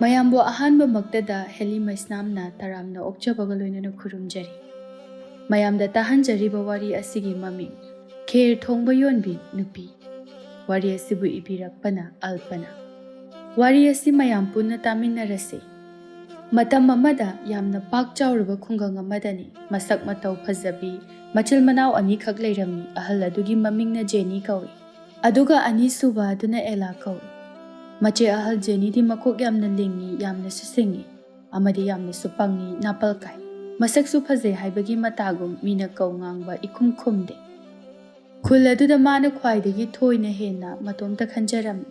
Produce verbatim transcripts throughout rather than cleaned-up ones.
ꯃꯌꯥꯝꯕꯨ ꯑꯍꯥꯟꯕꯃꯛꯇꯗ ꯍꯦꯂꯤ ꯃꯩꯁꯅꯥꯝꯅ ꯇꯔꯥꯝꯅ ꯑꯣꯛꯆꯕꯒ ꯂꯣꯏꯅꯅ ꯈꯨꯔꯨꯝꯖꯔꯤ꯫ ꯃꯌꯥꯝꯗ ꯇꯥꯍꯟꯖꯔꯤꯕ ꯋꯥꯔꯤ ꯑꯁꯤꯒꯤ ꯃꯃꯤꯡ ꯈꯦꯔ ꯊꯣꯡꯕ ꯌꯣꯟꯕꯤ ꯅꯨꯄꯤ꯫ ꯋꯥꯔꯤ ꯑꯁꯤꯕꯨ ꯏꯕꯤꯔꯛꯄꯅ ꯑꯜꯄꯅ꯫ ꯋꯥꯔꯤ ꯑꯁꯤ ꯃꯌꯥꯝ ꯄꯨꯟꯅ ꯇꯥꯃꯤꯟꯅꯔꯁꯤ꯫ ꯃꯇꯝ ꯑꯃꯗ ꯌꯥꯝꯅ ꯄꯥꯛ ꯆꯥꯎꯔꯕ ꯈꯨꯡꯒꯪ ꯑꯃꯗꯅꯤ ꯃꯁꯛ ꯃꯇꯧ ꯐꯖꯕꯤ ꯃꯆꯤꯜ ꯃꯅꯥꯎ ꯑꯅꯤꯈꯛ ꯂꯩꯔꯝꯃꯤ꯫ ꯑꯍꯜ ꯑꯗꯨꯒꯤ ꯃꯃꯤꯡꯅ ꯖꯦꯅꯤ ꯀꯧꯏ, ꯑꯗꯨꯒ ꯑꯅꯤꯁꯨꯕ ꯑꯗꯨꯅ ꯑꯦꯂꯥ ꯀꯧꯏ꯫ ꯃꯆꯦ ꯑꯍꯜ ꯖꯦꯅꯤꯗꯤ ꯃꯀꯣꯛ ꯌꯥꯝꯅ ꯂꯤꯡꯏ, ꯌꯥꯝꯅꯁꯨ ꯁꯤꯡꯏ, ꯑꯃꯗꯤ ꯌꯥꯝꯅꯁꯨ ꯄꯪꯏ, ꯅꯥꯄꯜ ꯀꯥꯏ꯫ ꯃꯁꯛꯁꯨ ꯐꯖꯩ ꯍꯥꯏꯕꯒꯤ ꯃꯇꯥꯒꯨꯝ ꯃꯤꯅ ꯀꯧ ꯉꯥꯡꯕ ꯏꯈꯨꯝ ꯈꯨꯝꯗꯦ꯫ ꯈꯨꯜ ꯑꯗꯨꯗ ꯃꯥꯅ ꯈ꯭ꯋꯥꯏꯗꯒꯤ ꯊꯣꯏꯅ ꯍꯦꯟꯅ ꯃꯇꯣꯝꯇ ꯈꯟꯖꯔꯝꯃꯤ꯫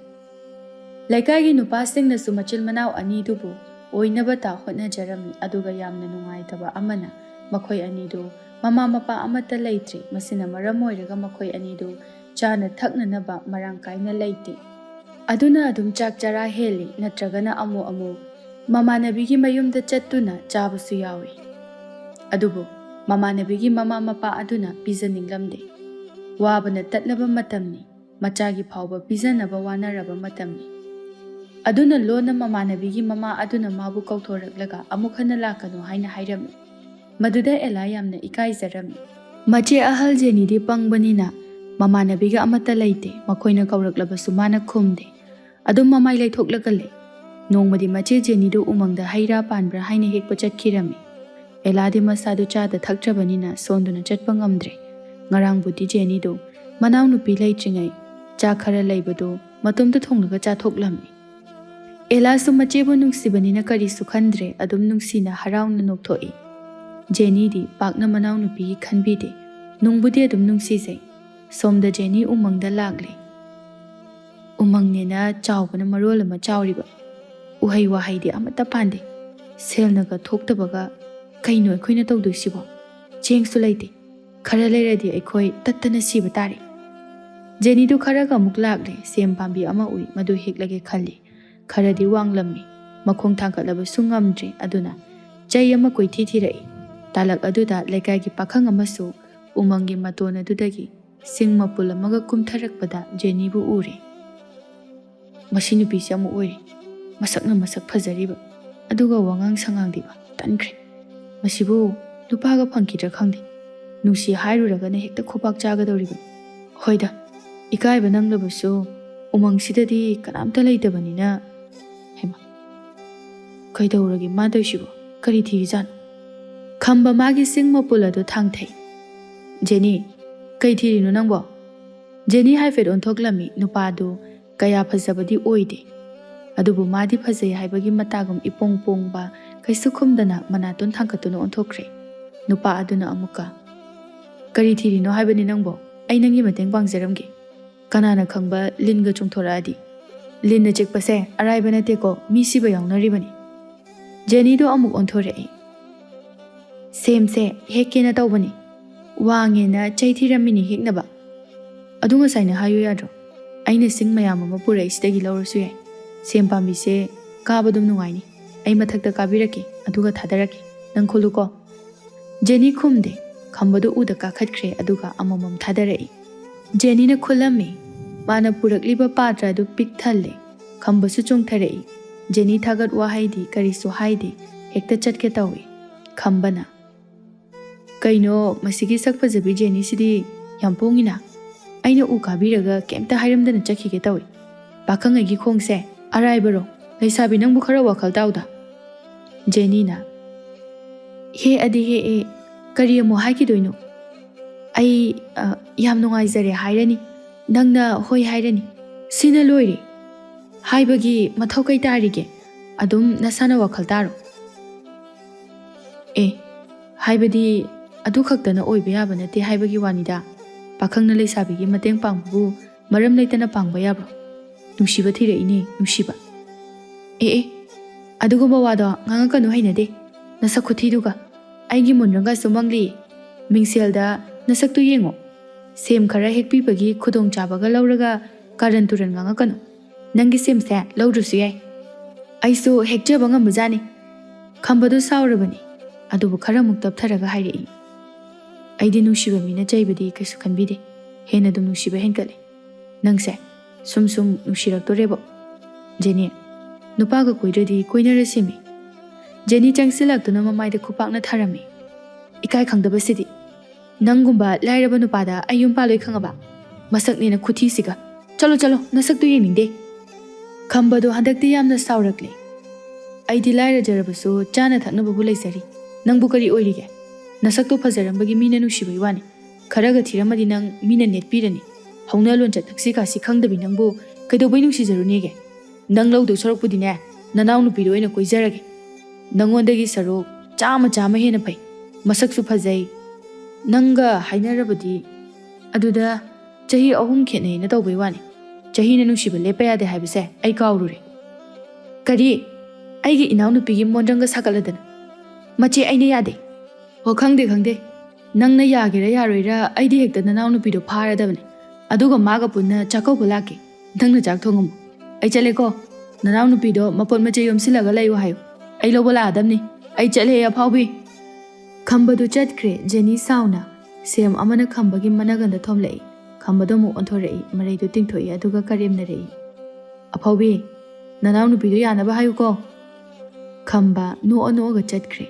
ꯂꯩꯀꯥꯏꯒꯤ ꯅꯨꯄꯥꯁꯤꯡꯅꯁꯨ ꯃꯆꯤꯜ ꯃꯅꯥꯎ ꯑꯅꯤꯗꯨꯕꯨ ꯑꯣꯏꯅꯕꯇ ꯍꯣꯠꯅꯖꯔꯝꯃꯤ꯫ ꯑꯗꯨꯒ ꯌꯥꯝꯅ ꯅꯨꯡꯉꯥꯏꯇꯕ ꯑꯃꯅ, ꯃꯈꯣꯏ ꯑꯅꯤꯗꯨ ꯃꯃꯥ ꯃꯄꯥ ꯑꯃꯠꯇ ꯂꯩꯇ꯭ꯔꯦ꯫ ꯃꯁꯤꯅ ꯃꯔꯝ ꯑꯣꯏꯔꯒ ꯃꯈꯣꯏ ꯑꯅꯤꯗꯨ ꯆꯥꯅ ꯊꯛꯅꯅꯕ ꯃꯔꯥꯡ ꯀꯥꯏꯅ ꯂꯩꯇꯦ꯫ ꯑꯗꯨꯅ ꯑꯗꯨꯝ ꯆꯥꯛ ꯆꯔꯥ ꯍꯦꯜꯂꯤ, ꯅꯠꯇ꯭ꯔꯒꯅ ꯑꯃꯨꯛ ꯑꯃꯨꯛ ꯃꯃꯥꯟꯅꯕꯤꯒꯤ ꯃꯌꯨꯝꯗ ꯆꯠꯇꯨꯅ ꯆꯥꯕꯁꯨ ꯌꯥꯎꯏ꯫ ꯑꯗꯨꯕꯨ ꯃꯃꯥꯟꯅꯕꯤꯒꯤ ꯃꯃꯥ ꯃꯄꯥ ꯑꯗꯨꯅ ꯄꯤꯖꯅꯤꯡꯂꯝꯗꯦ꯫ ꯋꯥꯕꯅ ꯇꯠꯂꯕ ꯃꯇꯝꯅꯤ, ꯃꯆꯥꯒꯤ ꯐꯥꯎꯕ ꯄꯤꯖꯅꯕ ꯋꯥꯅꯔꯕ ꯃꯇꯝꯅꯤ꯫ ꯑꯗꯨꯅ ꯂꯣꯟꯅ ꯃꯃꯥꯟꯅꯕꯤꯒꯤ ꯃꯃꯥ ꯑꯗꯨꯅ ꯃꯥꯕꯨ ꯀꯧꯊꯣꯔꯛꯂꯒ ꯑꯃꯨꯛ ꯍꯟꯅ ꯂꯥꯛꯀꯅꯨ ꯍꯥꯏꯅ ꯍꯥꯏꯔꯝꯃꯤ꯫ ꯃꯗꯨꯗ ꯑꯦꯂꯥ ꯌꯥꯝꯅ ꯏꯀꯥꯏꯖꯔꯝꯃꯤ꯫ ꯃꯆꯦ ꯑꯍꯜ ꯖꯦꯅꯤꯗꯤ ꯄꯪꯕꯅꯤꯅ ꯃꯃꯥꯟꯅꯕꯤꯒ ꯑꯃꯠꯇ ꯂꯩꯇꯦ꯫ ꯃꯈꯣꯏꯅ ꯀꯧꯔꯛꯂꯕꯁꯨ ꯃꯥꯅ ꯈꯨꯝꯗꯦ꯫ ꯑꯗꯨꯝ ꯃꯃꯥꯏ ꯂꯩꯊꯣꯛꯂꯒ ꯂꯩ꯫ ꯅꯣꯡꯃꯗꯤ ꯃꯆꯦ ꯖꯦꯅꯤꯗꯨ ꯎꯃꯪꯗ ꯍꯩ ꯔꯥ ꯄꯥꯟꯕ꯭ꯔꯥ ꯍꯥꯏꯅ ꯍꯦꯛꯄ ꯆꯠꯈꯤꯔꯝꯃꯤ꯫ ꯑꯦꯂꯥꯗꯤ ꯃꯁꯥꯗꯨ ꯆꯥꯗ ꯊꯛꯇ꯭ꯔꯕꯅꯤꯅ ꯁꯣꯟꯗꯨꯅ ꯆꯠꯄ ꯉꯝꯗ꯭ꯔꯦ꯫ ꯉꯔꯥꯡꯕꯨꯗꯤ ꯖꯦꯅꯤꯗꯨ ꯃꯅꯥꯎꯅꯨꯄꯤ ꯂꯩꯇ꯭ꯔꯤꯉꯩ ꯆꯥꯛ ꯈꯔ ꯂꯩꯕꯗꯨ ꯃꯇꯣꯝꯇ ꯊꯣꯡꯂꯒ ꯆꯥꯊꯣꯛꯂꯝꯃꯤ꯫ ꯑꯦꯂꯥꯁꯨ ꯃꯆꯦꯕꯨ ꯅꯨꯡꯁꯤꯕꯅꯤꯅ ꯀꯔꯤꯁꯨ ꯈꯟꯗ꯭ꯔꯦ, ꯑꯗꯨꯝ ꯅꯨꯡꯁꯤꯅ ꯍꯔꯥꯎꯅ ꯅꯣꯛꯊꯣꯛꯏ꯫ ꯖꯦꯅꯤꯗꯤ ꯄꯥꯛꯅ ꯃꯅꯥꯎꯅꯨꯄꯤꯒꯤ ꯈꯟꯕꯤꯗꯦ꯫ ꯅꯨꯡꯕꯨꯗꯤ ꯑꯗꯨꯝ ꯅꯨꯡꯁꯤꯖꯩ꯫ ꯁꯣꯝꯗ ꯖꯦꯅꯤ ꯎꯃꯪꯗ ꯂꯥꯛꯂꯦ꯫ ꯎꯃꯪꯅꯦꯅ ꯆꯥꯎꯕꯅ ꯃꯔꯣꯜ ꯑꯃ ꯆꯥꯎꯔꯤꯕ꯫ ꯎꯍꯩ ꯋꯥꯍꯩꯗꯤ ꯑꯃꯠꯇ ꯄꯥꯟꯗꯦ꯫ ꯁꯦꯜꯅꯒ ꯊꯣꯛꯇꯕꯒ ꯀꯩꯅꯣ ꯑꯩꯈꯣꯏꯅ ꯇꯧꯗꯣꯏꯁꯤꯕꯣ? ꯆꯦꯡꯁꯨ ꯂꯩꯇꯦ꯫ ꯈꯔ ꯂꯩꯔꯗꯤ ꯑꯩꯈꯣꯏ ꯇꯠꯇꯅ ꯁꯤꯕ ꯇꯥꯔꯦ꯫ ꯖꯦꯅꯤꯗꯨ ꯈꯔꯒ ꯑꯃꯨꯛ ꯂꯥꯛꯂꯦ꯫ ꯁꯦꯝ ꯄꯥꯝꯕꯤ ꯑꯃ ꯎꯏ, ꯃꯗꯨ ꯍꯦꯛꯂꯒꯦ ꯈꯜꯂꯤ꯫ ꯈꯔꯗꯤ ꯋꯥꯡꯂꯝꯃꯤ꯫ ꯃꯈꯣꯡ ꯊꯥꯡꯒꯠꯂꯕꯁꯨ ꯉꯝꯗ꯭ꯔꯦ꯫ ꯑꯗꯨꯅ ꯆꯩ ꯑꯃ ꯀꯣꯏꯊꯤ ꯊꯤꯔꯛꯏ꯫ ꯇꯥꯂꯛ ꯑꯗꯨꯗ ꯂꯩꯀꯥꯏꯒꯤ ꯄꯥꯈꯪ ꯑꯃꯁꯨ ꯎꯃꯪꯒꯤ ꯃꯇꯣꯟ ꯑꯗꯨꯗꯒꯤ ꯁꯤꯡ ꯃꯄꯨꯜ ꯑꯃꯒ ꯀꯨꯝꯊꯔꯛꯄꯗ ꯖꯦꯅꯤꯕꯨ ꯎꯔꯦ꯫ "ꯃꯁꯤ ꯅꯨꯄꯤꯁꯤ ꯑꯃꯨꯛ ꯑꯣꯏꯔꯦ꯫ ꯃꯁꯛꯅ ꯃꯁꯛ ꯐꯖꯔꯤꯕ, ꯑꯗꯨꯒ ꯋꯥꯉꯥꯡ ꯁꯉꯥꯡꯗꯤꯕ ꯇꯟꯈ꯭ꯔꯦ꯫ ꯃꯁꯤꯕꯨ ꯅꯨꯄꯥꯒ ꯐꯪꯈꯤꯗ꯭ꯔꯥ ꯈꯪꯗꯦ꯫ ꯅꯨꯡꯁꯤ ꯍꯥꯏꯔꯨꯔꯒꯅ ꯍꯦꯛꯇ ꯈꯨꯕꯥꯛ ꯆꯥꯒꯗꯧꯔꯤꯕ꯫ ꯍꯣꯏꯗ, ꯏꯀꯥꯏꯕ ꯅꯪꯂꯕꯁꯨ ꯎꯃꯪꯁꯤꯗꯗꯤ ꯀꯅꯥꯝꯇ ꯂꯩꯇꯕꯅꯤꯅ꯫ ꯍꯩꯃꯥ, ꯀꯩꯗꯧꯔꯒꯦ ꯃꯥ ꯇꯧꯏꯁꯤꯕꯣ? ꯀꯔꯤ ꯊꯤꯔꯤꯖꯥꯠꯅꯣ? ꯈꯝꯕ ꯃꯥꯒꯤ ꯁꯤꯡ ꯃꯄꯨꯜ ꯑꯗꯨ ꯊꯥꯡꯊꯩ꯫ "ꯖꯦꯅꯤ, ꯀꯩ ꯊꯤꯔꯤꯅꯣ ꯅꯪꯕꯣ?" ꯖꯦꯅꯤ ꯍꯥꯏꯐꯦꯠ ꯑꯣꯟꯊꯣꯛꯂꯝꯃꯤ꯫ ꯅꯨꯄꯥꯗꯨ ꯀꯌꯥ ꯐꯖꯕꯗꯤ ꯑꯣꯏꯗꯦ, ꯑꯗꯨꯕꯨ ꯃꯥꯗꯤ ꯐꯖꯩ ꯍꯥꯏꯕꯒꯤ ꯃꯇꯥꯒꯨꯝ ꯏꯄꯣꯡ ꯄꯣꯡꯕ, ꯀꯩꯁꯨ ꯈꯨꯝꯗꯅ ꯃꯅꯥꯇꯣꯟ ꯊꯥꯡꯒꯠꯇꯨꯅ ꯑꯣꯟꯊꯣꯛꯈ꯭ꯔꯦ꯫ ꯅꯨꯄꯥ ꯑꯗꯨꯅ ꯑꯃꯨꯛꯀ, "ꯀꯔꯤ ꯊꯤꯔꯤꯅꯣ ꯍꯥꯏꯕꯅꯤ ꯅꯪꯕꯣ? ꯑꯩ ꯅꯪꯒꯤ ꯃꯇꯦꯡ ꯄꯥꯡꯖꯔꯝꯒꯦ꯫ ꯀꯅꯥꯅ ꯈꯪꯕ ꯂꯤꯟꯒ ꯆꯣꯡꯊꯣꯔꯛꯑꯗꯤ꯫ ꯂꯤꯟꯅ ꯆꯤꯛꯄꯁꯦ ꯑꯔꯥꯏꯕ ꯅꯠꯇꯦꯀꯣ, ꯃꯤ ꯁꯤꯕ ꯌꯥꯎꯅꯔꯤꯕꯅꯤ꯫" ꯖꯦꯅꯤꯗꯣ ꯑꯃꯨꯛ ꯑꯣꯟꯊꯣꯔꯛꯏ꯫ "ꯁꯦꯝꯁꯦ ꯍꯦꯛꯀꯦꯅ ꯇꯧꯕꯅꯤ꯫ ꯋꯥꯡꯉꯦꯅ ꯆꯩ ꯊꯤꯔꯝꯃꯤꯅꯤ ꯍꯦꯛꯅꯕ꯫ ꯑꯗꯨ ꯉꯁꯥꯏꯅ ꯍꯥꯏꯌꯨ ꯌꯥꯗ꯭ꯔꯣ? ꯑꯩꯅ ꯁꯤꯡ ꯃꯌꯥꯝ ꯑꯃ ꯄꯨꯔꯛꯏꯁꯤꯗꯒꯤ ꯂꯧꯔꯁꯨ ꯌꯥꯏ꯫ ꯁꯦꯝ ꯄꯥꯝꯕꯤꯁꯦ ꯀꯥꯕ ꯑꯗꯨꯝ ꯅꯨꯡꯉꯥꯏꯅꯤ꯫ ꯑꯩ ꯃꯊꯛꯇ ꯀꯥꯕꯤꯔꯛꯀꯦ, ꯑꯗꯨꯒ ꯊꯥꯗꯔꯛꯀꯦ꯫ ꯅꯪ ꯈꯨꯜꯂꯨꯀꯣ꯫" ꯖꯦꯅꯤ ꯈꯨꯝꯗꯦ꯫ ꯈꯝꯕꯗꯨ ꯎꯗ ꯀꯥꯈꯠꯈ꯭ꯔꯦ, ꯑꯗꯨꯒ ꯑꯃꯃꯝ ꯊꯥꯗꯔꯛꯏ꯫ ꯖꯦꯅꯤꯅ ꯈꯨꯜꯂꯝꯃꯤ꯫ ꯃꯥꯅ ꯄꯨꯔꯛꯂꯤꯕ ꯄꯥꯇ꯭ꯔ ꯑꯗꯨ ꯄꯤꯛ ꯊꯜꯂꯦ꯫ ꯈꯝꯕꯁꯨ ꯆꯣꯡꯊꯔꯛꯏ꯫ ꯖꯦꯅꯤ ꯊꯥꯒꯠ ꯋꯥꯍꯩꯗꯤ ꯀꯔꯤꯁꯨ ꯍꯥꯏꯗꯦ, ꯍꯦꯛꯇ ꯆꯠꯀꯦ ꯇꯧꯏ꯫ ꯈꯝꯕꯅ, "ꯀꯩꯅꯣ, ꯃꯁꯤꯒꯤ ꯁꯛ ꯐꯖꯕꯤ ꯖꯦꯅꯤꯁꯤꯗꯤ ꯌꯥꯝ ꯄꯣꯡꯉꯤꯅ꯫ ꯑꯩꯅ ꯎ ꯀꯥꯕꯤꯔꯒ ꯀꯩꯝꯇ ꯍꯥꯏꯔꯝꯗꯅ ꯆꯠꯈꯤꯒꯦ ꯇꯧꯏ꯫ ꯄꯥꯈꯪ ꯑꯩꯒꯤ ꯈꯣꯡꯁꯦ ꯑꯔꯥꯏꯕꯔꯣ? ꯂꯩꯁꯥꯕꯤ ꯅꯪꯕꯨ ꯈꯔ ꯋꯥꯈꯜ ꯇꯥꯎꯗ꯫" ꯖꯦꯅꯤꯅ, "ꯍꯦꯛꯑꯗꯤ ꯍꯦꯛꯑꯦ, ꯀꯔꯤ ꯑꯃꯨꯛ ꯍꯥꯏꯈꯤꯗꯣꯏꯅꯣ? ꯑꯩ, ꯑ, ꯌꯥꯝ ꯅꯨꯡꯉꯥꯏꯖꯔꯦ ꯍꯥꯏꯔꯅꯤ, ꯅꯪꯅ ꯍꯣꯏ ꯍꯥꯏꯔꯅꯤ, ꯁꯤꯅ ꯂꯣꯏꯔꯦ꯫ ꯍꯥꯏꯕꯒꯤ ꯃꯊꯧ ꯀꯩ ꯇꯥꯔꯤꯒꯦ? ꯑꯗꯨꯝ ꯅꯁꯥꯅ ꯋꯥꯈꯜ ꯇꯥꯔꯣ꯫" "ꯑꯦ, ꯍꯥꯏꯕꯗꯤ ꯑꯗꯨ ꯈꯛꯇꯅ ꯑꯣꯏꯕ ꯌꯥꯕ ꯅꯠꯇꯦ ꯍꯥꯏꯕꯒꯤ ꯋꯥꯅꯤꯗ꯫ ꯄꯥꯈꯪꯅ ꯂꯩꯁꯥꯕꯤꯒꯤ ꯃꯇꯦꯡ ꯄꯥꯡꯕꯕꯨ ꯃꯔꯝ ꯂꯩꯇꯅ ꯄꯥꯡꯕ ꯌꯥꯕ꯭ꯔꯣ? ꯅꯨꯡꯁꯤꯕ ꯊꯤꯔꯛꯏꯅꯦ, ꯅꯨꯡꯁꯤꯕ꯫" "ꯑꯦ, ꯑꯦ, ꯑꯗꯨꯒꯨꯝꯕ ꯋꯥꯗꯣ ꯉꯥꯡꯉꯛꯀꯅꯨ, ꯍꯩꯅꯗꯦ꯫ ꯅꯁꯛ ꯈꯨꯊꯤꯗꯨꯒ꯫ ꯑꯩꯒꯤ ꯃꯨꯟꯗ꯭ꯔꯪꯒꯁꯨ ꯃꯪꯂꯤ꯫ ꯃꯤꯡꯁꯦꯜꯗ ꯅꯁꯛꯇꯨ ꯌꯦꯡꯉꯣ꯫ ꯁꯦꯝ ꯈꯔ ꯍꯦꯛꯄꯤꯕꯒꯤ ꯈꯨꯗꯣꯡꯆꯥꯕꯒ ꯂꯧꯔꯒ ꯀꯥꯔꯟ ꯇꯨꯔꯟ ꯉꯥꯡꯉꯛꯀꯅꯨ꯫ ꯅꯪꯒꯤ ꯁꯦꯝꯁꯦ ꯂꯧꯗ꯭ꯔꯁꯨ ꯌꯥꯏ꯫ ꯑꯩꯁꯨ ꯍꯦꯛꯆꯕ ꯉꯝꯕꯖꯥꯠꯅꯤ꯫" ꯈꯝꯕꯗꯨ ꯁꯥꯎꯔꯕꯅꯤ, ꯑꯗꯨꯕꯨ ꯈꯔꯃꯨꯛ ꯇꯞꯊꯔꯒ ꯍꯥꯏꯔꯛꯏ, "ꯑꯩꯗꯤ ꯅꯨꯡꯁꯤꯕ ꯃꯤꯅ ꯆꯩꯕꯗꯤ ꯀꯩꯁꯨ ꯈꯟꯕꯤꯗꯦ꯫ ꯍꯦꯟꯅ ꯑꯗꯨꯝ ꯅꯨꯡꯁꯤꯕ ꯍꯦꯟꯒꯠꯂꯦ꯫ ꯅꯪꯁꯦ ꯁꯨꯝ ꯁꯨꯝ ꯅꯨꯡꯁꯤꯔꯛꯇꯣꯔꯦꯕꯣ, ꯖꯦꯅꯤ꯫" ꯅꯨꯄꯥꯒ ꯀꯣꯏꯗ꯭ꯔꯗꯤ ꯀꯣꯏꯅꯔꯁꯤꯃꯤ꯫ ꯖꯦꯅꯤ ꯆꯪꯁꯤꯜꯂꯛꯇꯨꯅ ꯃꯃꯥꯏꯗ ꯈꯨꯄꯥꯛꯅ ꯊꯥꯔꯝꯃꯤ꯫ "ꯏꯀꯥꯏ ꯈꯪꯗꯕꯁꯤꯗꯤ! ꯅꯪꯒꯨꯝꯕ ꯂꯥꯏꯔꯕ ꯅꯨꯄꯥꯗ ꯑꯩ ꯌꯨꯝ ꯄꯥꯜꯂꯣꯏ ꯈꯪꯉꯕ? ꯃꯁꯛꯅꯦꯅ ꯈꯨꯊꯤꯁꯤꯒ! ꯆꯠꯂꯣ, ꯆꯠꯂꯣ, ꯅꯁꯛꯇꯨ ꯌꯦꯡꯅꯤꯡꯗꯦ!" ꯈꯝꯕꯗꯣ ꯍꯟꯗꯛꯇꯤ ꯌꯥꯝꯅ ꯁꯥꯎꯔꯛꯂꯦ꯫ "ꯑꯩꯗꯤ ꯂꯥꯏꯔꯖꯔꯕꯁꯨ ꯆꯥꯅ ꯊꯛꯅꯕꯕꯨ ꯂꯩꯖꯔꯤ꯫ ꯅꯪꯕꯨ ꯀꯔꯤ ꯑꯣꯏꯔꯤꯒꯦ? ꯅꯁꯛꯇꯣ ꯐꯖꯔꯝꯕꯒꯤ ꯃꯤꯅ ꯅꯨꯡꯁꯤꯕꯩ ꯋꯥꯅꯤ꯫ ꯈꯔꯒ ꯊꯤꯔꯝꯃꯗꯤ ꯅꯪ ꯃꯤꯅ ꯅꯦꯠꯄꯤꯔꯅꯤ꯫ ꯍꯧꯅ ꯂꯣꯟꯆꯠ ꯊꯛꯁꯤ ꯈꯥꯁꯤ ꯈꯪꯗꯕꯤ ꯅꯪꯕꯨ ꯀꯩꯗꯧꯕꯩ ꯅꯨꯡꯁꯤꯖꯔꯨꯅꯦꯒꯦ? ꯅꯪ ꯂꯧꯗꯧ ꯁꯔꯨꯛꯄꯨꯗꯤꯅꯦ, ꯅꯅꯥꯎ ꯅꯨꯄꯤꯗꯣ ꯑꯣꯏꯅ ꯀꯣꯏꯖꯔꯒꯦ꯫ ꯅꯪꯉꯣꯟꯗꯒꯤ ꯁꯔꯨꯛ ꯆꯥꯝꯃ ꯆꯥꯝꯃ ꯍꯦꯟꯅ ꯐꯩ꯫ ꯃꯁꯛꯁꯨ ꯐꯖꯩ꯫ ꯅꯪꯒ ꯍꯥꯏꯅꯔꯕꯗꯤ ꯑꯗꯨꯗ ꯆꯍꯤ ꯑꯍꯨꯝ ꯈꯦꯠꯅꯩꯅ ꯇꯧꯕꯩ ꯋꯥꯅꯤ꯫ ꯆꯍꯤꯅ ꯅꯨꯡꯁꯤꯕ ꯂꯦꯞꯄ ꯌꯥꯗꯦ ꯍꯥꯏꯕꯁꯦ ꯑꯩ ꯀꯥꯎꯔꯨꯔꯦ꯫ ꯀꯔꯤ? ꯑꯩꯒꯤ ꯏꯅꯥꯎꯅꯨꯄꯤꯒꯤ ꯃꯣꯟꯗ꯭ꯔꯪꯒ ꯁꯥꯒꯠꯂꯗꯅ? ꯃꯆꯦ, ꯑꯩꯅ ꯌꯥꯗꯦ!" "ꯍꯣ, ꯈꯪꯗꯦ, ꯈꯪꯗꯦ꯫ ꯅꯪꯅ ꯌꯥꯒꯦꯔꯥ ꯌꯥꯔꯣꯏꯔꯥ, ꯑꯩꯗꯤ ꯍꯦꯛꯇ ꯅꯅꯥꯎꯅꯨꯄꯤꯗꯣ ꯐꯥꯔꯗꯕꯅꯦ꯫ ꯑꯗꯨꯒ ꯃꯥꯒ ꯄꯨꯟꯅ ꯆꯥꯛꯀꯧꯕ ꯂꯥꯛꯀꯦ꯫ ꯅꯪꯅ ꯆꯥꯛ ꯊꯣꯡꯉꯝꯃꯨ꯫ ꯑꯩ ꯆꯠꯂꯦꯀꯣ꯫ ꯅꯅꯥꯎꯅꯨꯄꯤꯗꯣ ꯃꯄꯣꯠ ꯃꯆꯩ ꯌꯣꯝꯁꯤꯜꯂꯒ ꯂꯩꯌꯨ ꯍꯥꯏꯌꯨ꯫ ꯑꯩ ꯂꯧꯕ ꯂꯥꯛꯑꯗꯕꯅꯤ꯫ ꯑꯩ ꯆꯠꯂꯦ, ꯑꯐꯥꯎꯕꯤ!" ꯈꯝꯕꯗꯨ ꯆꯠꯈ꯭ꯔꯦ꯫ ꯖꯦꯅꯤ ꯁꯥꯎꯅ ꯁꯦꯝ ꯑꯃꯅ ꯈꯝꯕꯒꯤ ꯃꯅꯥꯒꯟꯗ ꯊꯣꯝꯂꯛꯏ꯫ ꯈꯝꯕꯗꯣ ꯑꯃꯨꯛ ꯑꯣꯟꯊꯣꯔꯛꯏ, ꯃꯔꯩꯗꯨ ꯇꯤꯡꯊꯣꯛꯏ, ꯑꯗꯨꯒ ꯀꯔꯦꯝꯅꯔꯛꯏ꯫ "ꯑꯐꯥꯎꯕꯤ, ꯅꯅꯥꯎꯅꯨꯄꯤꯗꯣ ꯌꯥꯅꯕ ꯍꯥꯏꯌꯨꯀꯣ!" ꯈꯝꯕ ꯅꯣꯛꯑ ꯅꯣꯛꯑꯒ ꯆꯠꯈ꯭ꯔꯦ꯫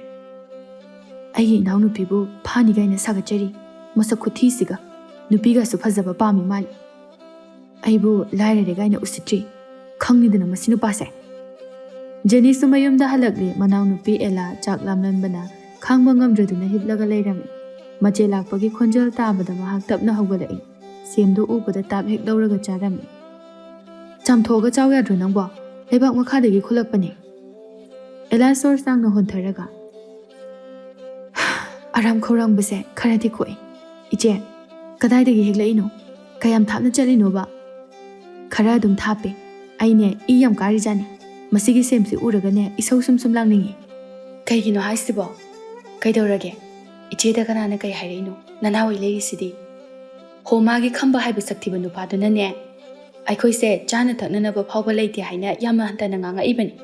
"ꯑꯩꯒꯤ ꯏꯅꯥꯎꯅꯨꯄꯤꯕꯨ ꯐꯥꯅꯤ ꯀꯥꯏꯅ ꯁꯥꯒꯠꯆꯔꯤ꯫ ꯃꯁꯛ ꯈꯨꯊꯤꯁꯤꯒ! ꯅꯨꯄꯤꯒꯁꯨ ꯐꯖꯕ ꯄꯥꯝꯃꯤ ꯃꯥꯜꯂꯤ꯫ ꯑꯩꯕꯨ ꯂꯥꯏꯔꯔꯦ ꯀꯥꯏꯅ ꯎꯁꯤꯠꯇ꯭ꯔꯤ꯫ ꯈꯪꯉꯤꯗꯅ ꯃꯁꯤ ꯅꯨꯄꯥꯁꯦ!" ꯖꯦꯅꯤꯁꯨ ꯃꯌꯨꯝꯗ ꯍꯜꯂꯛꯂꯦ꯫ ꯃꯅꯥꯎꯅꯨꯄꯤ ꯑꯦꯂꯥ ꯆꯥꯛ ꯂꯥꯝꯂꯝꯕꯅ ꯈꯥꯡꯕ ꯉꯝꯗ꯭ꯔꯗꯨꯅ ꯍꯤꯞꯂꯒ ꯂꯩꯔꯝꯃꯤ꯫ ꯃꯆꯦ ꯂꯥꯛꯄꯒꯤ ꯈꯣꯟꯖꯦꯜ ꯇꯥꯕꯗ ꯃꯍꯥꯛ ꯇꯞꯅ ꯍꯧꯒꯠꯂꯛꯏ꯫ ꯁꯦꯝꯗꯨ ꯎꯕꯗ ꯇꯥꯞ ꯍꯦꯛ ꯂꯧꯔꯒ ꯆꯥꯔꯝꯃꯤ꯫ "ꯆꯥꯝꯊꯣꯛꯑꯒ ꯆꯥꯎ ꯌꯥꯗ꯭ꯔꯣ ꯅꯪꯕꯣ? ꯂꯩꯕꯥꯛ ꯃꯈꯥꯗꯒꯤ ꯈꯨꯠꯂꯛꯄꯅꯦ꯫" ꯑꯦꯂꯥ ꯁꯣꯔ ꯁꯥꯡꯅ ꯍꯣꯟꯊꯔꯒ, "ꯑꯔꯥꯝ ꯈꯧꯔꯥꯡꯕꯁꯦ ꯈꯔꯗꯤ ꯀꯣꯛꯏ꯫ ꯏꯆꯦ, ꯀꯗꯥꯏꯗꯒꯤ ꯍꯦꯛꯂꯛꯏꯅꯣ? ꯀꯌꯥꯝ ꯊꯥꯞꯅ ꯆꯠꯂꯤꯅꯣꯕ?" "ꯈꯔ ꯑꯗꯨꯝ ꯊꯥꯞꯄꯦ꯫ ꯑꯩꯅꯦ ꯏ ꯌꯥꯝ ꯀꯥꯔꯤꯖꯥꯠꯅꯤ꯫ ꯃꯁꯤꯒꯤ ꯁꯦꯝꯁꯤ ꯎꯔꯒꯅꯦ ꯏꯁꯧ ꯁꯨꯝ ꯁꯨꯝ ꯂꯥꯡꯅꯤꯡꯉꯤ꯫" "ꯀꯩꯒꯤꯅꯣ ꯍꯥꯏꯁꯤꯕꯣ? ꯀꯩꯗꯧꯔꯒꯦ? ꯏꯆꯦꯗ ꯀꯅꯥꯅ ꯀꯩ ꯍꯥꯏꯔꯛꯏꯅꯣ? ꯅꯅꯥꯎ ꯑꯩ ꯂꯩꯔꯤꯁꯤꯗꯤ꯫" "ꯍꯣ, ꯃꯥꯒꯤ ꯈꯝꯕ ꯍꯥꯏꯕ ꯁꯛꯊꯤꯕ ꯅꯨꯄꯥꯗꯨꯅꯅꯦ, ꯑꯩꯈꯣꯏꯁꯦ ꯆꯥꯅ ꯊꯛꯅꯅꯕ ꯐꯥꯎꯕ ꯂꯩꯇꯦ ꯍꯥꯏꯅ ꯌꯥꯝꯅ ꯍꯟꯊꯅ ꯉꯥꯡꯉꯛꯏꯕꯅꯤ꯫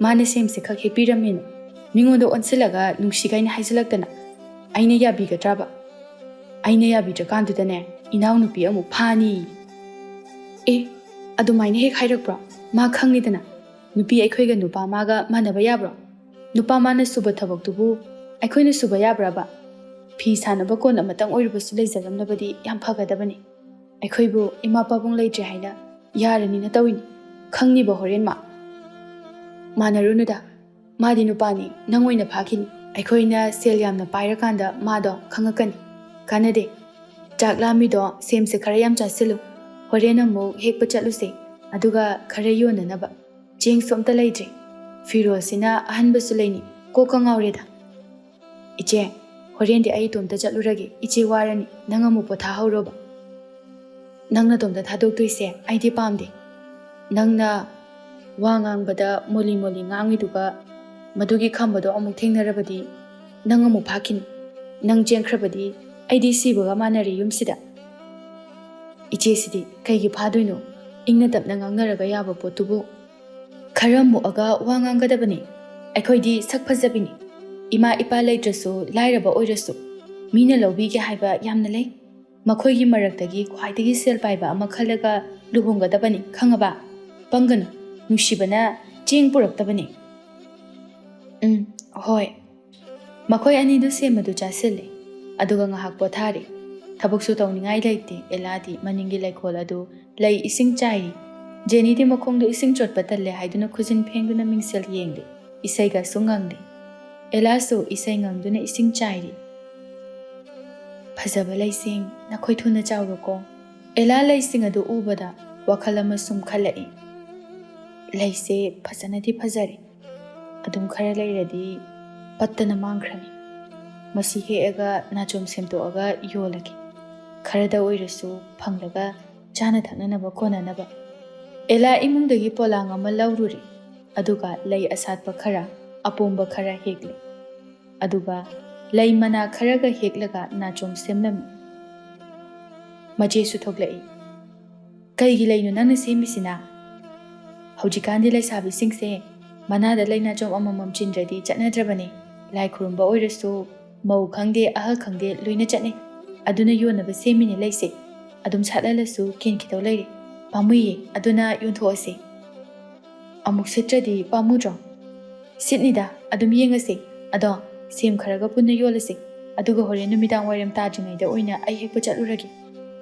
ꯃꯥꯅ ꯁꯦꯝꯁꯦ ꯈꯛ ꯍꯦꯛꯄꯤꯔꯝꯃꯦꯅ ꯃꯤꯉꯣꯟꯗ ꯑꯣꯟꯁꯤꯜꯂꯒ ꯅꯨꯡꯁꯤ ꯀꯥꯏꯅ ꯍꯥꯏꯖꯤꯜꯂꯛꯇꯅ ꯑꯩꯅ ꯌꯥꯕꯤꯒꯗ꯭ꯔꯕ? ꯑꯩꯅ ꯌꯥꯕꯤꯗ꯭ꯔꯀꯥꯟꯗꯨꯗꯅꯦ, ꯏꯅꯥꯎꯅꯨꯄꯤ ꯑꯃꯨꯛ ꯐꯥꯅꯤ꯫" "ꯑꯦ, ꯑꯗꯨꯃꯥꯏꯅ ꯍꯦꯛ ꯍꯥꯏꯔꯛꯄ꯭ꯔꯣ? ꯃꯥ ꯈꯪꯉꯤꯗꯅ, ꯅꯨꯄꯤ ꯑꯩꯈꯣꯏꯒ ꯅꯨꯄꯥ ꯃꯥꯒ ꯃꯥꯟꯅꯕ ꯌꯥꯕ꯭ꯔꯣ? ꯅꯨꯄꯥ ꯃꯥꯅ ꯁꯨꯕ ꯊꯕꯛꯇꯨꯕꯨ ꯑꯩꯈꯣꯏꯅ ꯁꯨꯕ ꯌꯥꯕ꯭ꯔꯕ? ꯐꯤ ꯁꯥꯅꯕ ꯀꯣꯟ ꯑꯃꯇꯪ ꯑꯣꯏꯔꯕꯁꯨ ꯂꯩꯖꯔꯝꯂꯕꯗꯤ ꯌꯥꯝ ꯐꯒꯗꯕꯅꯤ꯫ ꯑꯩꯈꯣꯏꯕꯨ ꯏꯃꯥ ꯄꯥꯕꯨꯡ ꯂꯩꯇ꯭ꯔꯦ ꯍꯥꯏꯅ ꯌꯥꯔꯅꯤꯅ ꯇꯧꯏꯅꯤ꯫ ꯈꯪꯅꯤꯕ ꯍꯣꯔꯦꯟ ꯃꯥ꯫ ꯃꯥꯟꯅꯔꯨꯅꯨꯗ, ꯃꯥꯗꯤ ꯅꯨꯄꯥꯅꯤ, ꯅꯪ ꯑꯣꯏꯅ ꯐꯥꯈꯤꯅꯤ꯫ ꯑꯩꯈꯣꯏꯅ ꯁꯦꯜ ꯌꯥꯝꯅ ꯄꯥꯏꯔꯀꯥꯟꯗ ꯃꯥꯗꯣ ꯈꯪꯉꯛꯀꯅꯤ꯫ ꯀꯥꯟꯅꯗꯦ꯫ ꯆꯥꯛ ꯂꯥꯝꯃꯤꯗꯣ ꯁꯦꯝꯁꯦ ꯈꯔ ꯌꯥꯝ ꯆꯥꯁꯤꯜꯂꯨ꯫ ꯍꯣꯔꯦꯟ ꯑꯃꯨꯛ ꯍꯦꯛꯄ ꯆꯠꯂꯨꯁꯦ, ꯑꯗꯨꯒ ꯈꯔ ꯌꯣꯟꯅꯅꯕ꯫ ꯆꯦꯡꯁꯨ ꯑꯝꯇ ꯂꯩꯇ꯭ꯔꯦ꯫ ꯐꯤꯔꯣꯜꯁꯤꯅ ꯑꯍꯟꯕꯁꯨ ꯂꯩꯅꯤ꯫ ꯀꯣꯛꯀ ꯉꯥꯎꯔꯦꯗ꯫ ꯏꯆꯦ, ꯍꯣꯔꯦꯟꯗꯤ ꯑꯩ ꯏꯇꯣꯝꯇ ꯆꯠꯂꯨꯔꯒꯦ꯫ ꯏꯆꯦ ꯋꯥꯔꯅꯤ꯫ ꯅꯪ ꯑꯃꯨꯛ ꯄꯣꯊꯥꯍꯧꯔꯣꯕ꯫ ꯅꯪ ꯅꯇꯣꯝꯇ ꯊꯥꯗꯣꯛꯇꯣꯏꯁꯦ ꯑꯩꯗꯤ ꯄꯥꯝꯗꯦ꯫ ꯅꯪꯅ ꯋꯥ ꯉꯥꯡꯕꯗ ꯃꯣꯂꯤ ꯃꯣꯂꯤ ꯉꯥꯡꯉꯤꯗꯨꯒ ꯃꯗꯨꯒꯤ ꯈꯝꯕꯗꯣ ꯑꯃꯨꯛ ꯊꯦꯡꯅꯔꯕꯗꯤ ꯅꯪ ꯑꯃꯨꯛ ꯐꯥꯈꯤꯅꯤ꯫ ꯅꯪ ꯆꯦꯟꯈ꯭ꯔꯕꯗꯤ ꯑꯩꯗꯤ ꯁꯤꯕꯒ ꯃꯥꯟꯅꯔꯦ ꯌꯨꯝꯁꯤꯗ꯫ ꯏꯆꯦꯁꯤꯗꯤ ꯀꯩꯒꯤ ꯐꯥꯗꯣꯏꯅꯣ? ꯏꯪꯅ ꯇꯞꯅ ꯉꯥꯡꯅꯔꯒ ꯌꯥꯕ ꯄꯣꯠꯇꯨꯕꯨ꯫ ꯈꯔ ꯃꯨꯛꯑꯒ ꯋꯥ ꯉꯥꯡꯒꯗꯕꯅꯤ꯫ ꯑꯩꯈꯣꯏꯗꯤ ꯁꯛ ꯐꯖꯕꯤꯅꯤ꯫ ꯏꯃꯥ ꯏꯄꯥ ꯂꯩꯇ꯭ꯔꯁꯨ, ꯂꯥꯏꯔꯕ ꯑꯣꯏꯔꯁꯨ, ꯃꯤꯅ ꯂꯧꯕꯤꯒꯦ ꯍꯥꯏꯕ ꯌꯥꯝꯅ ꯂꯩ꯫ ꯃꯈꯣꯏꯒꯤ ꯃꯔꯛꯇꯒꯤ ꯈ꯭ꯋꯥꯏꯗꯒꯤ ꯁꯦꯜ ꯄꯥꯏꯕ ꯑꯃ ꯈꯜꯂꯒ ꯂꯨꯍꯣꯡꯒꯗꯕꯅꯤ, ꯈꯪꯉꯕ? ꯄꯪꯒꯅꯨ, ꯅꯨꯡꯁꯤꯕꯅ ꯆꯦꯡ ꯄꯨꯔꯛꯇꯕꯅꯤ꯫ ꯎꯝ, ꯍꯣꯏ꯫ ꯃꯈꯣꯏ ꯑꯅꯤꯗꯨ ꯁꯦꯝ ꯑꯗꯨ ꯆꯥꯁꯤꯜꯂꯦ, ꯑꯗꯨꯒ ꯉꯥꯏꯍꯥꯛ ꯄꯣꯊꯥꯔꯦ꯫ ꯊꯕꯛꯁꯨ ꯇꯧꯅꯤꯡꯉꯥꯏ ꯂꯩꯇꯦ꯫ ꯑꯦꯂꯥꯗꯤ ꯃꯅꯤꯡꯒꯤ ꯂꯩꯀꯣꯜ ꯑꯗꯨ ꯂꯩ ꯏꯁꯤꯡ ꯆꯥꯏꯔꯤ꯫ ꯖꯦꯅꯤꯗꯤ ꯃꯈꯣꯡꯗ ꯏꯁꯤꯡ ꯆꯣꯠꯄ ꯇꯜꯂꯦ ꯍꯥꯏꯗꯨꯅ ꯈꯨꯖꯤꯟ ꯐꯦꯡꯗꯨꯅ ꯃꯤꯡꯁꯦꯜ ꯌꯦꯡꯂꯤ꯫ ꯏꯁꯩꯒꯁꯨ ꯉꯪꯂꯤ꯫ ꯑꯦꯂꯥꯁꯨ ꯏꯁꯩ ꯉꯪꯗꯨꯅ ꯏꯁꯤꯡ ꯆꯥꯏꯔꯤ꯫ "ꯐꯖꯕ ꯂꯩꯁꯤꯡ, ꯅꯈꯣꯏ ꯊꯨꯅ ꯆꯥꯎꯔꯣꯀꯣ꯫" ꯑꯦꯂꯥ ꯂꯩꯁꯤꯡ ꯑꯗꯨ ꯎꯕꯗ ꯋꯥꯈꯜ ꯑꯃ ꯁꯨꯝ ꯈꯜꯂꯛꯏ꯫ "ꯂꯩꯁꯦ ꯐꯖꯅꯗꯤ ꯐꯖꯔꯦ꯫ ꯑꯗꯨꯝ ꯈꯔ ꯂꯩꯔꯗꯤ ꯄꯠꯇꯅ ꯃꯥꯡꯈ꯭ꯔꯅꯤ꯫ ꯃꯁꯤ ꯍꯦꯛꯑꯒ ꯅꯥꯆꯣꯝ ꯁꯦꯝꯗꯣꯛꯑꯒ ꯌꯣꯜꯂꯒꯦ꯫ ꯈꯔꯗ ꯑꯣꯏꯔꯁꯨ ꯐꯪꯂꯒ ꯆꯥꯅ ꯊꯛꯅꯅꯕ ꯀꯣꯟꯅꯅꯕ꯫" ꯑꯦꯂꯥ ꯏꯃꯨꯡꯗꯒꯤ ꯄꯣꯂꯥꯡ ꯑꯃ ꯂꯧꯔꯨꯔꯦ, ꯑꯗꯨꯒ ꯂꯩ ꯑꯁꯥꯠꯄ ꯈꯔ, ꯑꯄꯣꯝꯕ ꯈꯔ ꯍꯦꯛꯂꯦ꯫ ꯑꯗꯨꯒ ꯂꯩ ꯃꯅꯥ ꯈꯔꯒ ꯍꯦꯛꯂꯒ ꯅꯥꯆꯣꯝ ꯁꯦꯝꯂꯝꯃꯤ꯫ ꯃꯆꯦꯁꯨ ꯊꯣꯛꯂꯛꯏ꯫ "ꯀꯩꯒꯤ ꯂꯩꯅꯣ ꯅꯪꯅ ꯁꯦꯝꯃꯤꯁꯤꯅ?" "ꯍꯧꯖꯤꯛꯀꯥꯟꯗꯤ ꯂꯩꯁꯥꯕꯤꯁꯤꯡꯁꯦ ꯃꯅꯥꯗ ꯂꯩꯅꯥꯆꯣꯝ ꯑꯃꯃꯝ ꯆꯤꯟꯗ꯭ꯔꯗꯤ ꯆꯠꯅꯗ꯭ꯔꯕꯅꯦ꯫ ꯂꯥꯏ ꯈꯨꯔꯨꯝꯕ ꯑꯣꯏꯔꯁꯨ, ꯃꯧ ꯈꯪꯗꯦ, ꯑꯍꯜ ꯈꯪꯗꯦ, ꯂꯣꯏꯅ ꯆꯠꯅꯩ꯫ ꯑꯗꯨꯅ ꯌꯣꯟꯅꯕ ꯁꯦꯝꯃꯤꯅꯦ ꯂꯩꯁꯦ꯫ ꯑꯗꯨꯝ ꯁꯥꯠꯍꯜꯂꯁꯨ ꯀꯦꯟꯈꯤꯗꯧ ꯂꯩꯔꯦ꯫ ꯄꯥꯝꯃꯨꯏꯌꯦ, ꯑꯗꯨꯅ ꯌꯣꯟꯊꯣꯛꯑꯁꯦ꯫" ꯑꯃꯨꯛ ꯁꯤꯠꯇ꯭ꯔꯗꯤ ꯄꯥꯝꯃꯨꯗ꯭ꯔꯣ? ꯁꯤꯠꯅꯤꯗ, ꯑꯗꯨꯝ ꯌꯦꯡꯉꯁꯤ꯫ ꯑꯗꯣ ꯁꯦꯝ ꯈꯔꯒ ꯄꯨꯟꯅ ꯌꯣꯜꯂꯁꯤ, ꯑꯗꯨꯒ ꯍꯣꯔꯦꯟ ꯅꯨꯃꯤꯗꯥꯡ ꯋꯥꯏꯔꯝ ꯇꯥꯗ꯭ꯔꯤꯉꯩꯗ ꯑꯣꯏꯅ ꯑꯩ ꯍꯦꯛꯄ ꯆꯠꯂꯨꯔꯒꯦ꯫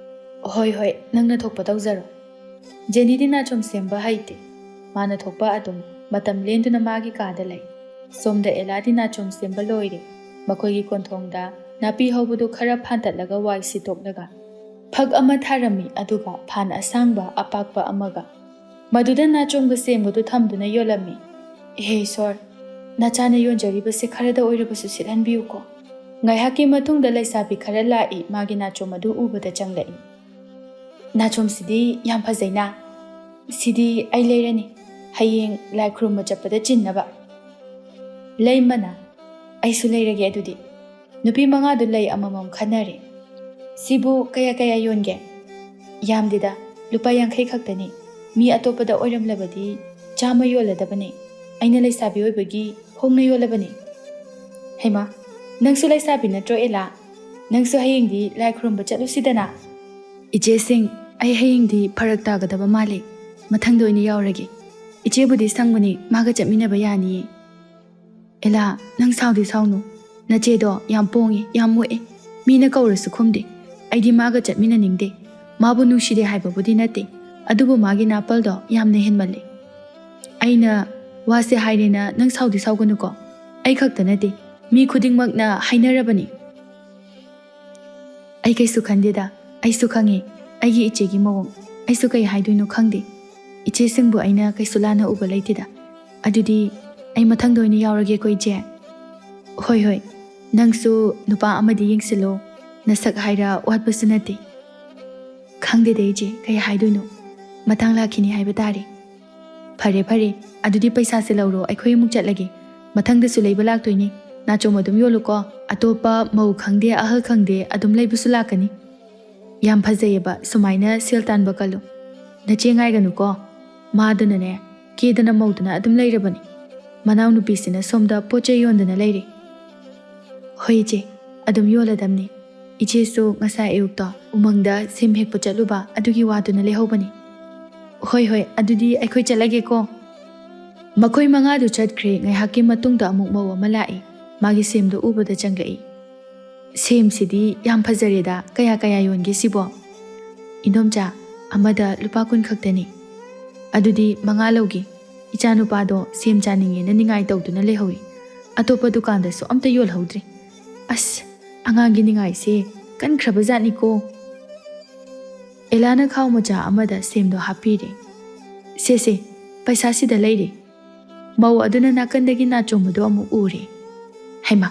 ꯍꯣꯏ ꯍꯣꯏ, ꯅꯪꯅ ꯊꯣꯛꯄ ꯇꯧꯖꯔꯣ꯫ ꯖꯦꯅꯤꯗꯤ ꯅꯥꯆꯣꯝ ꯁꯦꯝꯕ ꯍꯩꯇꯦ꯫ ꯃꯥꯅ ꯊꯣꯛꯄ ꯑꯗꯨꯝ ꯃꯇꯝ ꯂꯦꯟꯗꯨꯅ ꯃꯥꯒꯤ ꯀꯥꯗ ꯂꯩ꯫ ꯁꯣꯝꯗ ꯑꯦꯂꯥꯗꯤ ꯅꯥꯆꯣꯝ ꯁꯦꯝꯕ ꯂꯣꯏꯔꯦ꯫ ꯃꯈꯣꯏꯒꯤ ꯀꯣꯟꯊꯣꯡꯗ ꯅꯥꯄꯤ ꯍꯧꯕꯗꯨ ꯈꯔ ꯐꯥꯟꯇꯠꯂꯒ ꯋꯥꯏ ꯁꯤꯠꯇꯣꯛꯂꯒ ꯐꯛ ꯑꯃ ꯊꯥꯔꯝꯃꯤ, ꯑꯗꯨꯒ ꯐꯥꯟ ꯑꯁꯥꯡꯕ ꯑꯄꯥꯛꯄ ꯑꯃꯒ꯫ ꯃꯗꯨꯗ ꯅꯥꯆꯣꯝꯒ ꯁꯦꯝꯒꯗꯨ ꯊꯝꯗꯨꯅ ꯌꯣꯜꯂꯝꯃꯤ꯫ "ꯏꯍꯦ ꯏꯁꯣꯔ, ꯅꯆꯥꯅ ꯌꯣꯟꯖꯔꯤꯕꯁꯦ ꯈꯔꯗ ꯑꯣꯏꯔꯕꯁꯨ ꯁꯤꯠꯍꯟꯕꯤꯌꯨꯀꯣ"꯫ ꯉꯥꯏꯍꯥꯛꯀꯤ ꯃꯇꯨꯡꯗ ꯂꯩꯁꯥꯕꯤ ꯈꯔ ꯂꯥꯛꯏ, ꯃꯥꯒꯤ ꯅꯥꯆꯣꯝ ꯑꯗꯨ ꯎꯕꯗ ꯆꯪꯂꯛꯏ꯫ "ꯅꯥꯆꯣꯝꯁꯤꯗꯤ ꯌꯥꯝ ꯐꯖꯩꯅ꯫ ꯁꯤꯗꯤ ꯑꯩ ꯂꯩꯔꯅꯤ, ꯍꯌꯦꯡ ꯂꯥꯏ ꯈꯨꯔꯨꯝꯕ ꯆꯠꯄꯗ ꯆꯤꯟꯅꯕ"꯫ "ꯂꯩꯃꯅ, ꯑꯩꯁꯨ ꯂꯩꯔꯒꯦ ꯑꯗꯨꯗꯤ"꯫ ꯅꯨꯄꯤ ꯃꯉꯥꯗꯨ ꯂꯩ ꯑꯃꯃꯝ ꯈꯟꯅꯔꯦ꯫ "ꯁꯤꯕꯨ ꯀꯌꯥ ꯀꯌꯥ ꯌꯣꯟꯒꯦ?" "ꯌꯥꯝꯗꯦꯗ, ꯂꯨꯄꯥ ꯌꯥꯡꯈꯩ ꯈꯛꯇꯅꯤ꯫ ꯃꯤ ꯑꯇꯣꯞꯄꯗ ꯑꯣꯏꯔꯝꯂꯕꯗꯤ ꯆꯥꯝꯃ ꯌꯣꯜꯂꯗꯕꯅꯤ꯫ ꯑꯩꯅ ꯂꯩꯁꯥꯕꯤ ꯑꯣꯏꯕꯒꯤ ꯍꯣꯡꯅ ꯌꯣꯜꯂꯕꯅꯤ"꯫ "ꯍꯩꯃꯥ, ꯅꯪꯁꯨ ꯂꯩꯁꯥꯕꯤ ꯅꯠꯇ꯭ꯔꯣ ꯑꯦꯂꯥ? ꯅꯪꯁꯨ ꯍꯌꯦꯡꯗꯤ ꯂꯥꯏ ꯈꯨꯔꯨꯝꯕ ꯆꯠꯂꯨꯁꯤꯗꯅ"꯫ "ꯏꯆꯦꯁꯤꯡ, ꯑꯩ ꯍꯌꯦꯡꯗꯤ ꯐꯔꯛ ꯇꯥꯒꯗꯕ ꯃꯥꯜꯂꯤ꯫ ꯃꯊꯪꯗ ꯑꯣꯏꯅ ꯌꯥꯎꯔꯒꯦ꯫ ꯏꯆꯦꯕꯨꯗꯤ ꯁꯪꯕꯅꯤ, ꯃꯥꯒ ꯆꯠꯃꯤꯟꯅꯕ ꯌꯥꯅꯤꯌꯦ"꯫ "ꯑꯦꯂꯥ, ꯅꯪ ꯁꯥꯎꯗꯤ ꯁꯥꯎꯅꯨ꯫ ꯅꯆꯦꯗꯣ ꯌꯥꯝ ꯄꯣꯡꯉꯦ, ꯌꯥꯝ ꯃꯣꯛꯑꯦ꯫ ꯃꯤꯅ ꯀꯧꯔꯁꯨ ꯈꯨꯝꯗꯦ꯫ ꯑꯩꯗꯤ ꯃꯥꯒ ꯆꯠꯃꯤꯟꯅꯅꯤꯡꯗꯦ꯫ ꯃꯥꯕꯨ ꯅꯨꯡꯁꯤꯗꯦ ꯍꯥꯏꯕꯕꯨꯗꯤ ꯅꯠꯇꯦ, ꯑꯗꯨꯕꯨ ꯃꯥꯒꯤ ꯅꯥꯄꯜꯗꯣ ꯌꯥꯝꯅ ꯍꯦꯟꯃꯜꯂꯦ꯫ ꯑꯩꯅ ꯋꯥꯁꯦ ꯍꯥꯏꯔꯦꯅ ꯅꯪ ꯁꯥꯎꯗꯤ ꯁꯥꯎꯒꯅꯨꯀꯣ꯫ ꯑꯩ ꯈꯛꯇ ꯅꯠꯇꯦ, ꯃꯤ ꯈꯨꯗꯤꯡꯃꯛꯅ ꯍꯥꯏꯅꯔꯕꯅꯤ"꯫ "ꯑꯩ ꯀꯩꯁꯨ ꯈꯟꯗꯦꯗ, ꯑꯩꯁꯨ ꯈꯪꯉꯦ ꯑꯩꯒꯤ ꯏꯆꯦꯒꯤ ꯃꯑꯣꯡ꯫ ꯑꯩꯁꯨ ꯀꯩ ꯍꯥꯏꯗꯣꯏꯅꯣ ꯈꯪꯗꯦ꯫ ꯏꯆꯦꯁꯤꯡꯕꯨ ꯑꯩꯅ ꯀꯩꯁꯨ ꯂꯥꯟꯅ ꯎꯕ ꯂꯩꯇꯦꯗ꯫ ꯑꯗꯨꯗꯤ ꯑꯩ ꯃꯊꯪꯗ ꯑꯣꯏꯅ ꯌꯥꯎꯔꯒꯦꯀꯣ, ꯏꯆꯦ"꯫ "ꯍꯣꯏ ꯍꯣꯏ, ꯅꯪꯁꯨ ꯅꯨꯄꯥ ꯑꯃꯗꯤ ꯌꯦꯡꯁꯤꯜꯂꯣ꯫ ꯅꯁꯛ ꯍꯥꯏꯔ ꯋꯥꯠꯄꯁꯨ ꯅꯠꯇꯦ"꯫ "ꯈꯪꯗꯦꯗ ꯏꯆꯦ, ꯀꯩ ꯍꯥꯏꯗꯣꯏꯅꯣ꯫ ꯃꯇꯥꯡ ꯂꯥꯛꯈꯤꯅꯤ ꯍꯥꯏꯕ ꯇꯥꯔꯦ"꯫ "ꯐꯔꯦ ꯐꯔꯦ, ꯑꯗꯨꯗꯤ ꯄꯩꯁꯥꯁꯦ ꯂꯧꯔꯣ, ꯑꯩꯈꯣꯏ ꯑꯃꯨꯛ ꯆꯠꯂꯒꯦ꯫ ꯃꯊꯪꯗꯁꯨ ꯂꯩꯕ ꯂꯥꯛꯇꯣꯏꯅꯤ꯫ ꯅꯥꯆꯣꯝ ꯑꯗꯨꯝ ꯌꯣꯜꯂꯨꯀꯣ꯫ ꯑꯇꯣꯞꯄ ꯃꯧ ꯈꯪꯗꯦ, ꯑꯍꯜ ꯈꯪꯗꯦ, ꯑꯗꯨꯝ ꯂꯩꯕꯁꯨ ꯂꯥꯛꯀꯅꯤ"꯫ "ꯌꯥꯝ ꯐꯖꯩꯌꯦꯕ, ꯁꯨꯃꯥꯏꯅ ꯁꯦꯜ ꯇꯥꯟꯕ ꯀꯜꯂꯨ꯫ ꯅꯆꯦ ꯉꯥꯏꯒꯅꯨꯀꯣ꯫ ꯃꯥꯗꯨꯅꯅꯦ, ꯀꯦꯗꯅ ꯃꯧꯗꯅ ꯑꯗꯨꯝ ꯂꯩꯔꯕꯅꯤ꯫ ꯃꯅꯥꯎꯅꯨꯄꯤꯁꯤꯅ ꯁꯣꯝꯗ ꯄꯣꯠ ꯆꯩ ꯌꯣꯟꯗꯅ ꯂꯩꯔꯦ"꯫ "ꯍꯣꯏ ꯏꯆꯦ, ꯑꯗꯨꯝ ꯌꯣꯜꯂꯗꯝꯅꯤ꯫ ꯏꯆꯦꯁꯨ ꯉꯁꯥꯏ ꯑꯌꯨꯛꯇꯣ ꯎꯃꯪꯗ ꯁꯦꯝ ꯍꯦꯛꯄ ꯆꯠꯂꯨꯕ, ꯑꯗꯨꯒꯤ ꯋꯥꯗꯨꯅ ꯂꯩꯍꯧꯕꯅꯤ"꯫ "ꯍꯣꯏ ꯍꯣꯏ, ꯑꯗꯨꯗꯤ ꯑꯩꯈꯣꯏ ꯆꯠꯂꯒꯦꯀꯣ"꯫ ꯃꯈꯣꯏ ꯃꯉꯥꯗꯨ ꯆꯠꯈ꯭ꯔꯦ꯫ ꯉꯥꯏꯍꯥꯛꯀꯤ ꯃꯇꯨꯡꯗ ꯑꯃꯨꯛ ꯃꯧ ꯑꯃ ꯂꯥꯛꯏ꯫ ꯃꯥꯒꯤ ꯁꯦꯝꯗꯣ ꯎꯕꯗ ꯆꯪꯂꯛꯏ꯫ "ꯁꯦꯝꯁꯤꯗꯤ ꯌꯥꯝ ꯐꯖꯔꯦꯗ, ꯀꯌꯥ ꯀꯌꯥ ꯌꯣꯟꯒꯦ ꯁꯤꯕꯣ?" "ꯏꯟꯗꯣꯝꯆꯥ, ꯑꯃꯗ ꯂꯨꯄꯥ ꯀꯨꯟ ꯈꯛꯇꯅꯤ꯫" "ꯑꯗꯨꯗꯤ ꯃꯉꯥ ꯂꯧꯒꯦ꯫ ꯏꯆꯥꯅꯨꯄꯥꯗꯣ ꯁꯦꯝ ꯆꯥꯅꯤꯡꯉꯦꯅ ꯅꯤꯡꯉꯥꯏ ꯇꯧꯗꯨꯅ ꯂꯩꯍꯧꯏ꯫ ꯑꯇꯣꯞꯄ ꯗꯨꯀꯥꯟꯗꯁꯨ ꯑꯝꯇ ꯌꯣꯜꯍꯧꯗ꯭ꯔꯦ꯫ ꯑꯁ, ꯑꯉꯥꯡꯒꯤ ꯅꯤꯡꯉꯥꯏꯁꯦ ꯀꯟꯈ꯭ꯔꯕ ꯖꯥꯠꯅꯤꯀꯣ꯫" ꯑꯦꯂꯥꯅ ꯈꯥꯎ ꯃꯆꯥ ꯑꯃꯗ ꯁꯦꯝꯗꯣ ꯍꯥꯞꯄꯤꯔꯦ꯫ "ꯁꯦ ꯁꯦ, ꯄꯩꯁꯥꯁꯤꯗ ꯂꯩꯔꯦ꯫" ꯃꯧ ꯑꯗꯨꯅ ꯅꯥꯀꯟꯗꯒꯤ ꯅꯥꯆꯣꯝ ꯑꯗꯨ ꯑꯃꯨꯛ ꯎꯔꯦ꯫ "ꯍꯩꯃꯥ,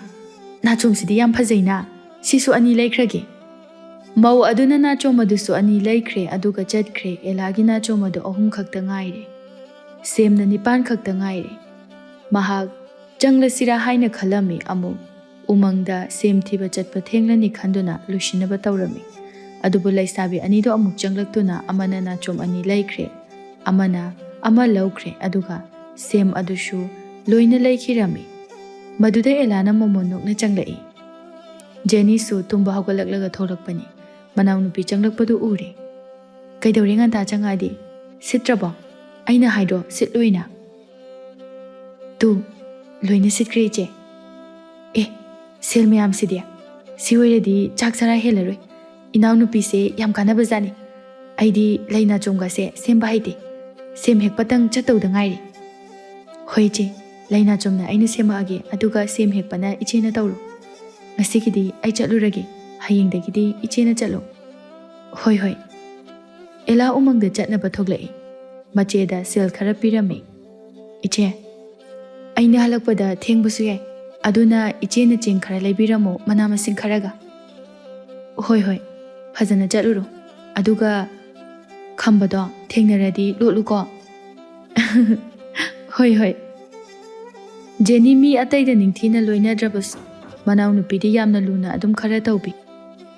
ꯅꯥꯆꯣꯝꯁꯤꯗꯤ ꯌꯥꯝ ꯐꯖꯩꯅ, ꯁꯤꯁꯨ ꯑꯅꯤ ꯂꯩꯈ꯭ꯔꯒꯦ꯫" ꯃꯧ ꯑꯗꯨꯅ ꯅꯥꯆꯣꯝ ꯑꯗꯨꯁꯨ ꯑꯅꯤ ꯂꯩꯈ꯭ꯔꯦ, ꯑꯗꯨꯒ ꯆꯠꯈ꯭ꯔꯦ꯫ ꯑꯦꯂꯥꯒꯤ ꯅꯥꯆꯣꯝ ꯑꯗꯨ ꯑꯍꯨꯝ ꯈꯛꯇ ꯉꯥꯏꯔꯦ꯫ ꯁꯦꯝꯅ ꯅꯤꯄꯥꯟ ꯈꯛꯇ ꯉꯥꯏꯔꯦ꯫ ꯃꯍꯥꯛ ꯆꯪꯂꯁꯤꯔꯥ ꯍꯥꯏꯅ ꯈꯜꯂꯝꯃꯤ꯫ ꯑꯃꯨꯛ ꯎꯃꯪꯗ ꯁꯦꯝ ꯊꯤꯕ ꯆꯠꯄ ꯊꯦꯡꯂꯅꯤ ꯈꯟꯗꯨꯅ ꯂꯣꯏꯁꯤꯟꯅꯕ ꯇꯧꯔꯝꯃꯤ꯫ ꯑꯗꯨꯕꯨ ꯂꯩꯁꯥꯕꯤ ꯑꯅꯤꯗꯣ ꯑꯃꯨꯛ ꯆꯪꯂꯛꯇꯨꯅ ꯑꯃꯅ ꯅꯥꯆꯣꯝ ꯑꯅꯤ ꯂꯩꯈ꯭ꯔꯦ, ꯑꯃꯅ ꯑꯃ ꯂꯧꯈ꯭ꯔꯦ, ꯑꯗꯨꯒ ꯁꯦꯝ ꯑꯗꯨꯁꯨ ꯂꯣꯏꯅ ꯂꯩꯈꯤꯔꯝꯃꯤ꯫ ꯃꯗꯨꯗ ꯑꯦꯂꯥꯅ ꯃꯃꯣꯟ ꯅꯣꯛꯅ ꯆꯪꯂꯛꯏ꯫ ꯖꯦꯅꯤꯁꯨ ꯇꯨꯝꯕ ꯍꯧꯒꯠꯂꯛꯂꯒ ꯊꯣꯛꯂꯛꯄꯅꯤ꯫ ꯃꯅꯥꯎꯅꯨꯄꯤ ꯆꯪꯂꯛꯄꯗꯨ ꯎꯔꯦ꯫ "ꯀꯩꯗꯧꯔꯦ ꯉꯟꯇꯥ ꯆꯪꯉꯛꯑꯗꯤ? ꯁꯤꯠꯇ꯭ꯔꯕꯣ? ꯑꯩꯅ ꯍꯥꯏꯗ꯭ꯔꯣ ꯁꯤꯠꯂꯣꯏꯅ?" "ꯇꯨ, ꯂꯣꯏꯅ ꯁꯤꯠꯈ꯭ꯔꯦ, ꯏꯆꯦ꯫ ꯑꯦ, ꯁꯦꯜ ꯃꯌꯥꯝꯁꯤꯗꯤ꯫ ꯁꯤ ꯑꯣꯏꯔꯗꯤ ꯆꯥꯛ ꯆꯔꯥ ꯍꯦꯜꯂꯔꯣꯏ꯫ ꯏꯅꯥꯎꯅꯨꯄꯤꯁꯦ ꯌꯥꯝ ꯀꯥꯟꯅꯕꯖꯥꯠꯅꯤ꯫ ꯑꯩꯗꯤ ꯂꯩ ꯅꯥꯆꯣꯝꯒꯁꯦ ꯁꯦꯝꯕ ꯍꯩꯇꯦ꯫ ꯁꯦꯝ ꯍꯦꯛꯄꯇꯪ ꯆꯠꯇꯧꯗ ꯉꯥꯏꯔꯤ꯫" "ꯍꯣꯏ ꯏꯆꯦ, ꯂꯩ ꯅꯥꯆꯣꯝꯅ ꯑꯩꯅ ꯁꯦꯝꯃꯛꯑꯒꯦ, ꯑꯗꯨꯒ ꯁꯦꯝ ꯍꯦꯛꯄꯅ ꯏꯆꯦꯅ ꯇꯧꯔꯣ꯫ ꯉꯁꯤꯒꯤꯗꯤ ꯑꯩ ꯆꯠꯂꯨꯔꯒꯦ, ꯍꯌꯦꯡꯗꯒꯤꯗꯤ ꯏꯆꯦꯅ ꯆꯠꯂꯣ꯫" "ꯍꯣꯏ, ꯍꯣꯏ꯫" ꯑꯦꯂꯥ ꯎꯃꯪꯗ ꯆꯠꯅꯕ ꯊꯣꯛꯂꯛꯏ꯫ ꯃꯆꯦꯗ ꯁꯦꯜ ꯈꯔ ꯄꯤꯔꯝꯃꯤ꯫ "ꯏꯆꯦ, ꯑꯩꯅ ꯍꯜꯂꯛꯄꯗ ꯊꯦꯡꯕꯁꯨ ꯌꯥꯏ, ꯑꯗꯨꯅ ꯏꯆꯦꯅ ꯆꯦꯡ ꯈꯔ ꯂꯩꯕꯤꯔꯝꯃꯣ, ꯃꯅꯥ ꯃꯁꯤꯡ ꯈꯔꯒ꯫" "ꯍꯣꯏ, ꯍꯣꯏ, ꯐꯖꯅ ꯆꯠꯂꯨꯔꯣ꯫ ꯑꯗꯨꯒ ꯈꯝꯕꯗꯣ ꯊꯦꯡꯅꯔꯗꯤ ꯂꯣꯠꯂꯨꯀꯣ꯫" "ꯍꯣꯏ, ꯍꯣꯏ꯫" ꯖꯦꯅꯤ ꯃꯤ ꯑꯇꯩꯗ ꯅꯤꯡꯊꯤꯅ ꯂꯣꯏꯅꯗ꯭ꯔꯕꯁꯨ, ꯃꯅꯥꯎꯅꯨꯄꯤꯗꯤ ꯌꯥꯝꯅ ꯂꯨꯅ ꯑꯗꯨꯝ ꯈꯔ ꯇꯧꯕꯤ꯫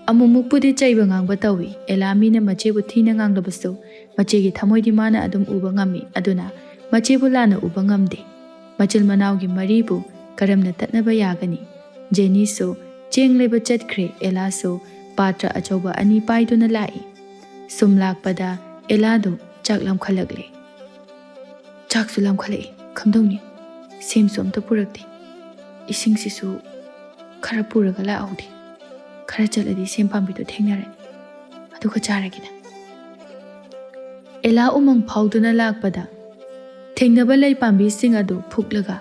ꯑꯃꯨꯛꯃꯨꯛꯄꯨꯗꯤ ꯆꯩꯕ ꯉꯥꯡꯕ ꯇꯧꯏ꯫ ꯑꯦꯂꯥ ꯃꯤꯅ ꯃꯆꯦꯕꯨ ꯊꯤꯅ ꯉꯥꯡꯂꯕꯁꯨ, ꯃꯆꯦꯒꯤ ꯊꯃꯣꯏꯗꯤ ꯃꯥꯅ ꯑꯗꯨꯝ ꯎꯕ ꯉꯝꯃꯤ꯫ ꯑꯗꯨꯅ ꯃꯆꯦꯕꯨ ꯂꯥꯟꯅ ꯎꯕ ꯉꯝꯗꯦ꯫ ꯃꯆꯤꯜ ꯃꯅꯥꯎꯒꯤ ꯃꯔꯤꯕꯨ ꯀꯔꯝꯅ ꯇꯠꯅꯕ ꯌꯥꯒꯅꯤ? ꯖꯦꯅꯤꯁꯨ ꯆꯦꯡ ꯂꯩꯕ ꯆꯠꯈ꯭ꯔꯦ꯫ ꯑꯦꯂꯥꯁꯨ ꯄꯥꯇ꯭ꯔ ꯑꯆꯧꯕ ꯑꯅꯤ ꯄꯥꯏꯗꯨꯅ ꯂꯥꯛꯏ꯫ ꯁꯨꯝ ꯂꯥꯛꯄꯗ ꯑꯦꯂꯥꯗꯨ ꯆꯥꯛ ꯂꯥꯝꯈꯠꯂꯛꯂꯦ꯫ "ꯆꯥꯛꯁꯨ ꯂꯥꯝꯈꯠꯂꯛꯏ, "ꯀꯝꯗꯧꯅꯤ? ꯁꯦꯝꯁꯨ ꯑꯝꯇ ꯄꯨꯔꯛꯇꯦ꯫ ꯏꯁꯤꯡꯁꯤꯁꯨ ꯈꯔ ꯄꯨꯔꯒ ꯂꯥꯛꯍꯧꯗꯦ꯫ ꯈꯔ ꯆꯠꯂꯗꯤ ꯁꯦꯝ ꯄꯥꯝꯕꯤꯗꯣ ꯊꯦꯡꯅꯔꯅꯤ꯫ ꯑꯗꯨꯒ ꯆꯥꯔꯒꯦꯗ꯫" ꯑꯦꯂꯥ ꯎꯃꯪ ꯐꯥꯎꯗꯨꯅ ꯂꯥꯛꯄꯗ ꯊꯦꯡꯅꯕ ꯂꯩ ꯄꯥꯝꯕꯤꯁꯤꯡ ꯑꯗꯨ ꯐꯨꯛꯂꯒ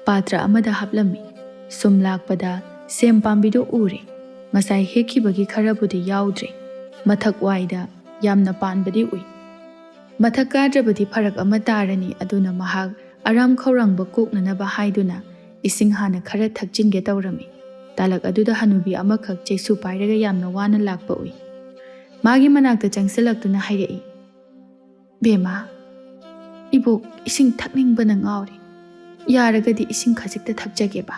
ꯄꯥꯇ꯭ꯔ ꯑꯃꯗ ꯍꯥꯞꯂꯝꯃꯤ꯫ ꯁꯨꯝ ꯂꯥꯛꯄꯗ ꯁꯦꯝ ꯄꯥꯝꯕꯤꯗꯨ ꯎꯔꯦ꯫ ꯉꯁꯥꯏ ꯍꯦꯛꯈꯤꯕꯒꯤ ꯈꯔꯕꯨꯗꯤ ꯌꯥꯎꯗ꯭ꯔꯦ꯫ ꯃꯊꯛ ꯋꯥꯏꯗ ꯌꯥꯝꯅ ꯄꯥꯟꯕꯗꯤ ꯎꯏ꯫ ꯃꯊꯛ ꯀꯥꯗ꯭ꯔꯕꯗꯤ ꯐꯔꯛ ꯑꯃ ꯇꯥꯔꯅꯤ, ꯑꯗꯨꯅ ꯃꯍꯥꯛ ꯑꯔꯥꯝ ꯈꯧꯔꯥꯡꯕ ꯀꯣꯛꯅꯅꯕ ꯍꯥꯏꯗꯨꯅ ꯏꯁꯤꯡ ꯍꯥꯟꯅ ꯈꯔ ꯊꯛꯆꯤꯟꯒꯦ ꯇꯧꯔꯝꯃꯤ꯫ ꯇꯥꯂꯛ ꯑꯗꯨꯗ ꯍꯅꯨꯕꯤ ꯑꯃꯈꯛ ꯆꯩꯁꯨ ꯄꯥꯏꯔꯒ ꯌꯥꯝꯅ ꯋꯥꯅ ꯂꯥꯛꯄ ꯎꯏ꯫ ꯃꯥꯒꯤ ꯃꯅꯥꯛꯇ ꯆꯪꯁꯤꯜꯂꯛꯇꯨꯅ ꯍꯥꯏꯔꯛꯏ, "ꯕꯦꯝꯃ, ꯏꯕꯣꯛ ꯏꯁꯤꯡ ꯊꯛꯅꯤꯡꯕꯅ ꯉꯥꯎꯔꯦ꯫ ꯌꯥꯔꯒꯗꯤ ꯏꯁꯤꯡ ꯈꯖꯤꯛꯇ ꯊꯛꯆꯒꯦꯕ꯫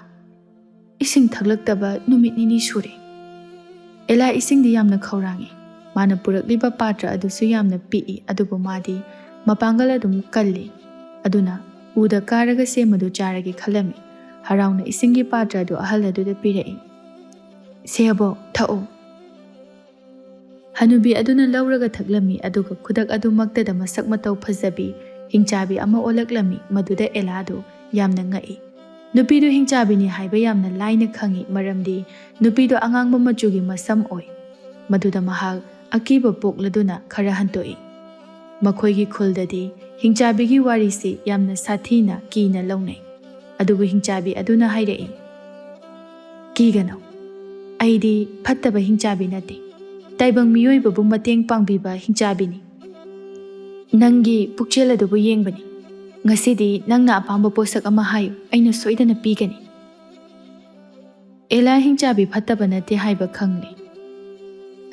ꯏꯁꯤꯡ ꯊꯛꯂꯛꯇꯕ ꯅꯨꯃꯤꯠ ꯅꯤꯅꯤ ꯁꯨꯔꯦ꯫" ꯑꯦꯂꯥ ꯏꯁꯤꯡꯗꯤ ꯌꯥꯝꯅ ꯈꯧꯔꯥꯡꯉꯤ꯫ ꯃꯥꯅ ꯄꯨꯔꯛꯂꯤꯕ ꯄꯥꯇ꯭ꯔ ꯑꯗꯨꯁꯨ ꯌꯥꯝꯅ ꯄꯤꯛꯏ, ꯑꯗꯨꯕꯨ ꯃꯥꯗꯤ ꯃꯄꯥꯡꯒꯜ ꯑꯗꯨꯝ ꯀꯜꯂꯤ꯫ ꯑꯗꯨꯅ ꯎꯗ ꯀꯥꯔꯒ ꯁꯦꯝ ꯑꯗꯨ ꯆꯥꯔꯒꯦ ꯈꯜꯂꯝꯃꯤ꯫ ꯍꯔꯥꯎꯅ ꯏꯁꯤꯡꯒꯤ ꯄꯥꯇ꯭ꯔ ꯑꯗꯨ ꯑꯍꯜ ꯑꯗꯨꯗ ꯄꯤꯔꯛꯏ꯫ "ꯁꯦ ꯑꯕꯣꯛ, ꯊꯛꯎ꯫" ꯍꯅꯨꯕꯤ ꯑꯗꯨꯅ ꯂꯧꯔꯒ ꯊꯛꯂꯝꯃꯤ, ꯑꯗꯨꯒ ꯈꯨꯗꯛ ꯑꯗꯨꯃꯛꯇꯗ ꯃꯁꯛ ꯃꯇꯧ ꯐꯖꯕꯤ ꯍꯤꯡꯆꯥꯕꯤ ꯑꯃ ꯑꯣꯜꯂꯛꯂꯝꯃꯤ꯫ ꯃꯗꯨꯗ ꯑꯦꯂꯥꯗꯨ ꯌꯥꯝꯅ ꯉꯛꯏ꯫ ꯅꯨꯄꯤꯗꯨ ꯍꯤꯡꯆꯥꯕꯤꯅꯤ ꯍꯥꯏꯕ ꯌꯥꯝꯅ ꯂꯥꯏꯅ ꯈꯪꯏ, ꯃꯔꯝꯗꯤ ꯅꯨꯄꯤꯗꯨ ꯑꯉꯥꯡꯕ ꯃꯆꯨꯒꯤ ꯃꯁꯝ ꯑꯣꯏ꯫ ꯃꯗꯨꯗ ꯃꯍꯥꯛ ꯑꯀꯤꯕ ꯄꯣꯛꯂꯗꯨꯅ ꯈꯔ ꯍꯟꯇꯣꯛꯏ꯫ ꯃꯈꯣꯏꯒꯤ ꯈꯨꯜꯗꯗꯤ ꯍꯤꯡꯆꯥꯕꯤꯒꯤ ꯋꯥꯔꯤꯁꯤ ꯌꯥꯝꯅ ꯁꯥꯊꯤꯅ ꯀꯤꯅ ꯂꯧꯅꯩ꯫ ꯑꯗꯨꯕꯨ ꯍꯤꯡꯆꯥꯕꯤ ꯑꯗꯨꯅ ꯍꯥꯏꯔꯛꯏ, "ꯀꯤꯒꯅꯨ, ꯑꯩꯗꯤ ꯐꯠꯇꯕ ꯍꯤꯡꯆꯥꯕꯤ ꯅꯠꯇꯦ꯫ ꯇꯥꯏꯕꯪ ꯃꯤꯑꯣꯏꯕꯕꯨ ꯃꯇꯦꯡ ꯄꯥꯡꯕꯤꯕ ꯍꯤꯡꯆꯥꯕꯤꯅꯤ꯫ ꯅꯪꯒꯤ ꯄꯨꯛꯆꯦꯜ ꯑꯗꯨꯕꯨ ꯌꯦꯡꯕꯅꯤ꯫ ꯉꯁꯤꯗꯤ ꯅꯪꯅ ꯑꯄꯥꯝꯕ ꯄꯣꯠꯁꯛ ꯑꯃ ꯍꯥꯏꯌꯨ, ꯑꯩꯅ ꯁꯣꯏꯗꯅ ꯄꯤꯒꯅꯤ꯫" ꯑꯦꯂꯥ ꯍꯤꯡꯆꯥꯕꯤ ꯐꯠꯇꯕ ꯅꯠꯇꯦ ꯍꯥꯏꯕ ꯈꯪꯂꯦ꯫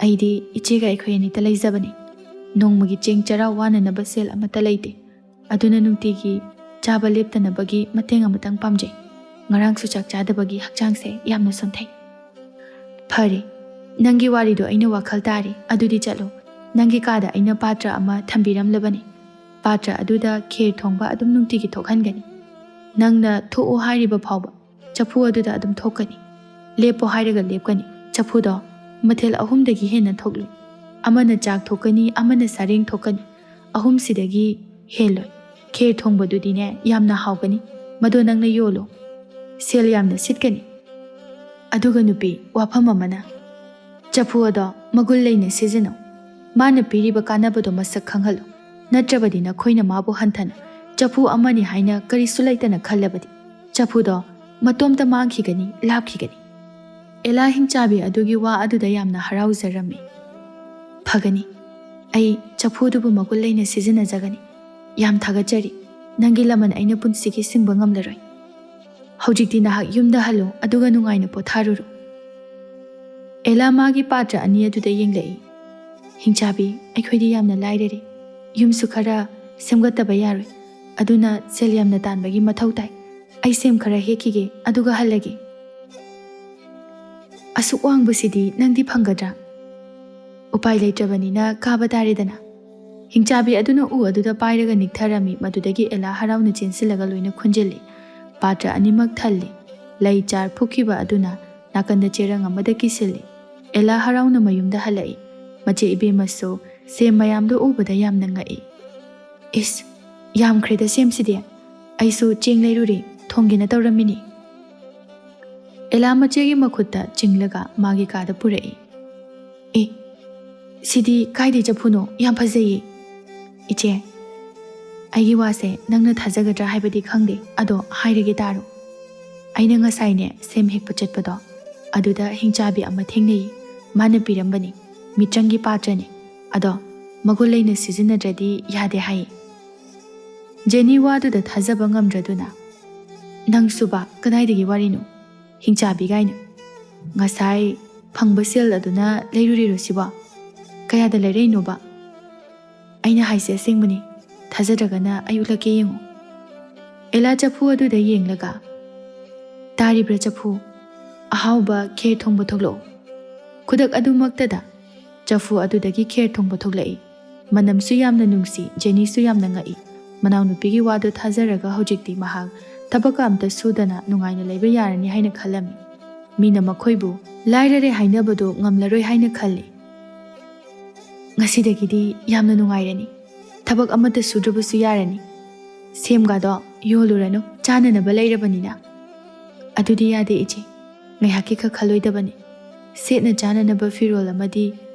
"ꯑꯩꯗꯤ ꯏꯆꯦꯒ ꯑꯩꯈꯣꯏ ꯑꯅꯤꯇ ꯂꯩꯖꯕꯅꯤ꯫ ꯅꯣꯡꯃꯒꯤ ꯆꯦꯡ ꯆꯔꯥ ꯋꯥꯅꯅꯕ ꯁꯦꯜ ꯑꯃꯠꯇ ꯂꯩꯇꯦ꯫ ꯑꯗꯨꯅ ꯅꯨꯡꯇꯤꯒꯤ ꯆꯥꯕ ꯂꯦꯞꯇꯅꯕꯒꯤ ꯃꯇꯦꯡ ꯑꯃꯇꯪ ꯄꯥꯝꯖꯩ꯫ ꯉꯔꯥꯡꯁꯨ ꯆꯥꯛ ꯆꯥꯗꯕꯒꯤ ꯍꯛꯆꯥꯡꯁꯦ ꯌꯥꯝꯅ ꯁꯣꯟꯊꯩ꯫" "ꯐꯔꯦ, ꯅꯪꯒꯤ ꯋꯥꯔꯤꯗꯣ ꯑꯩꯅ ꯋꯥꯈꯜ ꯇꯥꯔꯦ꯫ ꯑꯗꯨꯗꯤ ꯆꯠꯂꯣ꯫ ꯅꯪꯒꯤ ꯀꯥꯗ ꯑꯩꯅ ꯄꯥꯇ꯭ꯔ ꯑꯃ ꯊꯝꯕꯤꯔꯝꯂꯕꯅꯤ꯫ ꯄꯥꯇ꯭ꯔ ꯑꯗꯨꯗ ꯈꯦꯔ ꯊꯣꯡꯕ ꯑꯗꯨꯝ ꯅꯨꯡꯇꯤꯒꯤ ꯊꯣꯛꯍꯟꯒꯅꯤ꯫ ꯅꯪꯅ ꯊꯣꯛꯑꯣ ꯍꯥꯏꯔꯤꯕ ꯐꯥꯎꯕ ꯆꯐꯨ ꯑꯗꯨꯗ ꯑꯗꯨꯝ ꯊꯣꯛꯀꯅꯤ꯫ ꯂꯦꯞꯄꯣ ꯍꯥꯏꯔꯒ ꯂꯦꯞꯀꯅꯤ꯫ ꯆꯐꯨꯗꯣ ꯃꯊꯦꯜ ꯑꯍꯨꯝꯗꯒꯤ ꯍꯦꯟꯅ ꯊꯣꯛꯂꯣꯏ꯫ ꯑꯃꯅ ꯆꯥꯛ ꯊꯣꯛꯀꯅꯤ, ꯑꯃꯅ ꯁꯔꯦꯡ ꯊꯣꯛꯀꯅꯤ꯫ ꯑꯍꯨꯝꯁꯤꯗꯒꯤ ꯍꯦꯜꯂꯣꯏ꯫ "ꯈꯦꯔ ꯊꯣꯡꯕꯗꯨꯗꯤꯅꯦ ꯌꯥꯝꯅ ꯍꯥꯎꯒꯅꯤ, ꯃꯗꯣ ꯅꯪꯅ ꯌꯣꯜꯂꯣ꯫ ꯁꯦꯜ ꯌꯥꯝꯅ ꯁꯤꯠꯀꯅꯤ꯫ ꯑꯗꯨꯒ ꯅꯨꯄꯤ, ꯋꯥꯐꯝ ꯑꯃꯅ, ꯆꯐꯨ ꯑꯗꯣ ꯃꯒꯨꯟ ꯂꯩꯅ ꯁꯤꯖꯤꯟꯅꯧ꯫ ꯃꯥꯅ ꯄꯤꯔꯤꯕ ꯀꯥꯟꯅꯕꯗꯣ ꯃꯁꯛ ꯈꯪꯍꯜꯂꯨ꯫ ꯅꯠꯇ꯭ꯔꯕꯗꯤ ꯅꯈꯣꯏꯅ ꯃꯥꯕꯨ ꯍꯟꯊꯅ ꯆꯐꯨ ꯑꯃꯅꯤ ꯍꯥꯏꯅ ꯀꯔꯤꯁꯨ ꯂꯩꯇꯅ ꯈꯜꯂꯕꯗꯤ ꯆꯐꯨꯗꯣ ꯃꯇꯣꯝꯇ ꯃꯥꯡꯈꯤꯒꯅꯤ, ꯂꯥꯞꯈꯤꯒꯅꯤ꯫" ꯑꯦꯂꯥ ꯍꯤꯡꯆꯥꯕꯤ ꯑꯗꯨꯒꯤ ꯋꯥ ꯑꯗꯨꯗ ꯌꯥꯝꯅ ꯍꯔꯥꯎꯖꯔꯝꯃꯤ꯫ "ꯐꯒꯅꯤ, ꯑꯩ ꯆꯐꯨꯗꯨꯕꯨ ꯃꯒꯨꯟ ꯂꯩꯅ ꯁꯤꯖꯤꯟꯅꯖꯒꯅꯤ꯫ ꯌꯥꯝ ꯊꯥꯒꯠꯆꯔꯤ꯫ ꯅꯪꯒꯤ ꯂꯃꯟ ꯑꯩꯅ ꯄꯨꯟꯁꯤꯒꯤ ꯁꯤꯡꯕ ꯉꯝꯂꯔꯣꯏ꯫ ꯍꯧꯖꯤꯛꯇꯤ ꯅꯍꯥꯛ ꯌꯨꯝꯗ ꯍꯜꯂꯣ, ꯑꯗꯨꯒ ꯅꯨꯡꯉꯥꯏꯅ ꯄꯣꯊꯥꯔꯨꯔꯣ꯫" ꯑꯦꯂꯥ ꯃꯥꯒꯤ ꯄꯥꯇ꯭ꯔ ꯑꯅꯤ ꯑꯗꯨꯗ ꯌꯦꯡꯂꯛꯏ꯫ "ꯍꯤꯡꯆꯥꯕꯤ, ꯑꯩꯈꯣꯏꯗꯤ ꯌꯥꯝꯅ ꯂꯥꯏꯔꯔꯦ꯫ ꯌꯨꯝꯁꯨ ꯈꯔ ꯁꯦꯝꯒꯠꯇꯕ ꯌꯥꯔꯣꯏ꯫ ꯑꯗꯨꯅ ꯁꯦꯜ ꯌꯥꯝꯅ ꯇꯥꯟꯕꯒꯤ ꯃꯊꯧ ꯇꯥꯏ꯫ ꯑꯩ ꯁꯦꯝ ꯈꯔ ꯍꯦꯛꯈꯤꯒꯦ, ꯑꯗꯨꯒ ꯍꯜꯂꯒꯦ꯫" "ꯑꯁꯨꯛ ꯋꯥꯡꯕꯁꯤꯗꯤ ꯅꯪꯗꯤ ꯐꯪꯒꯗ꯭ꯔꯥ?" "ꯎꯄꯥꯏ ꯂꯩꯇ꯭ꯔꯕꯅꯤꯅ ꯀꯥꯕ ꯇꯥꯔꯦꯗꯅ꯫" ꯍꯤꯡꯆꯥꯕꯤ ꯑꯗꯨꯅ ꯎ ꯑꯗꯨꯗ ꯄꯥꯏꯔꯒ ꯅꯤꯛꯊꯔꯝꯃꯤ꯫ ꯃꯗꯨꯗꯒꯤ ꯑꯦꯂꯥ ꯍꯔꯥꯎꯅ ꯆꯦꯟꯁꯤꯜꯂꯒ ꯂꯣꯏꯅ ꯈꯨꯟꯖꯤꯜꯂꯤ꯫ ꯄꯥꯇ꯭ꯔ ꯑꯅꯤꯃꯛ ꯊꯜꯂꯤ꯫ ꯂꯩ ꯆꯥꯔ ꯐꯨꯛꯈꯤꯕ ꯑꯗꯨꯅ ꯅꯥꯀꯟꯗ ꯆꯦꯔꯪ ꯑꯃꯗ ꯀꯤꯁꯤꯜꯂꯤ꯫ ꯑꯦꯂꯥ ꯍꯔꯥꯎꯅ ꯃꯌꯨꯝꯗ ꯍꯜꯂꯛꯏ꯫ ꯃꯆꯦ ꯏꯕꯦꯝꯃꯁꯨ ꯁꯦꯝ ꯃꯌꯥꯝꯗꯨ ꯎꯕꯗ ꯌꯥꯝꯅ ꯉꯛꯏ꯫ "ꯏꯁ, ꯌꯥꯝꯈ꯭ꯔꯦꯗ ꯁꯦꯝꯁꯤꯗꯤ꯫ ꯑꯩꯁꯨ ꯆꯦꯡ ꯂꯩꯔꯨꯔꯦ, ꯊꯣꯡꯒꯦꯅ ꯇꯧꯔꯝꯃꯤꯅꯤ꯫" ꯑꯦꯂꯥ ꯃꯆꯦꯒꯤ ꯃꯈꯨꯠꯇ ꯆꯤꯡꯂꯒ ꯃꯥꯒꯤ ꯀꯥꯗ ꯄꯨꯔꯛꯏ꯫ "ꯑꯦ, ꯁꯤꯗꯤ ꯀꯥꯏꯗꯩ ꯆꯐꯨꯅꯣ? ꯌꯥꯝ ꯐꯖꯩꯌꯦ꯫" "ꯏꯆꯦ, ꯑꯩꯒꯤ ꯋꯥꯁꯦ ꯅꯪꯅ ꯊꯥꯖꯒꯗ꯭ꯔꯥ ꯍꯥꯏꯕꯗꯤ ꯈꯪꯗꯦ, ꯑꯗꯣ ꯍꯥꯏꯔꯒꯦ ꯇꯥꯔꯣ꯫ ꯑꯩꯅ ꯉꯁꯥꯏꯅꯦ ꯁꯦꯝ ꯍꯦꯛꯄ ꯆꯠꯄꯗꯣ, ꯑꯗꯨꯗ ꯍꯤꯡꯆꯥꯕꯤ ꯑꯃ ꯊꯦꯡꯅꯩ꯫ ꯃꯥꯅ ꯄꯤꯔꯝꯕꯅꯤ, ꯃꯤꯇ꯭ꯔꯪꯒꯤ ꯄꯥꯇ꯭ꯔꯅꯤ꯫ ꯑꯗꯣ ꯃꯒꯨꯟ ꯂꯩꯅ ꯁꯤꯖꯤꯟꯅꯗ꯭ꯔꯗꯤ ꯌꯥꯗꯦ ꯍꯥꯏ꯫" ꯖꯦꯅꯤ ꯋꯥꯗꯨꯗ ꯊꯥꯖꯕ ꯉꯝꯗ꯭ꯔꯗꯨꯅ, "ꯅꯪꯁꯨꯕ ꯀꯗꯥꯏꯗꯒꯤ ꯋꯥꯔꯤꯅꯣ? ꯍꯤꯡꯆꯥꯕꯤ ꯀꯥꯏꯅ꯫ ꯉꯁꯥꯏ ꯐꯪꯕ ꯁꯦꯜ ꯑꯗꯨꯅ ꯂꯩꯔꯨꯔꯤꯔꯣ ꯁꯤꯕꯣ? ꯀꯌꯥꯗ ꯂꯩꯔꯛꯏꯅꯣꯕ? ꯑꯩꯅ ꯍꯥꯏꯁꯦ ꯑꯁꯦꯡꯕꯅꯤ꯫ ꯊꯥꯖꯗ꯭ꯔꯒꯅ ꯑꯩ ꯎꯠꯂꯛꯀꯦ, ꯌꯦꯡꯉꯨ꯫" ꯑꯦꯂꯥ ꯆꯐꯨ ꯑꯗꯨꯗ ꯌꯦꯡꯂꯒ, "ꯇꯥꯔꯤꯕ꯭ꯔꯥ ꯆꯐꯨ? ꯑꯍꯥꯎꯕ ꯈꯦꯔ ꯊꯣꯡꯕ ꯊꯣꯛꯂꯛꯑꯣ꯫" ꯈꯨꯗꯛ ꯑꯗꯨꯃꯛꯇꯗ ꯆꯐꯨ ꯑꯗꯨꯗꯒꯤ ꯈꯦꯔ ꯊꯣꯡꯕ ꯊꯣꯛꯂꯛꯏ꯫ ꯃꯅꯝꯁꯨ ꯌꯥꯝꯅ ꯅꯨꯡꯁꯤ, ꯖꯦꯅꯤꯁꯨ ꯌꯥꯝꯅ ꯉꯛꯏ꯫ ꯃꯅꯥꯎꯅꯨꯄꯤꯒꯤ ꯋꯥꯗꯨ ꯊꯥꯖꯔꯒ ꯍꯧꯖꯤꯛꯇꯤ ꯃꯍꯥꯛ ꯊꯕꯛꯀ ꯑꯝꯇ ꯁꯨꯗꯅ ꯅꯨꯡꯉꯥꯏꯅ ꯂꯩꯕ ꯌꯥꯔꯅꯤ ꯍꯥꯏꯅ ꯈꯜꯂꯝꯃꯤ꯫ ꯃꯤꯅ ꯃꯈꯣꯏꯕꯨ ꯂꯥꯏꯔꯔꯦ ꯍꯥꯏꯅꯕꯗꯨ ꯉꯝꯂꯔꯣꯏ ꯍꯥꯏꯅ ꯈꯜꯂꯤ꯫ "ꯉꯁꯤꯗꯒꯤꯗꯤ ꯌꯥꯝꯅ ꯅꯨꯡꯉꯥꯏꯔꯅꯤ꯫ ꯊꯕꯛ ꯑꯃꯠꯇ ꯁꯨꯗ꯭ꯔꯕꯁꯨ ꯌꯥꯔꯅꯤ꯫ "ꯁꯦꯝꯒꯥꯗꯣ ꯌꯣꯜꯂꯨꯔꯅꯨ, ꯆꯥꯅꯅꯕ ꯂꯩꯔꯕꯅꯤꯅ꯫" "ꯑꯗꯨꯗꯤ ꯌꯥꯗꯦ ꯏꯆꯦ, ꯉꯥꯏꯍꯥꯛꯀꯤ ꯈꯛ ꯈꯜꯂꯣꯏꯗꯕꯅꯤ꯫ ꯁꯦꯠꯅ ꯆꯥꯅꯅꯕ ꯐꯤꯔꯣꯜ ꯑꯃꯗꯤ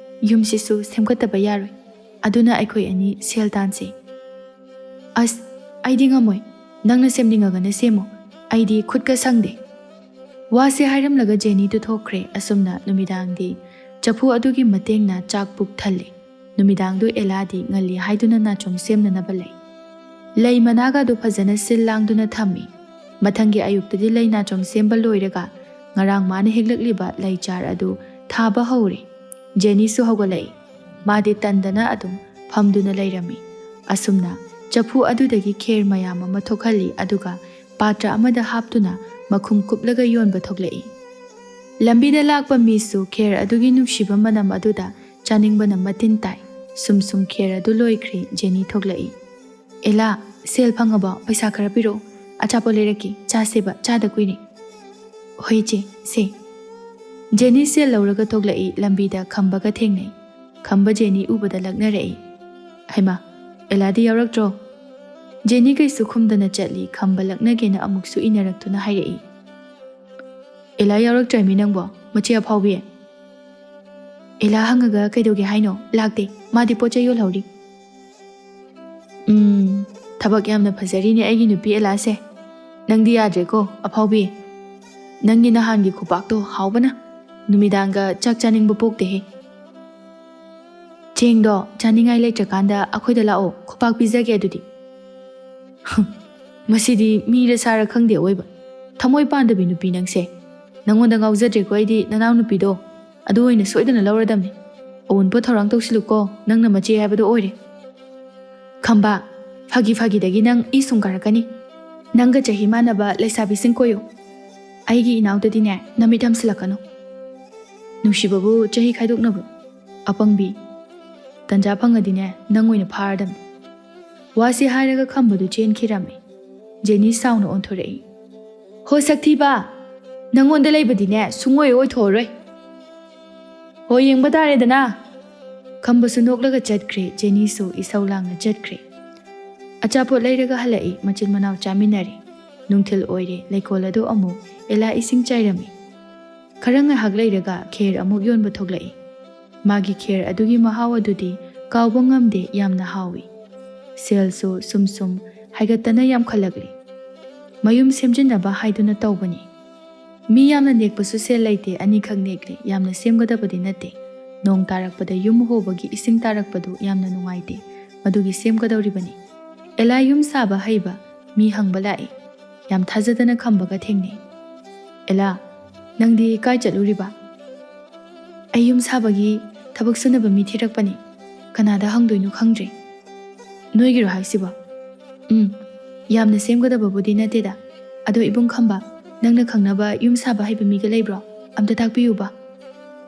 ꯌꯨꯝꯁꯤꯁꯨ ꯁꯦꯝꯒꯠꯇꯕ ꯌꯥꯔꯣꯏ꯫ ꯑꯗꯨꯅ ꯑꯩꯈꯣꯏ ꯑꯅꯤ ꯁꯦꯜ ꯇꯥꯟꯁꯤ꯫" "ꯑꯁ, ꯑꯩꯗꯤ ꯉꯝꯃꯣꯏ꯫ ꯅꯪꯅ ꯁꯦꯝꯅꯤꯡꯉꯒꯅ ꯁꯦꯝꯃꯣ꯫ ꯑꯩꯗꯤ ꯈꯨꯠꯀ ꯁꯪꯗꯦ꯫" ꯋꯥꯁꯦ ꯍꯥꯏꯔꯝꯂꯒ ꯖꯦꯅꯤꯗꯨ ꯊꯣꯛꯈ꯭ꯔꯦ꯫ ꯑꯁꯨꯝꯅ ꯅꯨꯃꯤꯗꯥꯡꯗꯤ ꯆꯐꯨ ꯑꯗꯨꯒꯤ ꯃꯇꯦꯡꯅ ꯆꯥꯛ ꯄꯨꯛ ꯊꯜꯂꯤ꯫ ꯅꯨꯃꯤꯗꯥꯡꯗꯨ ꯑꯦꯂꯥꯗꯤ ꯉꯜꯂꯤ ꯍꯥꯏꯗꯨꯅ ꯅꯥꯆꯣꯝ ꯁꯦꯝꯅꯅꯕ ꯂꯩ꯫ ꯂꯩ ꯃꯅꯥꯒꯗꯨ ꯐꯖꯅ ꯁꯤꯜ ꯂꯥꯡꯗꯨꯅ ꯊꯝꯃꯤ꯫ ꯃꯊꯪꯒꯤ ꯑꯌꯨꯛꯇꯗꯤ ꯂꯩ ꯅꯥꯆꯣꯝ ꯁꯦꯝꯕ ꯂꯣꯏꯔꯒ ꯉꯔꯥꯡ ꯃꯥꯅ ꯍꯦꯛꯂꯛꯂꯤꯕ ꯂꯩ ꯆꯥꯔ ꯑꯗꯨ ꯊꯥꯕ ꯍꯧꯔꯦ꯫ ꯖꯦꯅꯤꯁꯨ ꯍꯧꯒꯠꯂꯛꯏ꯫ ꯃꯥꯗꯤ ꯇꯟꯗꯅ ꯑꯗꯨꯝ ꯐꯝꯗꯨꯅ ꯂꯩꯔꯝꯃꯤ꯫ ꯑꯁꯨꯝꯅ ꯆꯐꯨ ꯑꯗꯨꯗꯒꯤ ꯈꯦꯔ ꯃꯌꯥꯝ ꯑꯃ ꯊꯣꯛꯍꯜꯂꯤ, ꯑꯗꯨꯒ ꯄꯥꯇ꯭ꯔ ꯑꯃꯗ ꯍꯥꯞꯇꯨꯅ ꯃꯈꯨꯝ ꯀꯨꯞꯂꯒ ꯌꯣꯟꯕ ꯊꯣꯛꯂꯛꯏ꯫ ꯂꯝꯕꯤꯗ ꯂꯥꯛꯄ ꯃꯤꯁꯨ ꯈꯦꯔ ꯑꯗꯨꯒꯤ ꯅꯨꯡꯁꯤꯕ ꯃꯅꯝ ꯑꯗꯨꯗ ꯆꯥꯅꯤꯡꯕꯅ ꯃꯇꯤꯟ ꯇꯥꯏ꯫ ꯁꯨꯝ ꯁꯨꯝ ꯈꯦꯔ ꯑꯗꯨ ꯂꯣꯏꯈ꯭ꯔꯦ꯫ ꯖꯦꯅꯤ ꯊꯣꯛꯂꯛꯏ꯫ "ꯑꯦꯂꯥ, ꯁꯦꯜ ꯐꯪꯉꯕꯣ? ꯄꯩꯁꯥ ꯈꯔ ꯄꯤꯔꯛꯑꯣ, ꯑꯆꯥꯄꯣꯠ ꯂꯩꯔꯛꯀꯦ, ꯆꯥꯁꯦꯕ, ꯆꯥꯗ ꯀꯨꯏꯔꯦ꯫" "ꯍꯣꯏ ꯏꯆꯦ, ꯁꯦ꯫" ꯖꯦꯅꯤ ꯁꯦꯜ ꯂꯧꯔꯒ ꯊꯣꯛꯂꯛꯏ꯫ ꯂꯝꯕꯤꯗ ꯈꯝꯕꯒ ꯊꯦꯡꯅꯩ꯫ ꯈꯝꯕ ꯖꯦꯅꯤ ꯎꯕꯗ ꯂꯛꯅꯔꯛꯏ꯫ "ꯍꯩꯃꯥ, ꯑꯦꯂꯥꯗꯤ ꯌꯥꯎꯔꯛꯇ꯭ꯔꯣ?" ꯖꯦꯅꯤ ꯀꯩꯁꯨ ꯈꯨꯝꯗꯅ ꯆꯠꯂꯤ꯫ ꯈꯝꯕ ꯂꯛꯅꯒꯦꯅ ꯑꯃꯨꯛꯁꯨ ꯏꯟꯅꯔꯛꯇꯨꯅ ꯍꯥꯏꯔꯛꯏ꯫ "ꯑꯦꯂꯥ ꯌꯥꯎꯔꯛꯇ꯭ꯔꯦꯃꯤ ꯅꯪꯕꯣ, ꯃꯆꯦ ꯑꯐꯥꯎꯕꯤ?" "ꯑꯦꯂꯥ ꯍꯪꯉꯒ ꯀꯩꯗꯧꯒꯦ ꯍꯥꯏꯅꯣ? ꯂꯥꯛꯇꯦ, ꯃꯥꯗꯤ ꯄꯣꯠ ꯆꯩ ꯌꯣꯜꯍꯧꯔꯤ꯫" "ꯎꯝ, ꯊꯕꯛ ꯌꯥꯝꯅ ꯐꯖꯔꯤꯅꯦ ꯑꯩꯒꯤ ꯅꯨꯄꯤ ꯑꯦꯂꯥꯁꯦ꯫ ꯅꯪꯗꯤ ꯌꯥꯗ꯭ꯔꯦꯀꯣ ꯑꯐꯥꯎꯕꯤ꯫ ꯅꯪꯒꯤ ꯅꯍꯥꯟꯒꯤ ꯈꯨꯄꯥꯛꯇꯣ ꯍꯥꯎꯕꯅ ꯅꯨꯃꯤꯗꯥꯡꯒ ꯆꯥꯛ ꯆꯥꯅꯤꯡꯕ ꯄꯣꯛꯇꯦꯍꯦ꯫" "ꯆꯦꯡꯗꯣ ꯆꯥꯅꯤꯡꯉꯥꯏ ꯂꯩꯇ꯭ꯔꯀꯥꯟꯗ ꯑꯩꯈꯣꯏꯗ ꯂꯥꯛꯑꯣ, ꯈꯨꯄꯥꯛ ꯄꯤꯖꯒꯦ ꯑꯗꯨꯗꯤ꯫" "ꯃꯁꯤꯗꯤ ꯃꯤꯔ ꯁꯥꯔ ꯈꯪꯗꯦ ꯑꯣꯏꯕ꯫ ꯊꯃꯣꯏ ꯄꯥꯟꯗꯕꯤ ꯅꯨꯄꯤ ꯅꯪꯁꯦ꯫ ꯅꯪꯉꯣꯟꯗ ꯉꯥꯎꯖꯗ꯭ꯔꯦꯀꯣ ꯑꯩꯗꯤ, ꯅꯅꯥꯎ ꯅꯨꯄꯤꯗꯣ꯫ ꯑꯗꯨ ꯑꯣꯏꯅ ꯁꯣꯏꯗꯅ ꯂꯧꯔꯗꯝꯅꯤ꯫ ꯑꯋꯨꯟꯄꯣꯠ ꯊꯧꯔꯥꯡ ꯇꯧꯁꯤꯜꯂꯨꯀꯣ, ꯅꯪꯅ ꯃꯆꯦ ꯍꯥꯏꯕꯗꯣ ꯑꯣꯏꯔꯦ꯫" "ꯈꯝꯕ, ꯐꯥꯒꯤ ꯐꯥꯒꯤꯗꯒꯤ ꯅꯪ ꯏ ꯁꯨꯝ ꯀꯥꯔꯛꯀꯅꯤ꯫ ꯅꯪꯒ ꯆꯍꯤ ꯃꯥꯟꯅꯕ ꯂꯩꯁꯥꯕꯤꯁꯤꯡ ꯀꯣꯏꯌꯨ꯫ ꯑꯩꯒꯤ ꯏꯅꯥꯎꯗꯗꯤꯅꯦ ꯅꯃꯤꯠ ꯍꯝꯁꯤꯜꯂꯛꯀꯅꯨ꯫" "ꯅꯨꯡꯁꯤꯕꯕꯨ ꯆꯍꯤ ꯈꯥꯏꯗꯣꯛꯅꯕ꯭ꯔꯣ? ꯑꯄꯪꯕꯤ꯫ ꯇꯟꯖꯥ ꯐꯪꯉꯗꯤꯅꯦ ꯅꯪ ꯑꯣꯏꯅ ꯐꯥꯔꯗꯝꯅꯤ꯫" ꯋꯥꯁꯤ ꯍꯥꯏꯔꯒ ꯈꯝꯕꯗꯨ ꯆꯦꯟꯈꯤꯔꯝꯃꯤ꯫ ꯖꯦꯅꯤ ꯁꯥꯎꯅ ꯑꯣꯟꯊꯣꯔꯛꯏ꯫ "ꯍꯣ ꯁꯛꯊꯤꯕ, ꯅꯪꯉꯣꯟꯗ ꯂꯩꯕꯗꯤꯅꯦ ꯁꯨꯡꯑꯣꯏ ꯑꯣꯏꯊꯣꯛꯑꯔꯣꯏ꯫" "ꯍꯣ ꯌꯦꯡꯕ ꯇꯥꯔꯦꯗꯅ꯫" ꯈꯝꯕꯁꯨ ꯅꯣꯛꯂꯒ ꯆꯠꯈ꯭ꯔꯦ, ꯖꯦꯅꯤꯁꯨ ꯏꯁꯧ ꯂꯥꯡꯅ ꯆꯠꯈ꯭ꯔꯦ꯫ ꯑꯆꯥꯄꯣꯠ ꯂꯩꯔꯒ ꯍꯜꯂꯛꯏ꯫ ꯃꯆꯤꯟ ꯃꯅꯥꯎ ꯆꯥꯃꯤꯟꯅꯔꯤ꯫ ꯅꯨꯡꯊꯤꯜ ꯑꯣꯏꯔꯦ꯫ ꯂꯩꯀꯣꯜ ꯑꯗꯨ ꯑꯃꯨꯛ ꯑꯦꯂꯥ ꯏꯁꯤꯡ ꯆꯥꯏꯔꯝꯃꯤ꯫ ꯈꯔ ꯉꯥꯏꯍꯥꯛ ꯂꯩꯔꯒ ꯈꯦꯔ ꯑꯃꯨꯛ ꯌꯣꯟꯕ ꯊꯣꯛꯂꯛꯏ꯫ ꯃꯥꯒꯤ ꯈꯦꯔ ꯑꯗꯨꯒꯤ ꯃꯍꯥꯎ ꯑꯗꯨꯗꯤ ꯀꯥꯎꯕ ꯉꯝꯗꯦ, ꯌꯥꯝꯅ ꯍꯥꯎꯏ꯫ ꯁꯦꯜꯁꯨ ꯁꯨꯝ ꯁꯨꯝ ꯍꯥꯏꯒꯠꯇꯅ ꯌꯥꯝꯈꯠꯂꯛꯂꯤ꯫ ꯃꯌꯨꯝ ꯁꯦꯝꯖꯤꯟꯅꯕ ꯍꯥꯏꯗꯨꯅ ꯇꯧꯕꯅꯤ꯫ ꯃꯤ ꯌꯥꯝꯅ ꯅꯦꯛꯄꯁꯨ ꯁꯦꯜ ꯂꯩꯇꯦ, ꯑꯅꯤꯈꯛ ꯅꯦꯛꯂꯤ꯫ ꯌꯥꯝꯅ ꯁꯦꯝꯒꯗꯕꯗꯤ ꯅꯠꯇꯦ꯫ ꯅꯣꯡ ꯇꯥꯔꯛꯄꯗ ꯌꯨꯝ ꯍꯣꯕꯒꯤ ꯏꯁꯤꯡ ꯇꯥꯔꯛꯄꯗꯨ ꯌꯥꯝꯅ ꯅꯨꯡꯉꯥꯏꯇꯦ꯫ ꯃꯗꯨꯒꯤ ꯁꯦꯝꯒꯗꯧꯔꯤꯕꯅꯤ꯫ ꯑꯦꯂꯥ ꯌꯨꯝ ꯁꯥꯕ ꯍꯩꯕ ꯃꯤ ꯍꯪꯕ ꯂꯥꯛꯏ꯫ ꯌꯥꯝ ꯊꯥꯖꯗꯅ ꯈꯝꯕꯒ ꯊꯦꯡꯅꯩ꯫ "ꯑꯦꯂꯥ, ꯅꯪꯗꯤ ꯀꯥꯏ ꯆꯠꯂꯨꯔꯤꯕ?" "ꯑꯩ ꯌꯨꯝ ꯁꯥꯕꯒꯤ ꯊꯕꯛ ꯁꯨꯅꯕ ꯃꯤ ꯊꯤꯔꯛꯄꯅꯤ꯫ ꯀꯅꯥꯗ ꯍꯪꯗꯣꯏꯅꯣ ꯈꯪꯗ꯭ꯔꯦ꯫" "ꯅꯣꯏꯒꯤꯔꯣ ꯍꯥꯏꯁꯤꯕꯣ?" "ꯎꯝ, ꯌꯥꯝꯅ ꯁꯦꯝꯒꯗꯕꯕꯨꯗꯤ ꯅꯠꯇꯦꯗ꯫ ꯑꯗꯣ ꯏꯕꯨꯡ ꯈꯝꯕ, ꯅꯪꯅ ꯈꯪꯅꯕ ꯌꯨꯝ ꯁꯥꯕ ꯍꯩꯕ ꯃꯤꯒ ꯂꯩꯕ꯭ꯔꯣ? ꯑꯝꯇ ꯇꯥꯛꯄꯤꯌꯨꯕ꯫"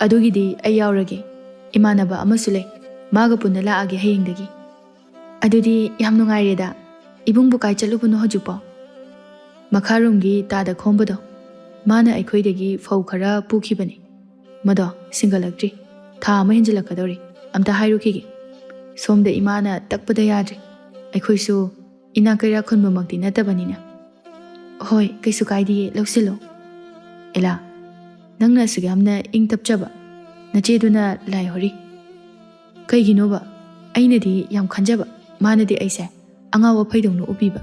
"ꯑꯗꯨꯒꯤꯗꯤ ꯑꯩ ꯌꯥꯎꯔꯒꯦ꯫ ꯏꯃꯥꯟꯅꯕ ꯑꯃꯁꯨ ꯂꯩ꯫ ꯃꯥꯒ ꯄꯨꯟꯅ ꯂꯥꯛꯑꯒꯦ ꯍꯌꯦꯡꯗꯒꯤ꯫" "ꯑꯗꯨꯗꯤ ꯌꯥꯝ ꯅꯨꯡꯉꯥꯏꯔꯦꯗ꯫ ꯏꯕꯨꯡꯕꯨ ꯀꯥꯏ ꯆꯠꯂꯨꯕꯅꯣ ꯍꯧꯖꯤꯛꯄꯣ?" "ꯃꯈꯥꯔꯣꯝꯒꯤ ꯇꯥꯗ ꯈꯣꯝꯕꯗꯣ, ꯃꯥꯅ ꯑꯩꯈꯣꯏꯗꯒꯤ ꯐꯧ ꯈꯔ ꯄꯨꯈꯤꯕꯅꯤ꯫ ꯃꯗꯣ ꯁꯤꯡꯒꯠꯂꯛꯇ꯭ꯔꯤ꯫ ꯊꯥ ꯑꯃ ꯍꯦꯟꯖꯤꯜꯂꯛꯀꯗꯧꯔꯦ꯫ ꯑꯝꯇ ꯍꯥꯏꯔꯨꯈꯤꯒꯦ꯫ ꯁꯣꯝꯗ ꯏꯃꯥꯅ ꯇꯛꯄꯗ ꯌꯥꯗ꯭ꯔꯦ꯫ ꯑꯩꯈꯣꯏꯁꯨ ꯏꯅꯥꯛ ꯀꯩꯔꯥꯛ ꯈꯨꯟꯕꯃꯛꯇꯤ ꯅꯠꯇꯕꯅꯤꯅ꯫" "ꯍꯣꯏ, ꯀꯩꯁꯨ ꯀꯥꯏꯗꯤꯌꯦ, ꯂꯧꯁꯤꯜꯂꯣ꯫" "ꯑꯦꯂꯥ, ꯅꯪꯅ ꯑꯁꯨꯛ ꯌꯥꯝꯅ ꯏꯪ ꯇꯞꯆꯕ ꯅꯆꯦꯗꯨꯅ ꯂꯥꯏ ꯍꯣꯔꯤ꯫ ꯀꯩꯒꯤꯅꯣꯕ? ꯑꯩꯅꯗꯤ ꯌꯥꯝ ꯈꯟꯖꯕ, ꯃꯥꯅꯗꯤ ꯑꯩꯁꯦ ꯑꯉꯥꯎ ꯑꯐꯩꯗꯧꯅ ꯎꯕꯤꯕ꯫"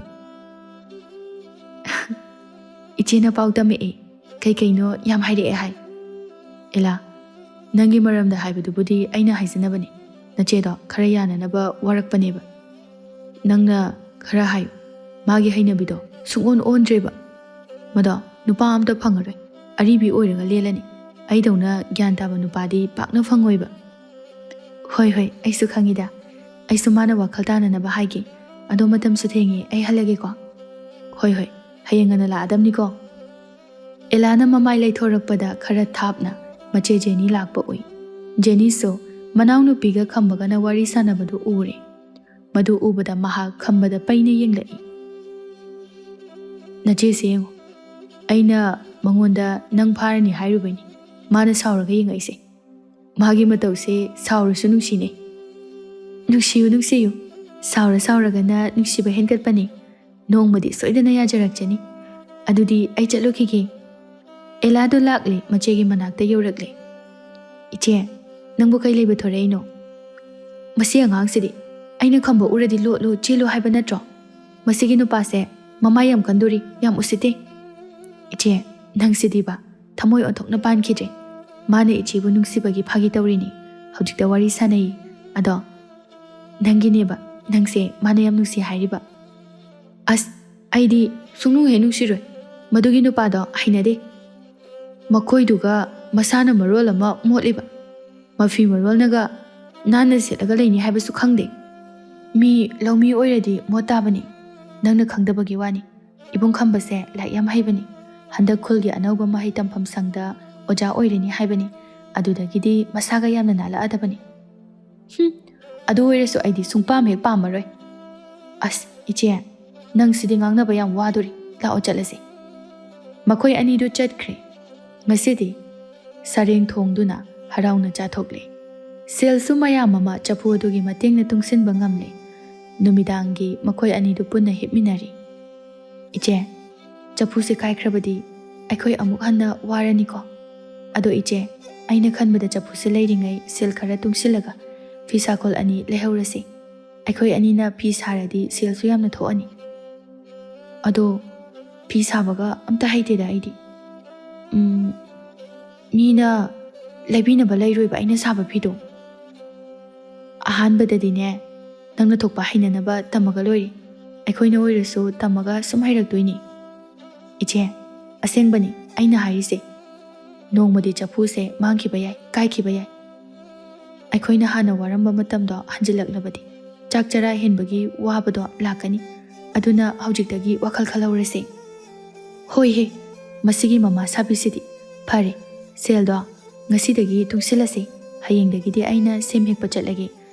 "ꯏꯆꯦꯅ ꯄꯥꯎ ꯇꯝꯃꯛꯑꯦ, ꯀꯩ ꯀꯩꯅꯣ ꯌꯥꯝ ꯍꯥꯏꯔꯛꯑꯦ ꯍꯥꯏ꯫" "ꯑꯦꯂꯥ, ꯅꯪꯒꯤ ꯃꯔꯝꯗ ꯍꯥꯏꯕꯗꯨꯕꯨꯗꯤ ꯑꯩꯅ ꯍꯥꯏꯖꯅꯕꯅꯤ꯫ ꯅꯆꯦꯗꯣ ꯈꯔ ꯌꯥꯅꯅꯕ ꯋꯥꯔꯛꯄꯅꯦꯕ꯫ ꯅꯪꯅ ꯈꯔ ꯍꯥꯏꯌꯨ꯫ ꯃꯥꯒꯤ ꯍꯩꯅꯕꯤꯗꯣ ꯁꯨꯡꯑꯣꯟ ꯑꯣꯟꯗ꯭ꯔꯦꯕ꯫ ꯃꯗꯣ ꯅꯨꯄꯥ ꯑꯝꯇ ꯐꯪꯉꯔꯣꯏ꯫ ꯑꯔꯤꯕꯤ ꯑꯣꯏꯔꯒ ꯂꯦꯜꯂꯅꯤ꯫ ꯑꯩꯗꯧꯅ ꯒ꯭ꯌꯥꯟ ꯇꯥꯕ ꯅꯨꯄꯥꯗꯤ ꯄꯥꯛꯅ ꯐꯪꯉꯣꯏꯕ꯫" "ꯍꯣꯏ, ꯍꯣꯏ, ꯑꯩꯁꯨ ꯈꯪꯉꯤꯗ꯫ ꯑꯩꯁꯨ ꯃꯥꯅ ꯋꯥꯈꯜ ꯇꯥꯅꯅꯕ ꯍꯥꯏꯒꯦ꯫ ꯑꯗꯣ ꯃꯇꯝꯁꯨ ꯊꯦꯡꯉꯦ, ꯑꯩ ꯍꯜꯂꯒꯦꯀꯣ꯫" "ꯍꯣꯏ, ꯍꯣꯏ, ꯍꯌꯦꯡ ꯉꯟꯅ ꯂꯥꯛꯑꯗꯝꯅꯤꯀꯣ꯫" ꯑꯦꯂꯥꯅ ꯃꯃꯥꯏ ꯂꯩꯊꯣꯔꯛꯄꯗ ꯈꯔ ꯊꯥꯞꯅ ꯃꯆꯦ ꯖꯦꯅꯤ ꯂꯥꯛꯄ ꯎꯏ꯫ ꯖꯦꯅꯤꯁꯨ ꯃꯅꯥꯎꯅꯨꯄꯤꯒ ꯈꯝꯕꯒꯅ ꯋꯥꯔꯤ ꯁꯥꯟꯅꯕꯗꯨ ꯎꯔꯦ꯫ ꯃꯗꯨ ꯎꯕꯗ ꯃꯍꯥꯛ ꯈꯝꯕꯗ ꯄꯩꯅ ꯌꯦꯡꯂꯛꯏ꯫ "ꯅꯆꯦꯁꯦ ꯌꯦꯡꯉꯨ, ꯑꯩꯅ ꯃꯉꯣꯟꯗ ꯅꯪ ꯐꯥꯔꯅꯤ ꯍꯥꯏꯔꯨꯕꯩꯅꯤ ꯃꯥꯅ ꯁꯥꯎꯔꯒ ꯌꯦꯡꯉꯛꯏꯁꯦ꯫ ꯃꯥꯒꯤ ꯃꯇꯧꯁꯦ ꯁꯥꯎꯔꯁꯨ ꯅꯨꯡꯁꯤꯅꯦ꯫" "ꯅꯨꯡꯁꯤꯌꯨ, ꯅꯨꯡꯁꯤꯌꯨ꯫ ꯁꯥꯎꯔ ꯁꯥꯎꯔꯒꯅ ꯅꯨꯡꯁꯤꯕ ꯍꯦꯟꯒꯠꯄꯅꯤ꯫ ꯅꯣꯡꯃꯗꯤ ꯁꯣꯏꯗꯅ ꯌꯥꯖꯔꯛꯆꯅꯤ꯫ ꯑꯗꯨꯗꯤ ꯑꯩ ꯆꯠꯂꯨꯈꯤꯒꯦ꯫ ꯑꯦꯂꯥꯗꯣ ꯂꯥꯛꯂꯦ, ꯃꯆꯦꯒꯤ ꯃꯅꯥꯛꯇ ꯌꯧꯔꯛꯂꯦ꯫ "ꯏꯆꯦ, ꯅꯪꯕꯨ ꯀꯩ ꯂꯩꯕ ꯊꯣꯔꯛꯏꯅꯣ? ꯃꯁꯤ ꯑꯉꯥꯡꯁꯤꯗꯤ ꯑꯩꯅ ꯈꯝꯕ ꯎꯔꯗꯤ ꯂꯣꯠꯂꯨ ꯆꯦꯜꯂꯨ ꯍꯥꯏꯕ ꯅꯠꯇ꯭ꯔꯣ? ꯃꯁꯤꯒꯤ ꯅꯨꯄꯥꯁꯦ ꯃꯃꯥꯏ ꯌꯥꯝ ꯀꯟꯗꯣꯔꯤ, ꯌꯥꯝ ꯎꯁꯤꯠꯇꯦ꯫" "ꯏꯆꯦ, ꯅꯪꯁꯤꯗꯤꯕ ꯊꯃꯣꯏ ꯑꯣꯟꯊꯣꯛꯅ ꯄꯥꯟꯈꯤꯗ꯭ꯔꯦ꯫ ꯃꯥꯅ ꯏꯆꯦꯕꯨ ꯅꯨꯡꯁꯤꯕꯒꯤ ꯐꯥꯒꯤ ꯇꯧꯔꯤꯅꯤ꯫ ꯍꯧꯖꯤꯛꯇ ꯋꯥꯔꯤ ꯁꯥꯟꯅꯩ꯫ ꯑꯗꯣ ꯅꯪꯒꯤꯅꯦꯕ, ꯅꯪꯁꯦ ꯃꯥꯅ ꯌꯥꯝ ꯅꯨꯡꯁꯤ ꯍꯥꯏꯔꯤꯕ꯫" "ꯑꯁ, ꯑꯩꯗꯤ ꯁꯨꯡꯅꯨꯡ ꯍꯦꯛ ꯅꯨꯡꯁꯤꯔꯣꯏ꯫ ꯃꯗꯨꯒꯤ ꯅꯨꯄꯥꯗꯣ ꯍꯩꯅꯗꯦ꯫ ꯃꯈꯣꯏꯗꯨꯒ ꯃꯁꯥꯅ ꯃꯔꯣꯜ ꯑꯃ ꯃꯣꯠꯂꯤꯕ꯫ ꯃꯐꯤ ꯃꯔꯣꯜꯅꯒ ꯅꯥꯟꯅ ꯁꯦꯠꯂꯒ ꯂꯩꯅꯤ ꯍꯥꯏꯕꯁꯨ ꯈꯪꯗꯦ꯫ ꯃꯤ ꯂꯧꯃꯤ ꯑꯣꯏꯔꯗꯤ ꯃꯣꯠ ꯇꯥꯕꯅꯤ꯫ ꯅꯪꯅ ꯈꯪꯗꯕꯒꯤ ꯋꯥꯅꯤ꯫ ꯏꯕꯨꯡ ꯈꯝꯕꯁꯦ ꯂꯥꯏꯔꯤꯛ ꯌꯥꯝ ꯍꯩꯕꯅꯤ꯫ ꯍꯟꯗꯛ ꯈꯨꯜꯒꯤ ꯑꯅꯧꯕ ꯃꯍꯩ ꯇꯝꯐꯝ ꯁꯪꯗ ꯑꯣꯖꯥ ꯑꯣꯏꯔꯅꯤ ꯍꯥꯏꯕꯅꯤ꯫ ꯑꯗꯨꯗꯒꯤꯗꯤ ꯃꯁꯥꯒ ꯌꯥꯝꯅ ꯅꯥꯜꯂꯛꯑꯗꯕꯅꯤ꯫" "ꯍꯨꯝ, ꯑꯗꯨ ꯑꯣꯏꯔꯁꯨ ꯑꯩꯗꯤ ꯁꯨꯡꯄꯥꯝ ꯍꯦꯛ ꯄꯥꯝꯃꯔꯣꯏ꯫" "ꯑꯁ, ꯏꯆꯦ, ꯅꯪꯁꯤꯗꯤ ꯉꯥꯡꯅꯕ ꯌꯥꯝ ꯋꯥꯗꯣꯔꯤ꯫ ꯂꯥꯛꯑꯣ, ꯆꯠꯂꯁꯤ꯫" ꯃꯈꯣꯏ ꯑꯅꯤꯗꯨ ꯆꯠꯈ꯭ꯔꯦ꯫ ꯉꯁꯤꯗꯤ ꯁꯔꯦꯡ ꯊꯣꯡꯗꯨꯅ ꯍꯔꯥꯎꯅ ꯆꯥꯊꯣꯛꯂꯦ꯫ ꯁꯦꯜꯁꯨ ꯃꯌꯥꯝ ꯑꯃ ꯆꯐꯨ ꯑꯗꯨꯒꯤ ꯃꯇꯦꯡꯅ ꯇꯨꯡꯁꯤꯟꯕ ꯉꯝꯂꯦ꯫ ꯅꯨꯃꯤꯗꯥꯡꯒꯤ ꯃꯈꯣꯏ ꯑꯅꯤꯗꯨ ꯄꯨꯟꯅ ꯍꯤꯞꯃꯤꯟꯅꯔꯤ꯫ "ꯏꯆꯦ, ꯆꯐꯨꯁꯦ ꯀꯥꯏꯈ꯭ꯔꯕꯗꯤ ꯑꯩꯈꯣꯏ ꯑꯃꯨꯛ ꯍꯟꯅ ꯋꯥꯔꯅꯤꯀꯣ꯫ ꯑꯗꯣ ꯏꯆꯦ, ꯑꯩꯅ ꯈꯟꯕꯗ ꯆꯐꯨꯁꯦ ꯂꯩꯔꯤꯉꯩ ꯁꯦꯜ ꯈꯔ ꯇꯨꯡꯁꯤꯜꯂꯒ ꯐꯤꯁꯥꯀꯣꯜ ꯑꯅꯤ ꯂꯩꯍꯧꯔꯁꯤ꯫ ꯑꯩꯈꯣꯏ ꯑꯅꯤꯅ ꯐꯤ ꯁꯥꯔꯗꯤ ꯁꯦꯜꯁꯨ ꯌꯥꯝꯅ ꯊꯣꯛꯑꯅꯤ꯫" "ꯑꯗꯣ ꯐꯤ ꯁꯥꯕꯒ ꯑꯝꯇ ꯍꯩꯇꯦꯗ ꯑꯩꯗꯤ꯫ ꯎꯝ, ꯃꯤꯅ ꯂꯩꯕꯤꯅꯕ ꯂꯩꯔꯣꯏꯕ ꯑꯩꯅ ꯁꯥꯕ ꯐꯤꯗꯣ꯫ ꯑꯍꯥꯟꯕꯗꯗꯤꯅꯦ, ꯅꯪꯅ ꯊꯣꯛꯄ ꯍꯩꯅꯅꯕ ꯇꯝꯃꯒ ꯂꯣꯏꯔꯦ꯫ ꯑꯩꯈꯣꯏꯅ ꯑꯣꯏꯔꯁꯨ ꯇꯝꯃꯒ ꯁꯨꯝ ꯍꯩꯔꯛꯇꯣꯏꯅꯤ꯫" "ꯏꯆꯦ, ꯑꯁꯦꯡꯕꯅꯤ ꯑꯩꯅ ꯍꯥꯏꯔꯤꯁꯦ꯫ ꯅꯣꯡꯃꯗꯤ ꯆꯐꯨꯁꯦ ꯃꯥꯡꯈꯤꯕ ꯌꯥꯏ, ꯀꯥꯏꯈꯤꯕ ꯌꯥꯏ꯫ ꯑꯩꯈꯣꯏꯅ ꯍꯥꯟꯅ ꯋꯥꯔꯝꯕ ꯃꯇꯝꯗꯣ ꯍꯟꯖꯤꯜꯂꯛꯂꯕꯗꯤ ꯆꯥꯛ ꯆꯔꯥ ꯍꯦꯟꯕꯒꯤ ꯋꯥꯕꯗꯣ ꯂꯥꯛꯀꯅꯤ꯫ ꯑꯗꯨꯅ ꯍꯧꯖꯤꯛꯇꯒꯤ ꯋꯥꯈꯜ ꯈꯜꯍꯧꯔꯁꯦ꯫" "ꯍꯣꯏꯍꯦ, ꯃꯁꯤꯒꯤ ꯃꯃꯥ ꯁꯥꯕꯤꯁꯤꯗꯤ꯫ ꯐꯔꯦ, ꯁꯦꯜꯗꯣ ꯉꯁꯤꯗꯒꯤ ꯇꯨꯡꯁꯤꯜꯂꯁꯦ꯫ ꯍꯌꯦꯡꯗꯒꯤꯗꯤ ꯑꯩꯅ ꯁꯦꯝ ꯍꯦꯛꯄ ꯆꯠꯂꯒꯦ꯫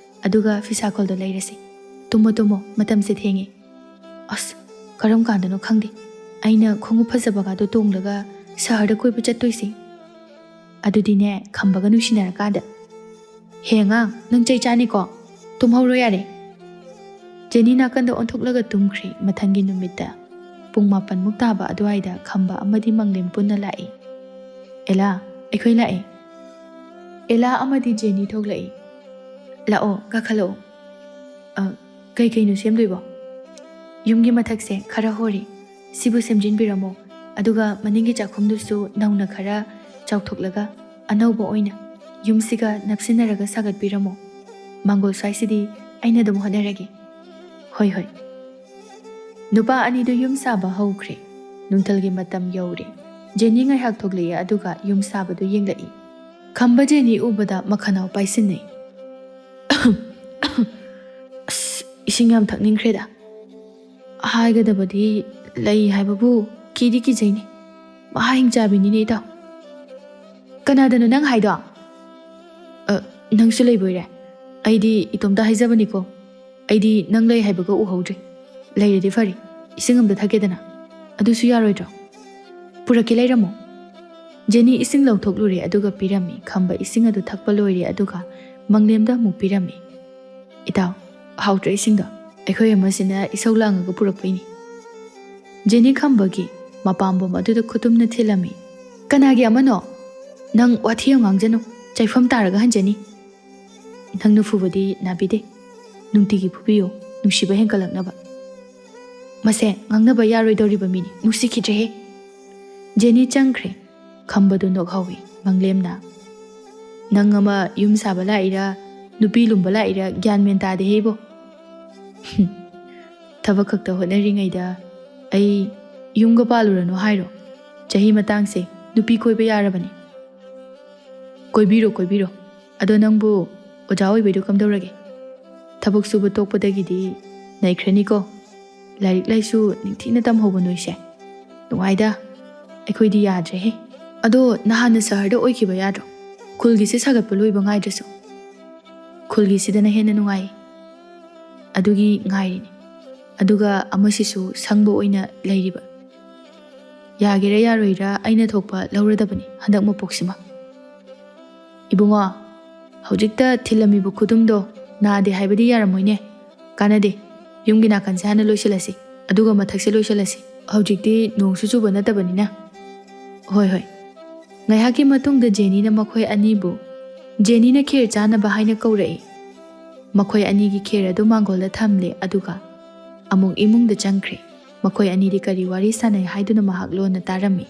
ꯑꯗꯨꯒ ꯐꯤꯁꯥꯀꯣꯜꯗꯣ ꯂꯩꯔꯁꯦ꯫ ꯇꯨꯝꯃꯣ, ꯇꯨꯝꯃꯣ, ꯃꯇꯝꯁꯦ ꯊꯦꯡꯉꯦ꯫ ꯑꯁ, ꯀꯔꯝ ꯀꯥꯟꯗꯅꯣ ꯈꯪꯗꯦ ꯑꯩꯅ ꯈꯣꯡꯎꯞ ꯐꯖꯕꯒꯗꯣ ꯇꯣꯡꯂꯒ ꯁꯍꯔꯗ ꯀꯣꯏꯕ ꯆꯠꯇꯣꯏꯁꯦ꯫ ꯑꯗꯨꯗꯤꯅꯦ, ꯈꯝꯕꯒ ꯅꯨꯡꯁꯤꯅꯔꯀꯥꯟꯗ꯫ ꯍꯦ ꯑꯉꯥꯡ, ꯅꯪ ꯆꯩ ꯆꯥꯅꯤꯀꯣ꯫ ꯇꯨꯝꯍꯧꯔꯣ ꯌꯥꯔꯦ꯫" ꯖꯦꯅꯤ ꯅꯥꯀꯟꯗ ꯑꯣꯟꯊꯣꯛꯂꯒ ꯇꯨꯝꯈ꯭ꯔꯦ꯫ ꯃꯊꯪꯒꯤ ꯅꯨꯃꯤꯠꯇ ꯄꯨꯡ ꯃꯥꯄꯟꯃꯨꯛ ꯇꯥꯕ ꯑꯗꯨꯋꯥꯏꯗ ꯈꯝꯕ ꯑꯃꯗꯤ ꯃꯪꯂꯦꯝ ꯄꯨꯟꯅ ꯂꯥꯛꯏ꯫ "ꯑꯦꯂꯥ, ꯑꯩꯈꯣꯏ ꯂꯥꯛꯑꯦ꯫" ꯑꯦꯂꯥ ꯑꯃꯗꯤ ꯖꯦꯅꯤ ꯊꯣꯛꯂꯛꯏ꯫ "ꯂꯥꯛꯑꯣ, ꯀꯥꯈꯠꯂꯛꯑꯣ꯫ ꯑ, ꯀꯩ ꯀꯩꯅꯣ ꯁꯦꯝꯗꯣꯏꯕꯣ?" "ꯌꯨꯝꯒꯤ ꯃꯊꯛꯁꯦ ꯈꯔ ꯍꯣꯔꯤ, ꯁꯤꯕꯨ ꯁꯦꯝꯖꯤꯟꯕꯤꯔꯝꯃꯣ, ꯑꯗꯨꯒ ꯃꯅꯤꯡꯒꯤ ꯆꯥꯛꯈꯨꯝꯗꯨꯁꯨ ꯅꯧꯅ ꯈꯔ ꯆꯥꯎꯊꯣꯛꯂꯒ ꯑꯅꯧꯕ ꯑꯣꯏꯅ ꯌꯨꯝꯁꯤꯒ ꯅꯞꯁꯤꯟꯅꯔꯒ ꯁꯥꯒꯠꯄꯤꯔꯝꯃꯣ꯫ ꯃꯥꯡꯒꯣꯜ ꯁ꯭ꯋꯥꯏꯁꯤꯗꯤ ꯑꯩꯅ ꯑꯗꯨꯝ ꯍꯣꯠꯅꯔꯒꯦ꯫" "ꯍꯣꯏ, ꯍꯣꯏ꯫" ꯅꯨꯄꯥ ꯑꯅꯤꯗꯨ ꯌꯨꯝ ꯁꯥꯕ ꯍꯧꯈ꯭ꯔꯦ꯫ ꯅꯨꯡꯊꯤꯜꯒꯤ ꯃꯇꯝ ꯌꯧꯔꯦ꯫ ꯖꯦꯅꯤ ꯉꯥꯏꯍꯥꯛ ꯊꯣꯛꯂꯛꯏ, ꯑꯗꯨꯒ ꯌꯨꯝ ꯁꯥꯕꯗꯨ ꯌꯦꯡꯂꯛꯏ꯫ ꯈꯝꯕ ꯖꯦꯅꯤ ꯎꯕꯗ ꯃꯈꯅꯥꯎ ꯄꯥꯏꯁꯤꯟꯅꯩ꯫ "ꯑꯁ, ꯏꯁꯤꯡ ꯌꯥꯝ ꯊꯛꯅꯤꯡꯈ꯭ꯔꯦꯗ꯫ ꯍꯥꯏꯒꯗꯕꯗꯤ ꯂꯩ ꯍꯥꯏꯕꯕꯨ ꯀꯤꯗꯤ ꯀꯤꯖꯩꯅꯦ꯫ ꯃꯍꯥ ꯍꯤꯡꯆꯥꯕꯤꯅꯤꯅꯦ, ꯏꯇꯥꯎ꯫" "ꯀꯅꯥꯗꯅꯣ ꯅꯪ ꯍꯥꯏꯗꯣ?" "ꯑ, ꯅꯪꯁꯨ ꯂꯩꯕꯣꯏꯔꯦ꯫ ꯑꯩꯗꯤ ꯏꯇꯣꯝꯇ ꯍꯥꯏꯖꯕꯅꯤꯀꯣ꯫ ꯑꯩꯗꯤ ꯅꯪ ꯂꯩ ꯍꯥꯏꯕꯒ ꯎꯍꯧꯗ꯭ꯔꯦ꯫ ꯂꯩꯔꯗꯤ ꯐꯔꯦ, ꯏꯁꯤꯡ ꯑꯝꯇ ꯊꯛꯀꯦꯗꯅ꯫ ꯑꯗꯨꯁꯨ ꯌꯥꯔꯣꯏꯗ꯭ꯔꯣ?" "ꯄꯨꯔꯛꯀꯦ, ꯂꯩꯔꯝꯃꯣ꯫" ꯖꯦꯅꯤ ꯏꯁꯤꯡ ꯂꯧꯊꯣꯛꯂꯨꯔꯦ, ꯑꯗꯨꯒ ꯄꯤꯔꯝꯃꯤ꯫ ꯈꯝꯕ ꯏꯁꯤꯡ ꯑꯗꯨ ꯊꯛꯄ ꯂꯣꯏꯔꯦ, ꯑꯗꯨꯒ ꯃꯪꯂꯦꯝꯗ ꯑꯃꯨꯛ ꯄꯤꯔꯝꯃꯤ꯫ "ꯏꯇꯥꯎ, ꯍꯥꯎꯇ꯭ꯔ ꯏꯁꯤꯡꯗꯣ? ꯑꯩꯈꯣꯏ ꯑꯃꯁꯤꯅ ꯏꯁꯧ ꯂꯥꯡꯉꯒ ꯄꯨꯔꯛꯄꯩꯅꯤ꯫" ꯖꯦꯅꯤ ꯈꯝꯕꯒꯤ ꯃꯄꯥꯝꯕꯣꯝ ꯑꯗꯨꯗ ꯈꯨꯇꯨꯝꯅ ꯊꯤꯜꯂꯝꯃꯤ꯫ "ꯀꯅꯥꯒꯤ ꯑꯃꯅꯣ? ꯅꯪ ꯋꯥꯊꯤ ꯌꯥꯝ ꯉꯥꯡꯖꯅꯨ, ꯆꯩꯐꯝ ꯇꯥꯔꯒ ꯍꯟꯖꯅꯤ꯫" "ꯅꯪꯅ ꯐꯨꯕꯗꯤ ꯅꯥꯕꯤꯗꯦ꯫ ꯅꯨꯡꯇꯤꯒꯤ ꯐꯨꯕꯤꯌꯨ, ꯅꯨꯡꯁꯤꯕ ꯍꯦꯟꯒꯠꯂꯛꯅꯕ꯫" "ꯃꯁꯦ ꯉꯥꯡꯅꯕ ꯌꯥꯔꯣꯏꯗꯧꯔꯤꯕ ꯃꯤꯅꯤ, ꯅꯨꯡꯁꯤꯈꯤꯗ꯭ꯔꯦꯍꯦ꯫" ꯖꯦꯅꯤ ꯆꯪꯈ꯭ꯔꯦ꯫ ꯈꯝꯕꯗꯨ ꯅꯣꯛꯍꯧꯏ꯫ ꯃꯪꯂꯦꯝꯅ, "ꯅꯪ ꯑꯃ ꯌꯨꯝ ꯁꯥꯕ ꯂꯥꯛꯏꯔꯥ, ꯅꯨꯄꯤ ꯂꯨꯝꯕ ꯂꯥꯛꯏꯔꯥ, ꯒ꯭ꯌꯥꯟ ꯃꯦꯟ ꯇꯥꯗꯦꯍꯦ ꯏꯕꯣ꯫ ꯊꯕꯛ ꯈꯛꯇ ꯍꯣꯠꯅꯔꯤꯉꯩꯗ ꯑꯩ ꯌꯨꯝꯒ ꯄꯥꯜꯂꯨꯔꯅꯨ ꯍꯥꯏꯔꯣ? ꯆꯍꯤ ꯃꯇꯥꯡꯁꯦ ꯅꯨꯄꯤ ꯀꯣꯏꯕ ꯌꯥꯔꯕꯅꯤ꯫" "ꯀꯣꯏꯕꯤꯔꯣ, ꯀꯣꯏꯕꯤꯔꯣ꯫ ꯑꯗꯣ ꯅꯪꯕꯨ ꯑꯣꯖꯥ ꯑꯣꯏꯕꯩꯗꯣ ꯀꯝꯗꯧꯔꯒꯦ? ꯊꯕꯛ ꯁꯨꯕ ꯇꯣꯛꯄꯗꯒꯤꯗꯤ ꯅꯩꯈ꯭ꯔꯅꯤꯀꯣ꯫ ꯂꯥꯏꯔꯤꯛ ꯂꯥꯏꯁꯨ ꯅꯤꯡꯊꯤꯅ ꯇꯝꯍꯧꯕ ꯅꯣꯏꯁꯦ꯫ ꯅꯨꯡꯉꯥꯏꯗ꯫ ꯑꯩꯈꯣꯏꯗꯤ ꯌꯥꯗ꯭ꯔꯦꯍꯦ꯫ ꯑꯗꯣ ꯅꯍꯥꯟꯅ ꯁꯍꯔꯗ ꯑꯣꯏꯈꯤꯕ ꯌꯥꯗ꯭ꯔꯣ? ꯈꯨꯜꯒꯤꯁꯦ ꯁꯥꯒꯠꯄ ꯂꯣꯏꯕ ꯉꯥꯏꯗ꯭ꯔꯁꯨ꯫ ꯈꯨꯜꯒꯤꯁꯤꯗꯅ ꯍꯦꯟꯅ ꯅꯨꯡꯉꯥꯏ꯫ ꯑꯗꯨꯒꯤ ꯉꯥꯏꯔꯤꯅꯤ꯫ ꯑꯗꯨꯒ ꯑꯃꯁꯤꯁꯨ ꯁꯪꯕ ꯑꯣꯏꯅ ꯂꯩꯔꯤꯕ꯫ ꯌꯥꯒꯦꯔꯥ ꯌꯥꯔꯣꯏꯔꯥ ꯑꯩꯅ ꯊꯣꯛꯄ ꯂꯧꯔꯗꯕꯅꯤ ꯍꯟꯗꯛ ꯃꯄꯣꯛꯁꯤꯃ꯫" "ꯏꯕꯨꯡꯉꯣ, ꯍꯧꯖꯤꯛꯇ ꯊꯤꯜꯂꯝꯃꯤꯕ ꯈꯨꯗꯨꯝꯗꯣ ꯅꯥꯗꯦ ꯍꯥꯏꯕꯗꯤ ꯌꯥꯔꯝꯃꯣꯏꯅꯦ꯫ ꯀꯥꯟꯅꯗꯦ꯫ ꯌꯨꯝꯒꯤ ꯅꯥꯀꯟꯁꯦ ꯍꯥꯟꯅ ꯂꯣꯏꯁꯤꯜꯂꯁꯤ, ꯑꯗꯨꯒ ꯃꯊꯛꯁꯦ ꯂꯣꯏꯁꯤꯜꯂꯁꯤ꯫ ꯍꯧꯖꯤꯛꯇꯤ ꯅꯣꯡꯁꯨ ꯆꯨꯕ ꯅꯠꯇꯕꯅꯤꯅ꯫ ꯍꯣꯏ, ꯍꯣꯏ꯫ ꯉꯥꯏꯍꯥꯛꯀꯤ ꯃꯇꯨꯡꯗ ꯖꯦꯅꯤꯅ ꯃꯈꯣꯏ ꯑꯅꯤꯕꯨ, ꯖꯦꯅꯤꯅ ꯈꯦꯔ ꯆꯥꯅꯕ ꯍꯥꯏꯅ ꯀꯧꯔꯛꯏ꯫ ꯃꯈꯣꯏ ꯑꯅꯤꯒꯤ ꯈꯦꯔ ꯑꯗꯨ ꯃꯥꯡꯒꯣꯜꯗ ꯊꯝꯂꯦ, ꯑꯗꯨꯒ ꯑꯃꯨꯛ ꯏꯃꯨꯡꯗ ꯆꯪꯈ꯭ꯔꯦ꯫ ꯃꯈꯣꯏ ꯑꯅꯤꯗꯤ ꯀꯔꯤ ꯋꯥꯔꯤ ꯁꯥꯟꯅꯩ ꯍꯥꯏꯗꯨꯅ ꯃꯍꯥꯛ ꯂꯣꯟꯅ ꯇꯥꯔꯝꯃꯤ꯫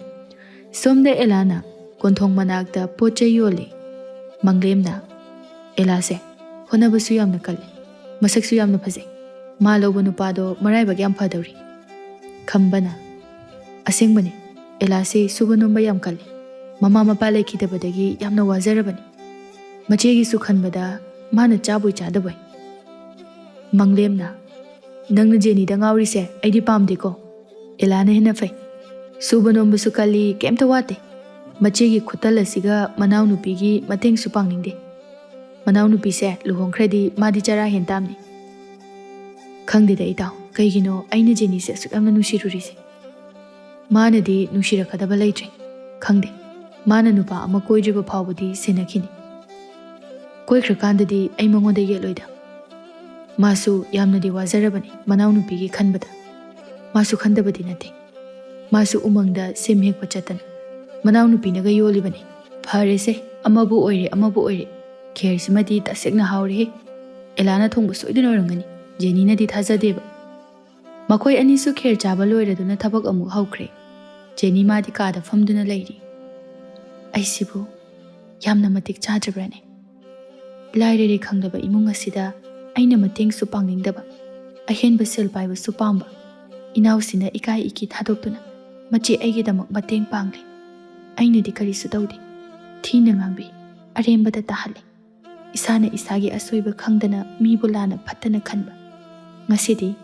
ꯁꯣꯝꯗ ꯑꯦꯂꯥꯅ ꯀꯣꯟꯊꯣꯡ ꯃꯅꯥꯛꯇ ꯄꯣꯠ ꯆꯩ ꯌꯣꯜꯂꯤ꯫ ꯃꯪꯂꯦꯝꯅ, "ꯑꯦꯂꯥꯁꯦ ꯍꯣꯠꯅꯕꯁꯨ ꯌꯥꯝꯅ ꯀꯜꯂꯤ, ꯃꯁꯛꯁꯨ ꯌꯥꯝꯅ ꯐꯖꯩ꯫ ꯃꯥ ꯂꯧꯕ ꯅꯨꯄꯥꯗꯣ ꯃꯔꯥꯏꯕꯛ ꯌꯥꯝ ꯐꯗꯧꯔꯤ꯫" ꯈꯝꯕꯅ, "ꯑꯁꯦꯡꯕꯅꯤ, ꯑꯦꯂꯥꯁꯦ ꯁꯨꯕ ꯅꯣꯝꯕ ꯌꯥꯝ ꯀꯜꯂꯤ꯫ ꯃꯃꯥ ꯃꯄꯥ ꯂꯩꯈꯤꯗꯕꯗꯒꯤ ꯌꯥꯝꯅ ꯋꯥꯖꯔꯕꯅꯤ꯫ ꯃꯆꯦꯒꯤꯁꯨ ꯈꯟꯕꯗ ꯃꯥꯅ ꯆꯥꯕꯣꯏ ꯆꯥꯗꯕꯣꯏ꯫" ꯃꯪꯂꯦꯝꯅ, "ꯅꯪꯅ ꯖꯦꯅꯤꯗ ꯉꯥꯎꯔꯤꯁꯦ ꯑꯩꯗꯤ ꯄꯥꯝꯗꯦꯀꯣ꯫ ꯑꯦꯂꯥꯅ ꯍꯦꯟꯅ ꯐꯩ꯫ ꯁꯨꯕ ꯅꯣꯝꯕꯁꯨ ꯀꯜꯂꯤ, ꯀꯩꯝꯇ ꯋꯥꯠꯇꯦ꯫ ꯃꯆꯦꯒꯤ ꯈꯨꯠꯇꯜ ꯑꯁꯤꯒ ꯃꯅꯥꯎꯅꯨꯄꯤꯒꯤ ꯃꯇꯦꯡꯁꯨ ꯄꯥꯡꯅꯤꯡꯗꯦ꯫ ꯃꯅꯥꯎꯅꯨꯄꯤꯁꯦ ꯂꯨꯍꯣꯡꯈ꯭ꯔꯗꯤ ꯃꯥꯗꯤ ꯆꯔꯥ ꯍꯦꯟ ꯇꯥꯕꯅꯤ꯫" "ꯈꯪꯗꯦꯗ ꯏꯇꯥꯎ, ꯀꯩꯒꯤꯅꯣ ꯑꯩꯅ ꯖꯦꯅꯤꯁꯦ ꯑꯁꯨꯛ ꯌꯥꯝꯅ ꯅꯨꯡꯁꯤꯔꯨꯔꯤꯁꯦ? ꯃꯥꯅꯗꯤ ꯅꯨꯡꯁꯤꯔꯛꯀꯗꯕ ꯂꯩꯇ꯭ꯔꯦ꯫ ꯈꯪꯗꯦ, ꯃꯥꯅ ꯅꯨꯄꯥ ꯑꯃ ꯀꯣꯏꯗ꯭ꯔꯤꯕ ꯐꯥꯎꯕꯗꯤ ꯁꯦꯟꯅꯈꯤꯅꯤ꯫ ꯀꯣꯏꯈ꯭ꯔꯀꯥꯟꯗꯗꯤ ꯑꯩ ꯃꯉꯣꯟꯗ ꯌꯦꯠꯂꯣꯏꯗ꯫ ꯃꯥꯁꯨ ꯌꯥꯝꯅꯗꯤ ꯋꯥꯖꯔꯕꯅꯤ ꯃꯅꯥꯎꯅꯨꯄꯤꯒꯤ ꯈꯟꯕꯗ꯫ ꯃꯥꯁꯨ ꯈꯟꯗꯕꯗꯤ ꯅꯠꯇꯦ꯫ ꯃꯥꯁꯨ ꯎꯃꯪꯗ ꯁꯦꯝ ꯍꯦꯛꯄ ꯆꯠꯇꯅ ꯃꯅꯥꯎꯅꯨꯄꯤꯅꯒ ꯌꯣꯜꯂꯤꯕꯅꯤ꯫ ꯐꯔꯦꯁꯦ, ꯑꯃꯕꯨ ꯑꯣꯏꯔꯦ, ꯑꯃꯕꯨ ꯑꯣꯏꯔꯦ꯫ ꯈꯦꯔꯁꯤꯃꯗꯤ ꯇꯁꯦꯡꯅ ꯍꯥꯎꯔꯦꯍꯦ꯫ ꯑꯦꯂꯥꯅ ꯊꯣꯡꯕ ꯁꯣꯏꯗꯅ ꯑꯣꯏꯔꯝꯒꯅꯤ꯫ ꯖꯦꯅꯤꯅꯗꯤ ꯊꯥꯖꯗꯦꯕ꯫" ꯃꯈꯣꯏ ꯑꯅꯤꯁꯨ ꯈꯦꯔ ꯆꯥꯕ ꯂꯣꯏꯔꯗꯨꯅ ꯊꯕꯛ ꯑꯃꯨꯛ ꯍꯧꯈ꯭ꯔꯦ꯫ ꯖꯦꯅꯤ ꯃꯥꯗꯤ ꯀꯥꯗ ꯐꯝꯗꯨꯅ ꯂꯩꯔꯤ꯫ "ꯑꯩꯁꯤꯕꯨ ꯌꯥꯝꯅ ꯃꯇꯤꯛ ꯆꯥꯗ꯭ꯔꯕ꯭ꯔꯥꯅꯦ? ꯂꯥꯏꯔꯔꯦ ꯈꯪꯂꯕ ꯏꯃꯨꯡ ꯑꯁꯤꯗ ꯑꯩꯅ ꯃꯇꯦꯡꯁꯨ ꯄꯥꯡꯅꯤꯡꯗꯕ, ꯑꯍꯦꯟꯕ ꯁꯦꯜ ꯄꯥꯏꯕꯁꯨ ꯄꯥꯝꯕ, ꯏꯅꯥꯎꯁꯤꯅ ꯏꯀꯥꯏ ꯏꯀꯤ ꯊꯥꯗꯣꯛꯇꯨꯅ ꯃꯆꯦ ꯑꯩꯒꯤꯗꯃꯛ ꯃꯇꯦꯡ ꯄꯥꯡꯂꯤ꯫ ꯑꯩꯅꯗꯤ ꯀꯔꯤꯁꯨ ꯇꯧꯗꯦ꯫ ꯊꯤꯅ ꯉꯥꯡꯕꯤ, ꯑꯔꯦꯝꯕꯗ ꯇꯥꯍꯜꯂꯤ꯫ ꯏꯁꯥꯅ ꯏꯁꯥꯒꯤ ꯑꯁꯣꯏꯕ ꯈꯪꯗꯅ ꯃꯤꯕꯨ ꯂꯥꯟꯅ ꯐꯠꯇꯅ ꯈꯟꯕ꯫ ꯉꯁꯤꯗꯤ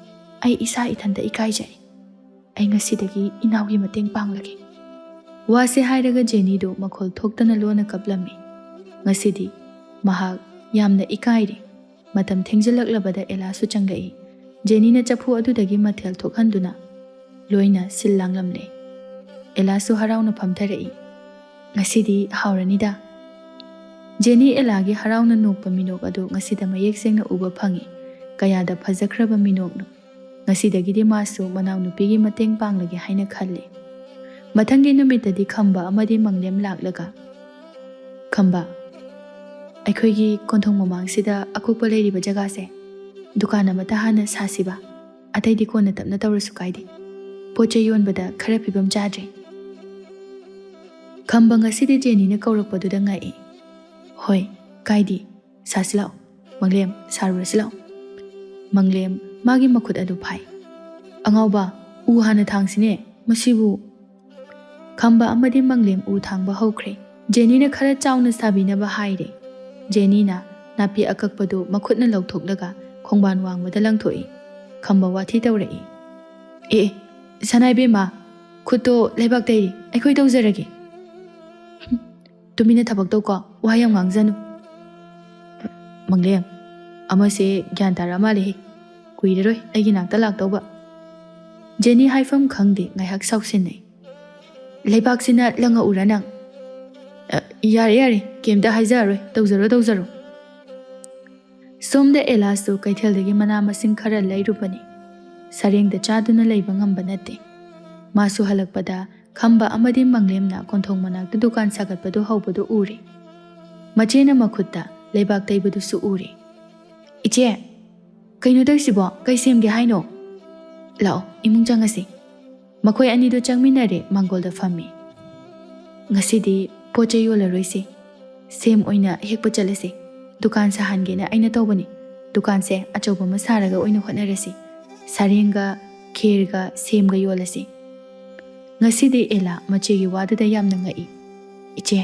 ꯑꯩ ꯏꯁꯥ ꯏꯊꯟꯇ ꯏꯀꯥꯏꯖꯔꯦ꯫ ꯑꯩ ꯉꯁꯤꯗꯒꯤ ꯏꯅꯥꯎꯒꯤ ꯃꯇꯦꯡ ꯄꯥꯡꯂꯒꯦ꯫" ꯋꯥꯁꯦ ꯍꯥꯏꯔꯒ ꯖꯦꯅꯤꯗꯨ ꯃꯈꯣꯜ ꯊꯣꯛꯇꯅ ꯂꯣꯟꯅ ꯀꯞꯂꯝꯃꯤ꯫ ꯉꯁꯤꯗꯤ ꯃꯍꯥꯛ ꯌꯥꯝꯅ ꯏꯀꯥꯏꯔꯦ꯫ ꯃꯇꯝ ꯊꯦꯡꯖꯤꯜꯂꯛꯂꯕꯗ ꯑꯦꯂꯥꯁꯨ ꯆꯪꯂꯛꯏ꯫ ꯖꯦꯅꯤꯅ ꯆꯐꯨ ꯑꯗꯨꯗꯒꯤ ꯃꯊꯦꯜ ꯊꯣꯛꯍꯟꯗꯨꯅ ꯂꯣꯏꯅ ꯁꯤꯜ ꯂꯥꯡꯂꯝꯂꯦ꯫ ꯑꯦꯂꯥꯁꯨ ꯍꯔꯥꯎꯅ ꯐꯝꯊꯔꯛꯏ꯫ "ꯉꯁꯤꯗꯤ ꯍꯥꯎꯔꯅꯤꯗ꯫" ꯖꯦꯅꯤ ꯑꯦꯂꯥꯒꯤ ꯍꯔꯥꯎꯅ ꯅꯣꯛꯄ ꯃꯤꯅꯣꯛ ꯑꯗꯨ ꯉꯁꯤꯗ ꯃꯌꯦꯛ ꯁꯦꯡꯅ ꯎꯕ ꯐꯪꯏ꯫ ꯀꯌꯥꯗ ꯐꯖꯈ꯭ꯔꯕ ꯃꯤꯅꯣꯛꯅꯣ꯫ ꯉꯁꯤꯗꯒꯤꯗꯤ ꯃꯥꯁꯨ ꯃꯅꯥꯎꯅꯨꯄꯤꯒꯤ ꯃꯇꯦꯡ ꯄꯥꯡꯂꯒꯦ ꯍꯥꯏꯅ ꯈꯜꯂꯤ꯫ ꯃꯊꯪꯒꯤ ꯅꯨꯃꯤꯠꯇꯗꯤ ꯈꯝꯕ ꯑꯃꯗꯤ ꯃꯪꯂꯦꯝ ꯂꯥꯛꯂꯒ, "ꯈꯝꯕ, ꯑꯩꯈꯣꯏꯒꯤ ꯀꯣꯟꯊꯣꯡ ꯃꯃꯥꯡꯁꯤꯗ ꯑꯀꯨꯞꯄ ꯂꯩꯔꯤꯕ ꯖꯒꯥꯁꯦ ꯗꯨꯀꯥꯟ ꯑꯃꯠꯇ ꯍꯥꯟꯅ ꯁꯥꯁꯤꯕ? ꯑꯇꯩꯗꯤ ꯀꯣꯟꯅ ꯇꯞꯅ ꯇꯧꯔꯁꯨ ꯀꯥꯏꯗꯦ꯫ ꯄꯣꯠ ꯆꯩ ꯌꯣꯟꯕꯗ ꯈꯔ ꯐꯤꯕꯝ ꯆꯥꯗ꯭ꯔꯦ꯫" ꯈꯝꯕ ꯉꯁꯤꯗꯤ ꯖꯦꯅꯤꯅ ꯀꯧꯔꯛꯄꯗꯨꯗ ꯉꯛꯏ꯫ "ꯍꯣꯏ, ꯀꯥꯏꯗꯦ꯫ ꯁꯥꯁꯤ ꯂꯥꯛꯑꯣ꯫ ꯃꯪꯂꯦꯝ, ꯁꯥꯔꯨꯔꯁꯤ ꯂꯥꯛꯑꯣ꯫" ꯃꯪꯂꯦꯝ ꯃꯥꯒꯤ ꯃꯈꯨꯠ ꯑꯗꯨ ꯐꯥꯏ꯫ "ꯑꯉꯥꯎꯕ, ꯎ ꯍꯥꯟꯅ ꯊꯥꯡꯁꯤꯅꯦ꯫ ꯃꯁꯤꯕꯨ꯫" ꯈꯝꯕ ꯑꯃꯗꯤ ꯃꯪꯂꯦꯝ ꯎ ꯊꯥꯡꯕ ꯍꯧꯈ꯭ꯔꯦ꯫ ꯖꯦꯅꯤꯅ ꯈꯔ ꯆꯥꯎꯅ ꯁꯥꯕꯤꯅꯕ ꯍꯥꯏꯔꯦ꯫ ꯖꯦꯅꯤꯅ ꯅꯥꯄꯤ ꯑꯀꯛꯄꯗꯨ ꯃꯈꯨꯠꯅ ꯂꯧꯊꯣꯛꯂꯒ ꯈꯣꯡꯕꯥꯟ ꯋꯥꯡꯃꯗ ꯂꯪꯊꯣꯛꯏ꯫ ꯈꯝꯕ ꯋꯥꯊꯤ ꯇꯧꯔꯛꯏ꯫ "ꯑꯦ, ꯑꯦ, ꯁꯅꯥ ꯏꯕꯦꯝꯃ, ꯈꯨꯠꯇꯣ ꯂꯩꯕꯥꯛ ꯇꯩꯔꯤ, ꯑꯩꯈꯣꯏ ꯇꯧꯖꯔꯒꯦ꯫" "ꯍꯨꯝ, ꯇꯨꯃꯤꯟꯅ ꯊꯕꯛ ꯇꯧꯀꯣ, ꯋꯥ ꯌꯥꯝ ꯉꯥꯡꯖꯅꯨ꯫" "ꯃꯪꯂꯦꯝ, ꯑꯃꯁꯦ ꯒ꯭ꯌꯥꯟ ꯇꯥꯔ ꯃꯥꯜꯂꯦꯍꯦ꯫ ꯀꯨꯏꯔꯔꯣꯏ ꯑꯩꯒꯤ ꯅꯥꯛꯇ ꯂꯥꯛꯇꯧꯕ꯫" ꯖꯦꯅꯤ ꯍꯥꯏꯐꯝ ꯈꯪꯗꯦ, ꯉꯥꯏꯍꯥꯛ ꯁꯥꯎꯁꯤꯟꯅꯩ꯫ "ꯂꯩꯕꯥꯛꯁꯤꯅ ꯂꯪꯉꯛꯎꯔꯥ ꯅꯪ?" "ꯑ, ꯌꯥꯔꯦ, ꯌꯥꯔꯦ, ꯀꯩꯝꯇ ꯍꯥꯏꯖꯔꯔꯣꯏ, ꯇꯧꯖꯔꯣ, ꯇꯧꯖꯔꯣ꯫" ꯁꯣꯝꯗ ꯑꯦꯂꯥꯁꯨ ꯀꯩꯊꯦꯜꯗꯒꯤ ꯃꯅꯥ ꯃꯁꯤꯡ ꯈꯔ ꯂꯩꯔꯨꯕꯅꯤ꯫ ꯁꯔꯦꯡꯗ ꯆꯥꯗꯨꯅ ꯂꯩꯕ ꯉꯝꯕ ꯅꯠꯇꯦ꯫ ꯃꯥꯁꯨ ꯍꯜꯂꯛꯄꯗ ꯈꯝꯕ ꯑꯃꯗꯤ ꯃꯪꯂꯦꯝꯅ ꯀꯣꯟꯊꯣꯡ ꯃꯅꯥꯛꯇ ꯗꯨꯀꯥꯟ ꯁꯥꯒꯠꯄꯗꯨ ꯍꯧꯕꯗꯨ ꯎꯔꯦ꯫ ꯃꯆꯦꯅ ꯃꯈꯨꯠꯇ ꯂꯩꯕꯥꯛ ꯇꯩꯕꯗꯨꯁꯨ ꯎꯔꯦ꯫ "ꯏꯆꯦ, ꯀꯩꯅꯣ ꯇꯧꯔꯤꯁꯤꯕꯣ? ꯀꯩ ꯁꯦꯝꯒꯦ ꯍꯥꯏꯅꯣ? ꯂꯥꯛꯑꯣ, ꯏꯃꯨꯡ ꯆꯪꯉꯁꯤ꯫" ꯃꯈꯣꯏ ꯑꯅꯤꯗꯨ ꯆꯪꯃꯤꯟꯅꯔꯦ, ꯃꯥꯡꯒꯣꯜꯗ ꯐꯝꯃꯤ꯫ "ꯉꯁꯤꯗꯤ ꯄꯣꯠ ꯆꯩ ꯌꯣꯜꯂꯔꯣꯏꯁꯤ, ꯁꯦꯝ ꯑꯣꯏꯅ ꯍꯦꯛꯄ ꯆꯠꯂꯁꯤ꯫ ꯗꯨꯀꯥꯟ ꯁꯥꯍꯟꯒꯦꯅ ꯑꯩꯅ ꯇꯧꯕꯅꯤ꯫ ꯗꯨꯀꯥꯟꯁꯦ ꯑꯆꯧꯕ ꯑꯃ ꯁꯥꯔꯒ ꯑꯣꯏꯅ ꯍꯣꯠꯅꯔꯁꯤ꯫ ꯁꯔꯦꯡꯒ, ꯈꯦꯔꯒ, ꯁꯦꯝꯒ ꯌꯣꯜꯂꯁꯤ꯫" ꯉꯁꯤꯗꯤ ꯑꯦꯂꯥ ꯃꯆꯦꯒꯤ ꯋꯥꯗꯨꯗ ꯌꯥꯝꯅ ꯉꯛꯏ꯫ "ꯏꯆꯦ꯫"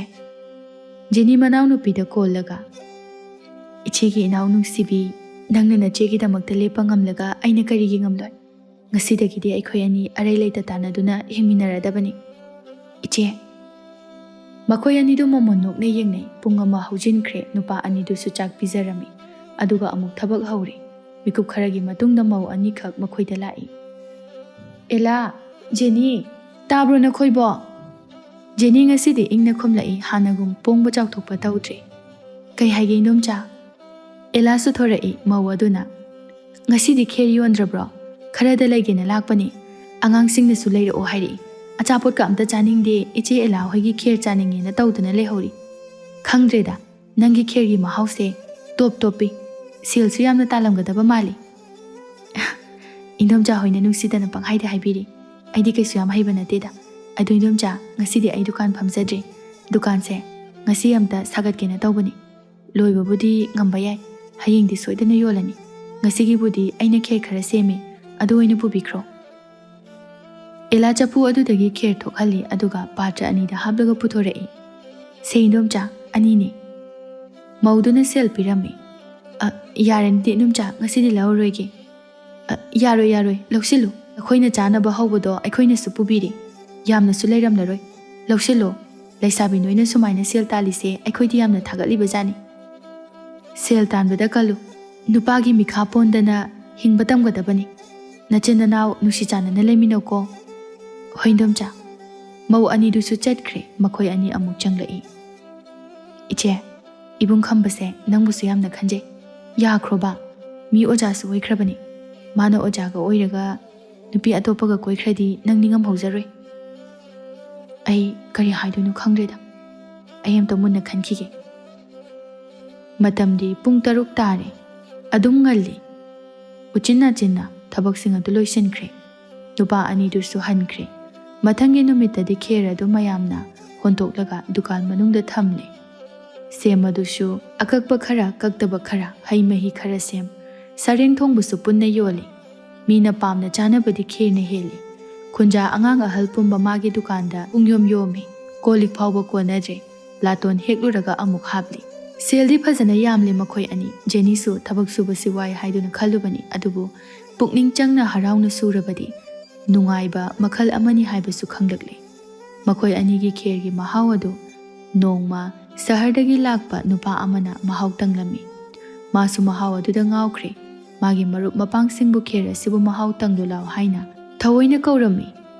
ꯖꯦꯅꯤ ꯃꯅꯥꯎꯅꯨꯄꯤꯗ ꯀꯣꯜꯂꯒ, "ꯏꯆꯦꯒꯤ ꯏꯅꯥꯎ ꯅꯨꯡꯁꯤꯕꯤ, ꯅꯪꯅ ꯅꯆꯦꯒꯤꯗꯃꯛꯇ ꯂꯦꯞꯄ ꯉꯝꯂꯒ ꯑꯩꯅ ꯀꯔꯤꯒꯤ ꯉꯝꯂꯣꯏ? ꯉꯁꯤꯗꯒꯤꯗꯤ ꯑꯩꯈꯣꯏ ꯑꯅꯤ ꯑꯔꯩ ꯂꯩꯇ ꯇꯥꯟꯅꯗꯨꯅ ꯍꯤꯡꯃꯤꯟꯅꯔꯗꯕꯅꯤ, ꯏꯆꯦ꯫" ꯃꯈꯣꯏ ꯑꯅꯤꯗꯨ ꯃꯃꯣꯟ ꯅꯣꯛꯅ ꯌꯦꯡꯅꯩ꯫ ꯄꯨꯡ ꯑꯃ ꯍꯧꯖꯤꯟꯈ꯭ꯔꯦ꯫ ꯅꯨꯄꯥ ꯑꯅꯤꯗꯨꯁꯨ ꯆꯥꯛ ꯄꯤꯖꯔꯝꯃꯤ꯫ ꯑꯗꯨꯒ ꯑꯃꯨꯛ ꯊꯕꯛ ꯍꯧꯔꯦ꯫ ꯃꯤꯀꯨꯞ ꯈꯔꯒꯤ ꯃꯇꯨꯡꯗ ꯃꯧ ꯑꯅꯤꯈꯛ ꯃꯈꯣꯏꯗ ꯂꯥꯛꯏ꯫ "ꯑꯦꯂꯥ, ꯖꯦꯅꯤ, ꯇꯥꯕ꯭ꯔꯣ ꯅꯈꯣꯏꯕꯣ?" ꯖꯦꯅꯤ ꯉꯁꯤꯗꯤ ꯏꯪꯅ ꯈꯨꯝꯂꯛꯏ, ꯍꯥꯟꯅꯒꯨꯝ ꯄꯣꯡꯕ ꯆꯥꯎꯊꯣꯛꯄ ꯇꯧꯗ꯭ꯔꯦ꯫ "ꯀꯩ ꯍꯥꯏꯒꯦ ꯏꯟꯗꯣꯝꯆꯥ?" ꯑꯦꯂꯥꯁꯨ ꯊꯣꯔꯛꯏ, ꯃꯧ ꯑꯗꯨꯅ꯫ "ꯉꯁꯤꯗꯤ ꯈꯦꯔ ꯌꯣꯟꯗ꯭ꯔꯕ꯭ꯔꯣ? ꯈꯔꯗ ꯂꯩꯒꯦꯅ ꯂꯥꯛꯄꯅꯤ꯫ ꯑꯉꯥꯡꯁꯤꯡꯅꯁꯨ ꯂꯩꯔꯛꯑꯣ ꯍꯥꯏꯔꯛꯏ꯫ ꯑꯆꯥꯄꯣꯠꯀ ꯑꯝꯇ ꯆꯥꯅꯤꯡꯗꯦ, ꯏꯆꯦ ꯑꯦꯂꯥ ꯍꯣꯏꯒꯤ ꯈꯦꯔ ꯆꯥꯅꯤꯡꯉꯦꯅ ꯇꯧꯗꯅ ꯂꯩꯍꯧꯔꯤ꯫ ꯈꯪꯗ꯭ꯔꯦꯗ, ꯅꯪꯒꯤ ꯈꯦꯔꯒꯤ ꯃꯍꯥꯎꯁꯦ ꯇꯣꯞ ꯇꯣꯞꯄꯤ꯫ ꯁꯦꯜꯁꯨ ꯌꯥꯝꯅ ꯇꯥꯜꯂꯝꯒꯗꯕ ꯃꯥꯜꯂꯤ꯫" "ꯏꯟꯗꯣꯝꯆꯥ ꯍꯣꯏꯅ ꯅꯨꯡꯁꯤꯗꯅ ꯄꯪꯍꯥꯏꯗ ꯍꯥꯏꯕꯤꯔꯤ꯫ ꯑꯩꯗꯤ ꯀꯩꯁꯨ ꯌꯥꯝ ꯍꯩꯕ ꯅꯠꯇꯦꯗ꯫ ꯑꯗꯨ ꯏꯟꯗꯣꯝꯆꯥ, ꯉꯁꯤꯗꯤ ꯑꯩ ꯗꯨꯀꯥꯟ ꯐꯝꯖꯗ꯭ꯔꯦ꯫ ꯗꯨꯀꯥꯟꯁꯦ ꯉꯁꯤ ꯑꯝꯇ ꯁꯥꯒꯠꯀꯦꯅ ꯇꯧꯕꯅꯤ꯫ ꯂꯣꯏꯕꯕꯨꯗꯤ ꯉꯝꯕ ꯌꯥꯏ, ꯍꯌꯦꯡꯗꯤ ꯁꯣꯏꯗꯅ ꯌꯣꯜꯂꯅꯤ꯫ ꯉꯁꯤꯒꯤꯕꯨꯗꯤ ꯑꯩꯅ ꯈꯦꯔ ꯈꯔ ꯁꯦꯝꯃꯤ, ꯑꯗꯨ ꯑꯣꯏꯅ ꯄꯨꯕꯤꯈ꯭ꯔꯣ꯫" ꯑꯦꯂꯥ ꯆꯐꯨ ꯑꯗꯨꯗꯒꯤ ꯈꯦꯔ ꯊꯣꯛꯍꯜꯂꯤ, ꯑꯗꯨꯒ ꯄꯥꯇ꯭ꯔ ꯑꯅꯤꯗ ꯍꯥꯞꯂꯒ ꯄꯨꯊꯣꯔꯛꯏ꯫ "ꯁꯦ ꯏꯟꯗꯣꯝꯆꯥ, ꯑꯅꯤꯅꯤ꯫" ꯃꯧꯗꯨꯅ ꯁꯦꯜ ꯄꯤꯔꯝꯃꯤ꯫ "ꯑ, ꯌꯥꯔꯅꯤꯗꯤ ꯏꯟꯗꯣꯝꯆꯥ, ꯉꯁꯤꯗꯤ ꯂꯧꯔꯔꯣꯏꯒꯦ꯫" "ꯑ, ꯌꯥꯔꯣꯏ, ꯌꯥꯔꯣꯏ, ꯂꯧꯁꯤꯜꯂꯨ꯫ ꯑꯩꯈꯣꯏꯅ ꯆꯥꯅꯕ ꯍꯧꯕꯗꯣ ꯑꯩꯈꯣꯏꯅꯁꯨ ꯄꯨꯕꯤꯔꯦ꯫ ꯌꯥꯝꯅꯁꯨ ꯂꯩꯔꯝꯂꯔꯣꯏ꯫ ꯂꯧꯁꯤꯜꯂꯣ꯫ ꯂꯩꯁꯥꯕꯤ ꯅꯣꯏꯅ ꯁꯨꯃꯥꯏꯅ ꯁꯦꯜ ꯇꯥꯜꯂꯤꯁꯦ ꯑꯩꯈꯣꯏꯗꯤ ꯌꯥꯝꯅ ꯊꯥꯒꯠꯂꯤꯕ ꯖꯥꯠꯅꯤ꯫" "ꯁꯦꯜ ꯇꯥꯟꯕꯗ ꯀꯜꯂꯨ꯫ ꯅꯨꯄꯥꯒꯤ ꯃꯤꯈꯥ ꯄꯣꯟꯗꯅ ꯍꯤꯡꯕ ꯇꯝꯒꯗꯕꯅꯤ꯫ ꯅꯆꯤꯟ ꯅꯅꯥꯎ ꯅꯨꯡꯁꯤ ꯆꯥꯟꯅꯅ ꯂꯩꯃꯤꯟꯅꯧꯀꯣ꯫" "ꯍꯣꯏ ꯏꯟꯗꯣꯝꯆꯥ꯫" ꯃꯧ ꯑꯅꯤꯗꯨꯁꯨ ꯆꯠꯈ꯭ꯔꯦ꯫ ꯃꯈꯣꯏ ꯑꯅꯤ ꯑꯃꯨꯛ ꯆꯪꯂꯛꯏ꯫ "ꯏꯆꯦ, ꯏꯕꯨꯡ ꯈꯝꯕꯁꯦ ꯅꯪꯕꯨꯁꯨ ꯌꯥꯝꯅ ꯈꯟꯖꯩ꯫ ꯌꯥꯈ꯭ꯔꯣꯕ? ꯃꯤ ꯑꯣꯖꯥꯁꯨ ꯑꯣꯏꯈ꯭ꯔꯕꯅꯤ꯫ ꯃꯥꯅ ꯑꯣꯖꯥꯒ ꯑꯣꯏꯔꯒ ꯅꯨꯄꯤ ꯑꯇꯣꯞꯄꯒ ꯀꯣꯏꯈ꯭ꯔꯗꯤ ꯅꯪ ꯅꯤꯡꯉꯝꯍꯧꯖꯔꯣꯏ꯫" "ꯑꯩ ꯀꯔꯤ ꯍꯥꯏꯗꯣꯏꯅꯣ ꯈꯪꯗ꯭ꯔꯦꯗ꯫ ꯑꯩ ꯑꯝꯇ ꯃꯨꯟꯅ ꯈꯟꯈꯤꯒꯦ꯫" ꯃꯇꯝꯗꯤ ꯄꯨꯡ ꯇꯔꯨꯛ ꯇꯥꯔꯦ꯫ ꯑꯗꯨꯝ ꯉꯜꯂꯤ꯫ ꯎꯆꯤꯟ ꯅꯥꯆꯤꯟꯅ ꯊꯕꯛꯁꯤꯡ ꯑꯗꯨ ꯂꯣꯏꯁꯤꯟꯈ꯭ꯔꯦ꯫ ꯅꯨꯄꯥ ꯑꯅꯤꯗꯨꯁꯨ ꯍꯟꯈ꯭ꯔꯦ꯫ ꯃꯊꯪꯒꯤ ꯅꯨꯃꯤꯠꯇꯗꯤ ꯈꯦꯔ ꯑꯗꯨ ꯃꯌꯥꯝꯅ ꯍꯣꯟꯇꯣꯛꯂꯒ ꯗꯨꯀꯥꯟ ꯃꯅꯨꯡꯗ ꯊꯝꯂꯦ꯫ ꯁꯦꯝ ꯑꯗꯨꯁꯨ ꯑꯀꯛꯄ ꯈꯔ, ꯀꯛꯇꯕ ꯈꯔ, ꯍꯩ ꯃꯍꯤ ꯈꯔ ꯁꯦꯝ, ꯁꯔꯦꯡ ꯊꯣꯡꯕꯁꯨ ꯄꯨꯟꯅ ꯌꯣꯜꯂꯤ꯫ ꯃꯤꯅ ꯄꯥꯝꯅ ꯆꯥꯅꯕꯗꯤ ꯈꯦꯔꯅ ꯍꯦꯜꯂꯤ꯫ ꯈꯨꯟꯖꯥ ꯑꯉꯥꯡ ꯑꯍꯜ ꯄꯨꯝꯕ ꯃꯥꯒꯤ ꯗꯨꯀꯥꯟꯗ ꯄꯨꯡꯌꯣꯝ ꯌꯣꯝꯃꯤ꯫ ꯀꯣꯜ ꯂꯤꯛ ꯐꯥꯎꯕ ꯀꯣꯟꯅꯗ꯭ꯔꯦ꯫ ꯂꯥꯇꯣꯟ ꯍꯦꯛꯂꯨꯔꯒ ꯑꯃꯨꯛ ꯍꯥꯞꯂꯤ꯫ ꯁꯦꯜꯗꯤ ꯐꯖꯅ ꯌꯥꯝꯂꯦ ꯃꯈꯣꯏ ꯑꯅꯤ꯫ ꯖꯦꯅꯤꯁꯨ ꯊꯕꯛ ꯁꯨꯕꯁꯤ ꯋꯥꯏ ꯍꯥꯏꯗꯨꯅ ꯈꯜꯂꯨꯕꯅꯤ, ꯑꯗꯨꯕꯨ ꯄꯨꯛꯅꯤꯡ ꯆꯪꯅ ꯍꯔꯥꯎꯅ ꯁꯨꯔꯕꯗꯤ ꯅꯨꯡꯉꯥꯏꯕ ꯃꯈꯜ ꯑꯃꯅꯤ ꯍꯥꯏꯕꯁꯨ ꯈꯪꯂꯛꯂꯦ꯫ ꯃꯈꯣꯏ ꯑꯅꯤꯒꯤ ꯈꯦꯔꯒꯤ ꯃꯍꯥꯎ ꯑꯗꯨ ꯅꯣꯡꯃ ꯁꯍꯔꯗꯒꯤ ꯂꯥꯛꯄ ꯅꯨꯄꯥ ꯑꯃꯅ ꯃꯍꯥꯎ ꯇꯪꯂꯝꯃꯤ꯫ ꯃꯥꯁꯨ ꯃꯍꯥꯎ ꯑꯗꯨꯗ ꯉꯥꯎꯈ꯭ꯔꯦ꯫ ꯃꯥꯒꯤ ꯃꯔꯨꯞ ꯃꯄꯥꯡꯁꯤꯡꯕꯨ ꯈꯦꯔ ꯑꯁꯤꯕꯨ ꯃꯍꯥꯎ ꯇꯪꯂꯨ ꯂꯥꯎ ꯍꯥꯏꯅ ꯊꯑꯣꯏꯅ ꯀꯧꯔꯝꯃꯤ꯫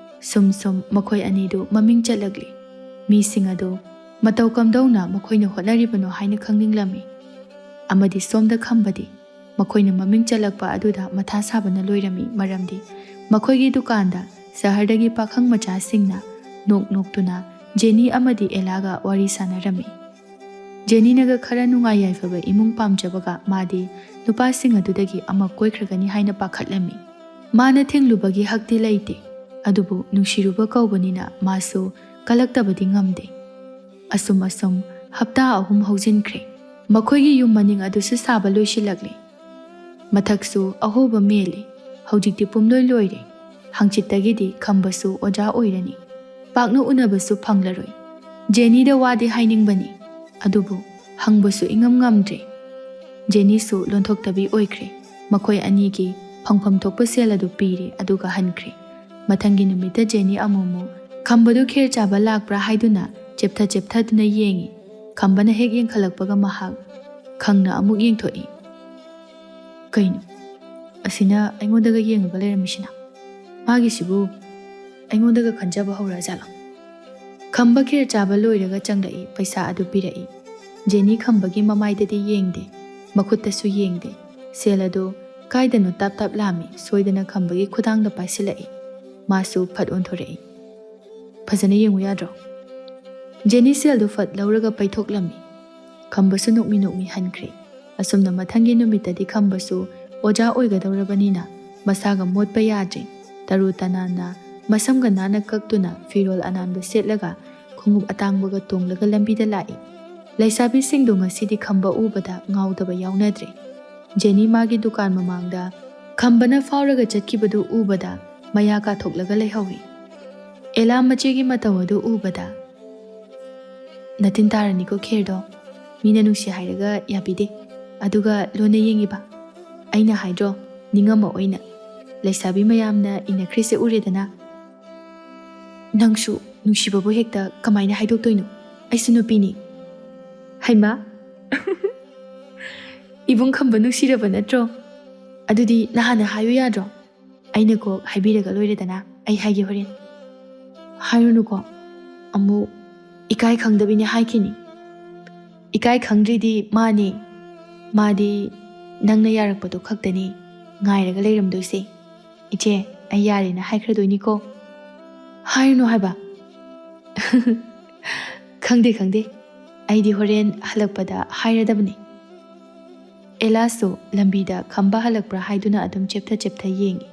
ꯁꯨꯝ ꯁꯨꯝ ꯃꯈꯣꯏ ꯑꯅꯤꯗꯨ ꯃꯃꯤꯡ ꯆꯠꯂꯛꯂꯤ꯫ ꯃꯤꯁꯤꯡ ꯑꯗꯨ ꯃꯇꯧ ꯀꯝꯗꯧꯅ ꯃꯈꯣꯏꯅ ꯍꯣꯠꯅꯔꯤꯕꯅꯣ ꯍꯥꯏꯅ ꯈꯪꯅꯤꯡꯂꯝꯃꯤ꯫ ꯑꯃꯗꯤ ꯁꯣꯝꯗ ꯈꯝꯕꯗꯤ ꯃꯈꯣꯏꯅ ꯃꯃꯤꯡ ꯆꯠꯂꯛꯄ ꯑꯗꯨꯗ ꯃꯊꯥ ꯁꯥꯕꯅ ꯂꯣꯏꯔꯝꯃꯤ, ꯃꯔꯝꯗꯤ ꯃꯈꯣꯏꯒꯤ ꯗꯨꯀꯥꯟꯗ ꯁꯍꯔꯗꯒꯤ ꯄꯥꯈꯪ ꯃꯆꯥꯁꯤꯡꯅ ꯅꯣꯛ ꯅꯣꯛꯇꯨꯅ ꯖꯦꯅꯤ ꯑꯃꯗꯤ ꯑꯦꯂꯥꯒ ꯋꯥꯔꯤ ꯁꯥꯟꯅꯔꯝꯃꯤ꯫ ꯖꯦꯅꯤꯅꯒ ꯈꯔ ꯅꯨꯡꯉꯥꯏ ꯌꯥꯏꯐꯕ ꯏꯃꯨꯡ ꯄꯥꯝꯖꯕꯒ ꯃꯥꯗꯤ ꯅꯨꯄꯥꯁꯤꯡ ꯑꯗꯨꯗꯒꯤ ꯑꯃ ꯀꯣꯏꯈ꯭ꯔꯒꯅꯤ ꯍꯥꯏꯅ ꯄꯥꯈꯠꯂꯝꯃꯤ꯫ ꯃꯥꯅ ꯊꯤꯡꯂꯨꯕꯒꯤ ꯍꯛꯇꯤ ꯂꯩꯇꯦ, ꯑꯗꯨꯕꯨ ꯅꯨꯡꯁꯤꯔꯨꯕ ꯀꯧꯕꯅꯤꯅ ꯃꯥꯁꯨ ꯀꯜꯂꯛꯇꯕꯗꯤ ꯉꯝꯗꯦ꯫ ꯑꯁꯨꯝ ꯑꯁꯨꯝ ꯍꯞꯇꯥ ꯑꯍꯨꯝ ꯍꯧꯖꯤꯟꯈ꯭ꯔꯦ꯫ ꯃꯈꯣꯏꯒꯤ ꯌꯨꯝ ꯃꯅꯤꯡ ꯑꯗꯨꯁꯨ ꯁꯥꯕ ꯂꯣꯏꯁꯤꯜꯂꯛꯂꯦ꯫ ꯃꯊꯛꯁꯨ ꯑꯍꯣꯕ ꯃꯦꯜꯂꯦ꯫ ꯍꯧꯖꯤꯛꯇꯤ ꯄꯨꯝꯂꯣꯏ ꯂꯣꯏꯔꯦ꯫ ꯍꯪꯆꯤꯠꯇꯒꯤꯗꯤ ꯈꯝꯕꯁꯨ ꯑꯣꯖꯥ ꯑꯣꯏꯔꯅꯤ꯫ ꯄꯥꯛꯅ ꯎꯅꯕꯁꯨ ꯐꯪꯂꯔꯣꯏ꯫ ꯖꯦꯅꯤꯗ ꯋꯥꯗꯤ ꯍꯥꯏꯅꯤꯡꯕꯅꯤ, ꯑꯗꯨꯕꯨ ꯍꯪꯕꯁꯨ ꯏꯉꯝ ꯉꯝꯗ꯭ꯔꯦ꯫ ꯖꯦꯅꯤꯁꯨ ꯂꯣꯟꯊꯣꯛꯇꯕꯤ ꯑꯣꯏꯈ꯭ꯔꯦ꯫ ꯃꯈꯣꯏ ꯑꯅꯤꯒꯤ ꯐꯪꯐꯝ ꯊꯣꯛꯄ ꯁꯦꯜ ꯑꯗꯨ ꯄꯤꯔꯦ, ꯑꯗꯨꯒ ꯍꯟꯈ꯭ꯔꯦ꯫ ꯃꯊꯪꯒꯤ ꯅꯨꯃꯤꯠꯇ ꯖꯦꯅꯤ ꯑꯃꯨꯛꯃꯨꯛ ꯈꯝꯕꯗꯨ ꯈꯦꯔ ꯆꯥꯕ ꯂꯥꯛꯄ꯭ꯔꯥ ꯍꯥꯏꯗꯨꯅ ꯆꯦꯞꯊ ꯆꯦꯞꯊꯗꯨꯅ ꯌꯦꯡꯉꯤ꯫ ꯈꯝꯕꯅ ꯍꯦꯛ ꯌꯦꯡꯈꯠꯂꯛꯄꯒ ꯃꯍꯥꯛ ꯈꯪꯅ ꯑꯃꯨꯛ ꯌꯦꯡꯊꯣꯛꯏ꯫ "ꯀꯩꯅꯣ? ꯑꯁꯤꯅ ꯑꯩꯉꯣꯟꯗꯒ ꯌꯦꯡꯉꯒ ꯂꯩꯔꯝꯃꯤꯁꯤꯅ? ꯃꯥꯒꯤꯁꯤꯕꯨ ꯑꯩꯉꯣꯟꯗꯒ ꯈꯟꯖꯕ ꯍꯧꯔꯛꯑꯖꯥꯠꯂꯣ?" ꯈꯝꯕ ꯈꯦꯔ ꯆꯥꯕ ꯂꯣꯏꯔꯒ ꯆꯪꯂꯛꯏ, ꯄꯩꯁꯥ ꯑꯗꯨ ꯄꯤꯔꯛꯏ꯫ ꯖꯦꯅꯤ ꯈꯝꯕꯒꯤ ꯃꯃꯥꯏꯗꯗꯤ ꯌꯦꯡꯗꯦ, ꯃꯈꯨꯠꯇꯁꯨ ꯌꯦꯡꯗꯦ꯫ ꯁꯦꯜ ꯑꯗꯨ ꯀꯥꯏꯗꯅꯣ ꯇꯥꯞ ꯇꯥꯞ ꯂꯥꯝꯃꯤ, ꯁꯣꯏꯗꯅ ꯈꯝꯕꯒꯤ ꯈꯨꯗꯥꯡꯗ ꯄꯥꯏꯁꯤꯜꯂꯛꯏ꯫ ꯃꯥꯁꯨ ꯐꯠ ꯑꯣꯟꯊꯣꯔꯛꯏ꯫ "ꯐꯖꯅ ꯌꯦꯡꯉꯨ ꯌꯥꯗ꯭ꯔꯣ?" ꯖꯦꯅꯤ ꯁꯦꯜꯗꯨ ꯐꯠ ꯂꯧꯔꯒ ꯄꯩꯊꯣꯛꯂꯝꯃꯤ꯫ ꯈꯝꯕꯁꯨ ꯅꯣꯛꯃꯤ ꯅꯣꯛꯃꯤ ꯍꯟꯈ꯭ꯔꯦ꯫ ꯑꯁꯨꯝꯅ ꯃꯊꯪꯒꯤ ꯅꯨꯃꯤꯠꯇꯗꯤ ꯈꯝꯕꯁꯨ ꯑꯣꯖꯥ ꯑꯣꯏꯒꯗꯧꯔꯕꯅꯤꯅ ꯃꯁꯥꯒ ꯃꯣꯠꯄ ꯌꯥꯗ꯭ꯔꯦ꯫ ꯇꯔꯨ ꯇꯅꯥꯟꯅ ꯃꯁꯝꯒ ꯅꯥꯟꯅ ꯀꯛꯇꯨꯅ ꯐꯤꯔꯣꯜ ꯑꯅꯥꯟꯕ ꯁꯦꯠꯂꯒ ꯈꯣꯡꯎꯞ ꯑꯇꯥꯡꯕꯒ ꯇꯣꯡꯂꯒ ꯂꯝꯕꯤꯗ ꯂꯥꯛꯏ꯫ ꯂꯩꯁꯥꯕꯤꯁꯤꯡꯗꯨ ꯉꯁꯤꯗꯤ ꯈꯝꯕ ꯎꯕꯗ ꯉꯥꯎꯗꯕ ꯌꯥꯎꯅꯗ꯭ꯔꯦ꯫ ꯖꯦꯅꯤ ꯃꯥꯒꯤ ꯗꯨꯀꯥꯟ ꯃꯃꯥꯡꯗ ꯈꯝꯕꯅ ꯐꯥꯎꯔꯒ ꯆꯠꯈꯤꯕꯗꯨ ꯎꯕꯗ ꯃꯌꯥ ꯀꯥꯊꯣꯛꯂꯒ ꯂꯩꯍꯧꯏ꯫ ꯑꯦꯂꯥ ꯃꯆꯦꯒꯤ ꯃꯇꯧ ꯑꯗꯨ ꯎꯕꯗ, "ꯅꯇꯤꯟ ꯇꯥꯔꯅꯤꯀꯣ ꯈꯦꯔꯗꯣ꯫ ꯃꯤꯅ ꯅꯨꯡꯁꯤ ꯍꯥꯏꯔꯒ ꯌꯥꯕꯤꯗꯦ꯫ ꯑꯗꯨꯒ ꯂꯣꯟꯅ ꯌꯦꯡꯉꯤꯕ꯫ ꯑꯩꯅ ꯍꯥꯏꯗ꯭ꯔꯣ, ꯅꯤꯡꯉꯝꯃꯛꯑꯣꯏꯅ꯫ ꯂꯩꯁꯥꯕꯤ ꯃꯌꯥꯝꯅ ꯏꯟꯅꯈ꯭ꯔꯤꯁꯦ ꯎꯔꯦꯗꯅ꯫ ꯅꯪꯁꯨ ꯅꯨꯡꯁꯤꯕꯕꯨ ꯍꯦꯛꯇ ꯀꯃꯥꯏꯅ ꯍꯥꯏꯗꯣꯛꯇꯣꯏꯅꯣ? ꯑꯩꯁꯨ ꯅꯨꯄꯤꯅꯤ꯫" "ꯍꯩꯃꯥ, ꯏꯕꯨꯡ ꯈꯝꯕ ꯅꯨꯡꯁꯤꯔꯕ ꯅꯠꯇ꯭ꯔꯣ? ꯑꯗꯨꯗꯤ ꯅꯍꯥꯟꯅ ꯍꯥꯏꯌꯨ ꯌꯥꯗ꯭ꯔꯣ? ꯑꯩꯅ ꯀꯣꯛ ꯍꯥꯏꯕꯤꯔꯒ ꯂꯣꯏꯔꯦꯗꯅ, ꯑꯩ ꯍꯥꯏꯒꯦ ꯍꯣꯔꯦꯟ꯫" "ꯍꯥꯏꯔꯨꯅꯨꯀꯣ, ꯑꯃꯨꯛ ꯏꯀꯥꯏ ꯈꯪꯗꯕꯤꯅꯦ ꯍꯥꯏꯈꯤꯅꯤ꯫" "ꯏꯀꯥꯏ ꯈꯪꯗ꯭ꯔꯤꯗꯤ ꯃꯥꯅꯦ꯫ ꯃꯥꯗꯤ ꯅꯪꯅ ꯌꯥꯔꯛꯄꯗꯣ ꯈꯛꯇꯅꯤ ꯉꯥꯏꯔꯒ ꯂꯩꯔꯝꯗꯣꯏꯁꯦ꯫ ꯏꯆꯦ, ꯑꯩ ꯌꯥꯔꯦꯅ ꯍꯥꯏꯈ꯭ꯔꯗꯣꯏꯅꯤꯀꯣ꯫ ꯍꯥꯏꯔꯨꯅꯨ ꯍꯥꯏꯕ꯫ ꯈꯪꯗꯦ, ꯈꯪꯗꯦ, ꯑꯩꯗꯤ ꯍꯣꯔꯦꯟ ꯍꯜꯂꯛꯄꯗ ꯍꯥꯏꯔꯗꯕꯅꯤ꯫ ꯑꯦꯂꯥꯁꯨ ꯂꯝꯕꯤꯗ ꯈꯝꯕ ꯍꯜꯂꯛꯄ꯭ꯔꯥ ꯍꯥꯏꯗꯨꯅ ꯑꯗꯨꯝ ꯆꯦꯞꯊ ꯆꯦꯞꯊ ꯌꯦꯡꯉꯤ꯫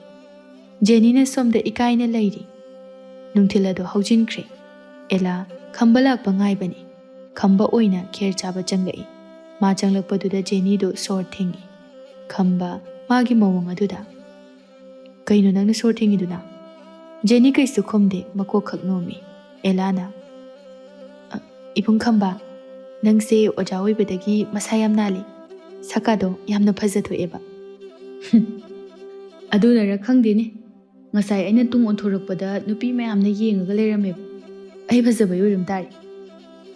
ꯖꯦꯅꯤꯅ ꯁꯣꯝꯗ ꯏꯀꯥꯏꯅ ꯂꯩꯔꯤ꯫ ꯅꯨꯡꯊꯤꯜ ꯑꯗꯨ ꯍꯧꯖꯤꯟꯈ꯭ꯔꯦ꯫ ꯑꯦꯂꯥ ꯈꯝꯕ ꯂꯥꯛꯄ ꯉꯥꯏꯕꯅꯤ꯫ ꯈꯝꯕ ꯑꯣꯏꯅ ꯈꯦꯔ ꯆꯥꯕ ꯆꯪꯂꯛꯏ꯫ ꯃꯥ ꯆꯪꯂꯛꯄꯗꯨꯗ ꯖꯦꯅꯤꯗꯨ ꯁꯣꯔ ꯊꯤꯡꯉꯤ꯫ ꯈꯝꯕ ꯃꯥꯒꯤ ꯃꯑꯣꯡ ꯑꯗꯨꯗ, "ꯀꯩꯅꯣ ꯅꯪꯅ ꯁꯣꯔ ꯊꯤꯡꯉꯤꯗꯨꯅ?" ꯖꯦꯅꯤ ꯀꯩꯁꯨ ꯈꯨꯝꯗꯦ, ꯃꯀꯣꯛ ꯈꯛ ꯅꯣꯝꯃꯤ꯫ ꯑꯦꯂꯥꯅ, "ꯑ, ꯏꯕꯨꯡ ꯈꯝꯕ, ꯅꯪꯁꯦ ꯑꯣꯖꯥ ꯑꯣꯏꯕꯗꯒꯤ ꯃꯁꯥ ꯌꯥꯝ ꯅꯥꯜꯂꯤ꯫ ꯁꯛꯀꯥꯗꯣ ꯌꯥꯝꯅ ꯐꯖꯊꯣꯛꯑꯦꯕ꯫" "ꯍꯨꯝ, ꯑꯗꯨꯅꯔ ꯈꯪꯗꯦꯅꯦ꯫ ꯉꯁꯥꯏ ꯑꯩꯅ ꯇꯨꯡ ꯑꯣꯟꯊꯣꯔꯛꯄꯗ ꯅꯨꯄꯤ ꯃꯌꯥꯝꯅ ꯌꯦꯡꯉꯒ ꯂꯩꯔꯝꯃꯦꯕ꯫ ꯑꯩ ꯐꯖꯕꯩ ꯑꯣꯏꯔꯝ ꯇꯥꯔꯦ꯫"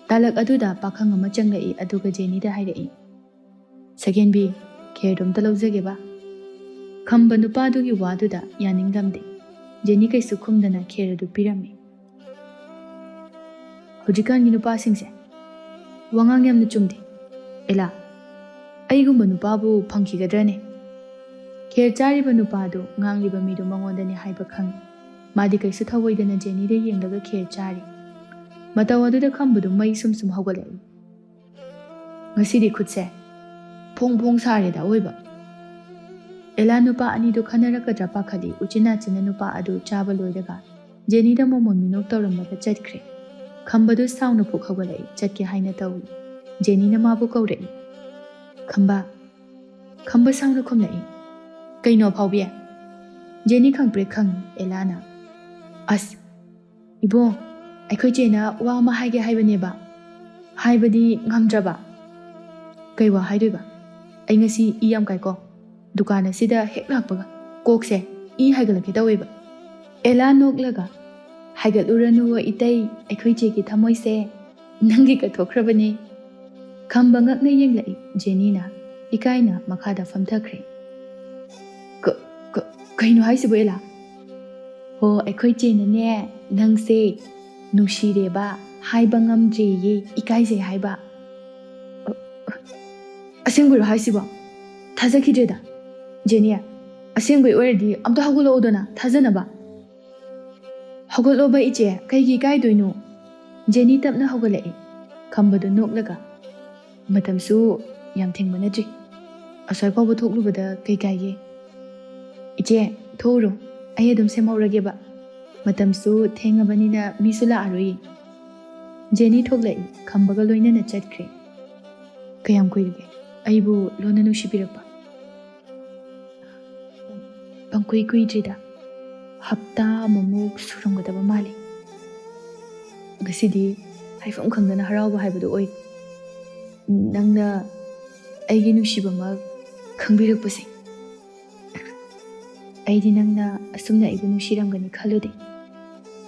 ꯇꯥꯂꯛ ꯑꯗꯨꯗ ꯄꯥꯈꯪ ꯑꯃ ꯆꯪꯂꯛꯏ, ꯑꯗꯨꯒ ꯖꯦꯅꯤꯗ ꯍꯥꯏꯔꯛꯏ, "ꯁꯒꯦꯟꯕꯤ, ꯈꯦꯔꯗꯣ ꯑꯝꯇ ꯂꯧꯖꯒꯦꯕ꯫" ꯈꯝꯕ ꯅꯨꯄꯥꯗꯨꯒꯤ ꯋꯥꯗꯨꯗ ꯌꯥꯅꯤꯡꯂꯝꯗꯦ꯫ ꯖꯦꯅꯤ ꯀꯩꯁꯨ ꯈꯨꯝꯗꯅ ꯈꯦꯔ ꯑꯗꯨ ꯄꯤꯔꯝꯃꯤ꯫ "ꯍꯧꯖꯤꯛꯀꯥꯟꯒꯤ ꯅꯨꯄꯥꯁꯤꯡꯁꯦ ꯋꯥꯉꯥꯡ ꯌꯥꯝꯅ ꯆꯨꯝꯗꯦ꯫ ꯑꯦꯂꯥ, ꯑꯩꯒꯨꯝꯕ ꯅꯨꯄꯥꯕꯨ ꯐꯪꯈꯤꯒꯗ꯭ꯔꯅꯦ?" ꯈꯦꯔ ꯆꯥꯔꯤꯕ ꯅꯨꯄꯥꯗꯨ ꯉꯥꯡꯂꯤꯕ ꯃꯤꯗꯨ ꯃꯉꯣꯟꯗꯅꯤ ꯍꯥꯏꯕ ꯈꯪꯏ꯫ ꯃꯥꯗꯤ ꯀꯩꯁꯨ ꯊꯧꯑꯣꯏꯗꯅ ꯖꯦꯅꯤꯗ ꯌꯦꯡꯂꯒ ꯈꯦꯔ ꯆꯥꯔꯤ꯫ ꯃꯇꯧ ꯑꯗꯨꯗ ꯈꯝꯕꯗꯨ ꯃꯩ ꯁꯨꯝ ꯁꯨꯝ ꯍꯧꯒꯠꯂꯛꯏ꯫ "ꯉꯁꯤꯗꯤ ꯈꯨꯠꯁꯦ ꯐꯣꯡ ꯐꯣꯡ ꯁꯥꯔꯦꯗ ꯑꯑꯣꯏꯕ꯫" ꯑꯦꯂꯥ ꯅꯨꯄꯥ ꯑꯅꯤꯗꯨ ꯈꯟꯅꯔꯛꯀꯗ꯭ꯔꯥ ꯄꯥꯈꯠꯂꯤ꯫ ꯎꯆꯤꯟ ꯅꯥꯆꯤꯟꯅ ꯅꯨꯄꯥ ꯑꯗꯨ ꯆꯥꯕ ꯂꯣꯏꯔꯒ ꯖꯦꯅꯤꯗ ꯃꯣꯃꯣꯟ ꯃꯤꯅꯣꯛ ꯇꯧꯔꯝꯂꯒ ꯆꯠꯈ꯭ꯔꯦ꯫ ꯈꯝꯕꯗꯨ ꯁꯥꯎꯅ ꯐꯨꯛ ꯍꯧꯒꯠꯂꯛꯏ꯫ ꯆꯠꯀꯦ ꯍꯥꯏꯅ ꯇꯧꯏ꯫ ꯖꯦꯅꯤꯅ ꯃꯥꯕꯨ ꯀꯧꯔꯛꯏ꯫ "ꯈꯝꯕ꯫" ꯈꯝꯕ ꯁꯥꯎꯅ ꯈꯨꯝꯂꯛꯏ꯫ "ꯀꯩꯅꯣ ꯑꯐꯥꯎꯕꯤ?" ꯖꯦꯅꯤ ꯈꯪꯄ꯭ꯔꯦꯛ ꯈꯪꯏ꯫ ꯑꯦꯂꯥꯅ, "ꯑꯁ, ꯏꯕꯣ, ꯑꯩꯈꯣꯏ ꯆꯦꯅ ꯋꯥ ꯑꯃ ꯍꯥꯏꯒꯦ ꯍꯥꯏꯕꯅꯦꯕ, ꯍꯥꯏꯕꯗꯤ ꯉꯝꯗ꯭ꯔꯕ꯫" "ꯀꯩ ꯋꯥ ꯍꯥꯏꯗꯣꯏꯕ? ꯑꯩ ꯉꯁꯤ ꯏ ꯌꯥꯝ ꯀꯥꯏꯀꯣ꯫ ꯗꯨꯀꯥꯟ ꯑꯁꯤꯗ ꯍꯦꯛ ꯂꯥꯛꯄꯒ ꯀꯣꯛꯁꯦ ꯏ ꯍꯥꯏꯒꯠꯂꯛꯀꯦ ꯇꯧꯋꯦꯕ꯫" ꯑꯦꯂꯥ ꯅꯣꯛꯂꯒ, "ꯍꯥꯏꯒꯠꯂꯨꯔꯅꯨ ꯏꯇꯩ, ꯑꯩꯈꯣꯏ ꯆꯦꯒꯤ ꯊꯃꯣꯏꯁꯦ ꯅꯪꯒꯤ ꯀꯠꯊꯣꯛꯈ꯭ꯔꯕꯅꯦ꯫" ꯈꯝꯕ ꯉꯛꯅ ꯌꯦꯡꯂꯛꯏ꯫ ꯖꯦꯅꯤꯅ ꯏꯀꯥꯏꯅ ꯃꯈꯥꯗ ꯐꯝꯊꯈ꯭ꯔꯦ꯫ "ꯀ-, ꯀ-, ꯀꯩꯅꯣ ꯍꯥꯏꯁꯤꯕꯨ ꯑꯦꯂꯥ?" "ꯍꯣ, ꯑꯩꯈꯣꯏ ꯆꯦꯅꯅꯦ ꯅꯪꯁꯦ ꯅꯨꯡꯁꯤꯔꯦꯕ, ꯍꯥꯏꯕ ꯉꯝꯗ꯭ꯔꯦꯌꯦ, ꯏꯀꯥꯏꯖꯩ ꯍꯥꯏꯕ꯫" "ꯑ-, ꯑ-, ꯑꯁꯦꯡꯕꯩꯔꯣ ꯍꯥꯏꯁꯤꯕꯣ?" ꯊꯥꯖꯈꯤꯗ꯭ꯔꯦꯗ꯫ ꯖꯦꯅꯤ, ꯑꯁꯦꯡꯕꯩ ꯑꯣꯏꯔꯗꯤ ꯑꯝꯇ ꯍꯧꯒꯠꯂꯛꯑꯣꯗꯅ, ꯊꯥꯖꯅꯕ꯫ "ꯍꯧꯒꯠꯂꯣꯕ ꯏꯆꯦ, ꯀꯩꯒꯤ ꯏꯀꯥꯏꯗꯣꯏꯅꯣ?" ꯖꯦꯅꯤ ꯇꯞꯅ ꯍꯧꯒꯠꯂꯛꯏ, ꯈꯝꯕꯗꯨ ꯅꯣꯛꯂꯒ꯫ "ꯃꯇꯝꯁꯨ ꯌꯥꯝ ꯊꯦꯡꯕ ꯅꯠꯇ꯭ꯔꯤ꯫ ꯑꯁ꯭ꯋꯥꯏ ꯐꯥꯎꯕ ꯊꯣꯛꯂꯨꯕꯗ ꯀꯩ ꯀꯥꯏꯒꯦ? ꯏꯆꯦ, ꯊꯣꯛꯎꯔꯣ, ꯑꯩ ꯑꯗꯨꯝ ꯁꯦꯝꯍꯧꯔꯒꯦꯕ꯫ ꯃꯇꯝꯁꯨ ꯊꯦꯡꯉꯕꯅꯤꯅ ꯃꯤꯁꯨ ꯂꯥꯛꯑꯔꯣꯏꯌꯦ꯫" ꯖꯦꯅꯤ ꯊꯣꯛꯂꯛꯏ, ꯈꯝꯕꯒ ꯂꯣꯏꯅꯅ ꯆꯠꯈ꯭ꯔꯦ꯫ "ꯀꯌꯥꯝ ꯀꯨꯏꯔꯒꯦ ꯑꯩꯕꯨ ꯂꯣꯟꯅ ꯅꯨꯡꯁꯤꯕꯤꯔꯛꯄ?" "ꯄꯪꯀꯨꯏ ꯀꯨꯏꯗ꯭ꯔꯤꯗ, ꯍꯞꯇꯥ ꯑꯃꯃꯨꯛ ꯁꯨꯔꯝꯒꯗꯕ ꯃꯥꯜꯂꯤ꯫ ꯉꯁꯤꯗꯤ ꯍꯥꯏꯐꯝ ꯈꯪꯗꯅ ꯍꯔꯥꯎꯕ ꯍꯥꯏꯕꯗꯨ ꯑꯣꯏ꯫ ꯅꯪꯅ ꯑꯩꯒꯤ ꯅꯨꯡꯁꯤꯕꯃꯛ ꯈꯪꯕꯤꯔꯛꯄꯁꯦ꯫ ꯑꯩꯗꯤ ꯅꯪꯅ ꯑꯁꯨꯝꯅ ꯑꯩꯕꯨ ꯅꯨꯡꯁꯤꯔꯝꯒꯅꯤ ꯈꯜꯂꯨꯗꯦ꯫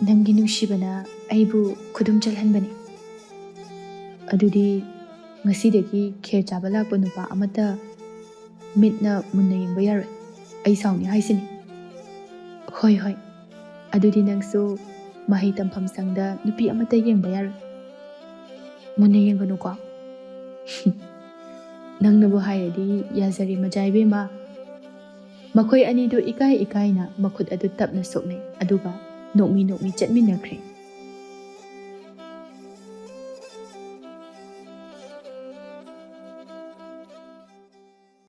ꯅꯪꯒꯤ ꯅꯨꯡꯁꯤꯕꯅ ꯑꯩꯕꯨ ꯈꯨꯗꯨꯝ ꯆꯜꯍꯟꯕꯅꯤ꯫ ꯑꯗꯨꯗꯤ ꯉꯁꯤꯗꯒꯤ ꯈꯦꯔ ꯆꯥꯕ ꯂꯥꯛꯄ ꯅꯨꯄꯥ ꯑꯃꯠꯇ ꯃꯤꯠꯅ ꯃꯨꯟꯅ ꯌꯦꯡꯕ ꯌꯥꯔꯣꯏ꯫ ꯑꯩ ꯁꯥꯎꯅꯤ ꯍꯥꯏꯁꯤꯅꯤ꯫" "ꯍꯣꯏ, ꯍꯣꯏ꯫ ꯑꯗꯨꯗꯤ ꯅꯪꯁꯨ ꯃꯍꯩ ꯇꯝꯐꯝ ꯁꯪꯗ ꯅꯨꯄꯤ ꯑꯃꯠꯇ ꯌꯦꯡꯕ ꯌꯥꯔꯣꯏ꯫" "ꯃꯨꯟꯅ ꯌꯦꯡꯒꯅꯨꯀꯣ꯫" "ꯅꯪꯅꯕꯨ ꯍꯥꯏꯔꯗꯤ ꯌꯥꯖꯔꯦ, ꯃꯖꯥ ꯏꯕꯦꯝꯃ꯫" ꯃꯈꯣꯏ ꯑꯅꯤꯗꯨ ꯏꯀꯥꯏ ꯏꯀꯥꯏꯅ ꯃꯈꯨꯠ ꯑꯗꯨ ꯇꯞꯅ ꯁꯣꯛꯅꯩ, ꯑꯗꯨꯒ ꯅꯣꯛꯃꯤ ꯅꯣꯛꯃꯤ ꯆꯠꯃꯤꯟꯅꯈ꯭ꯔꯦ꯫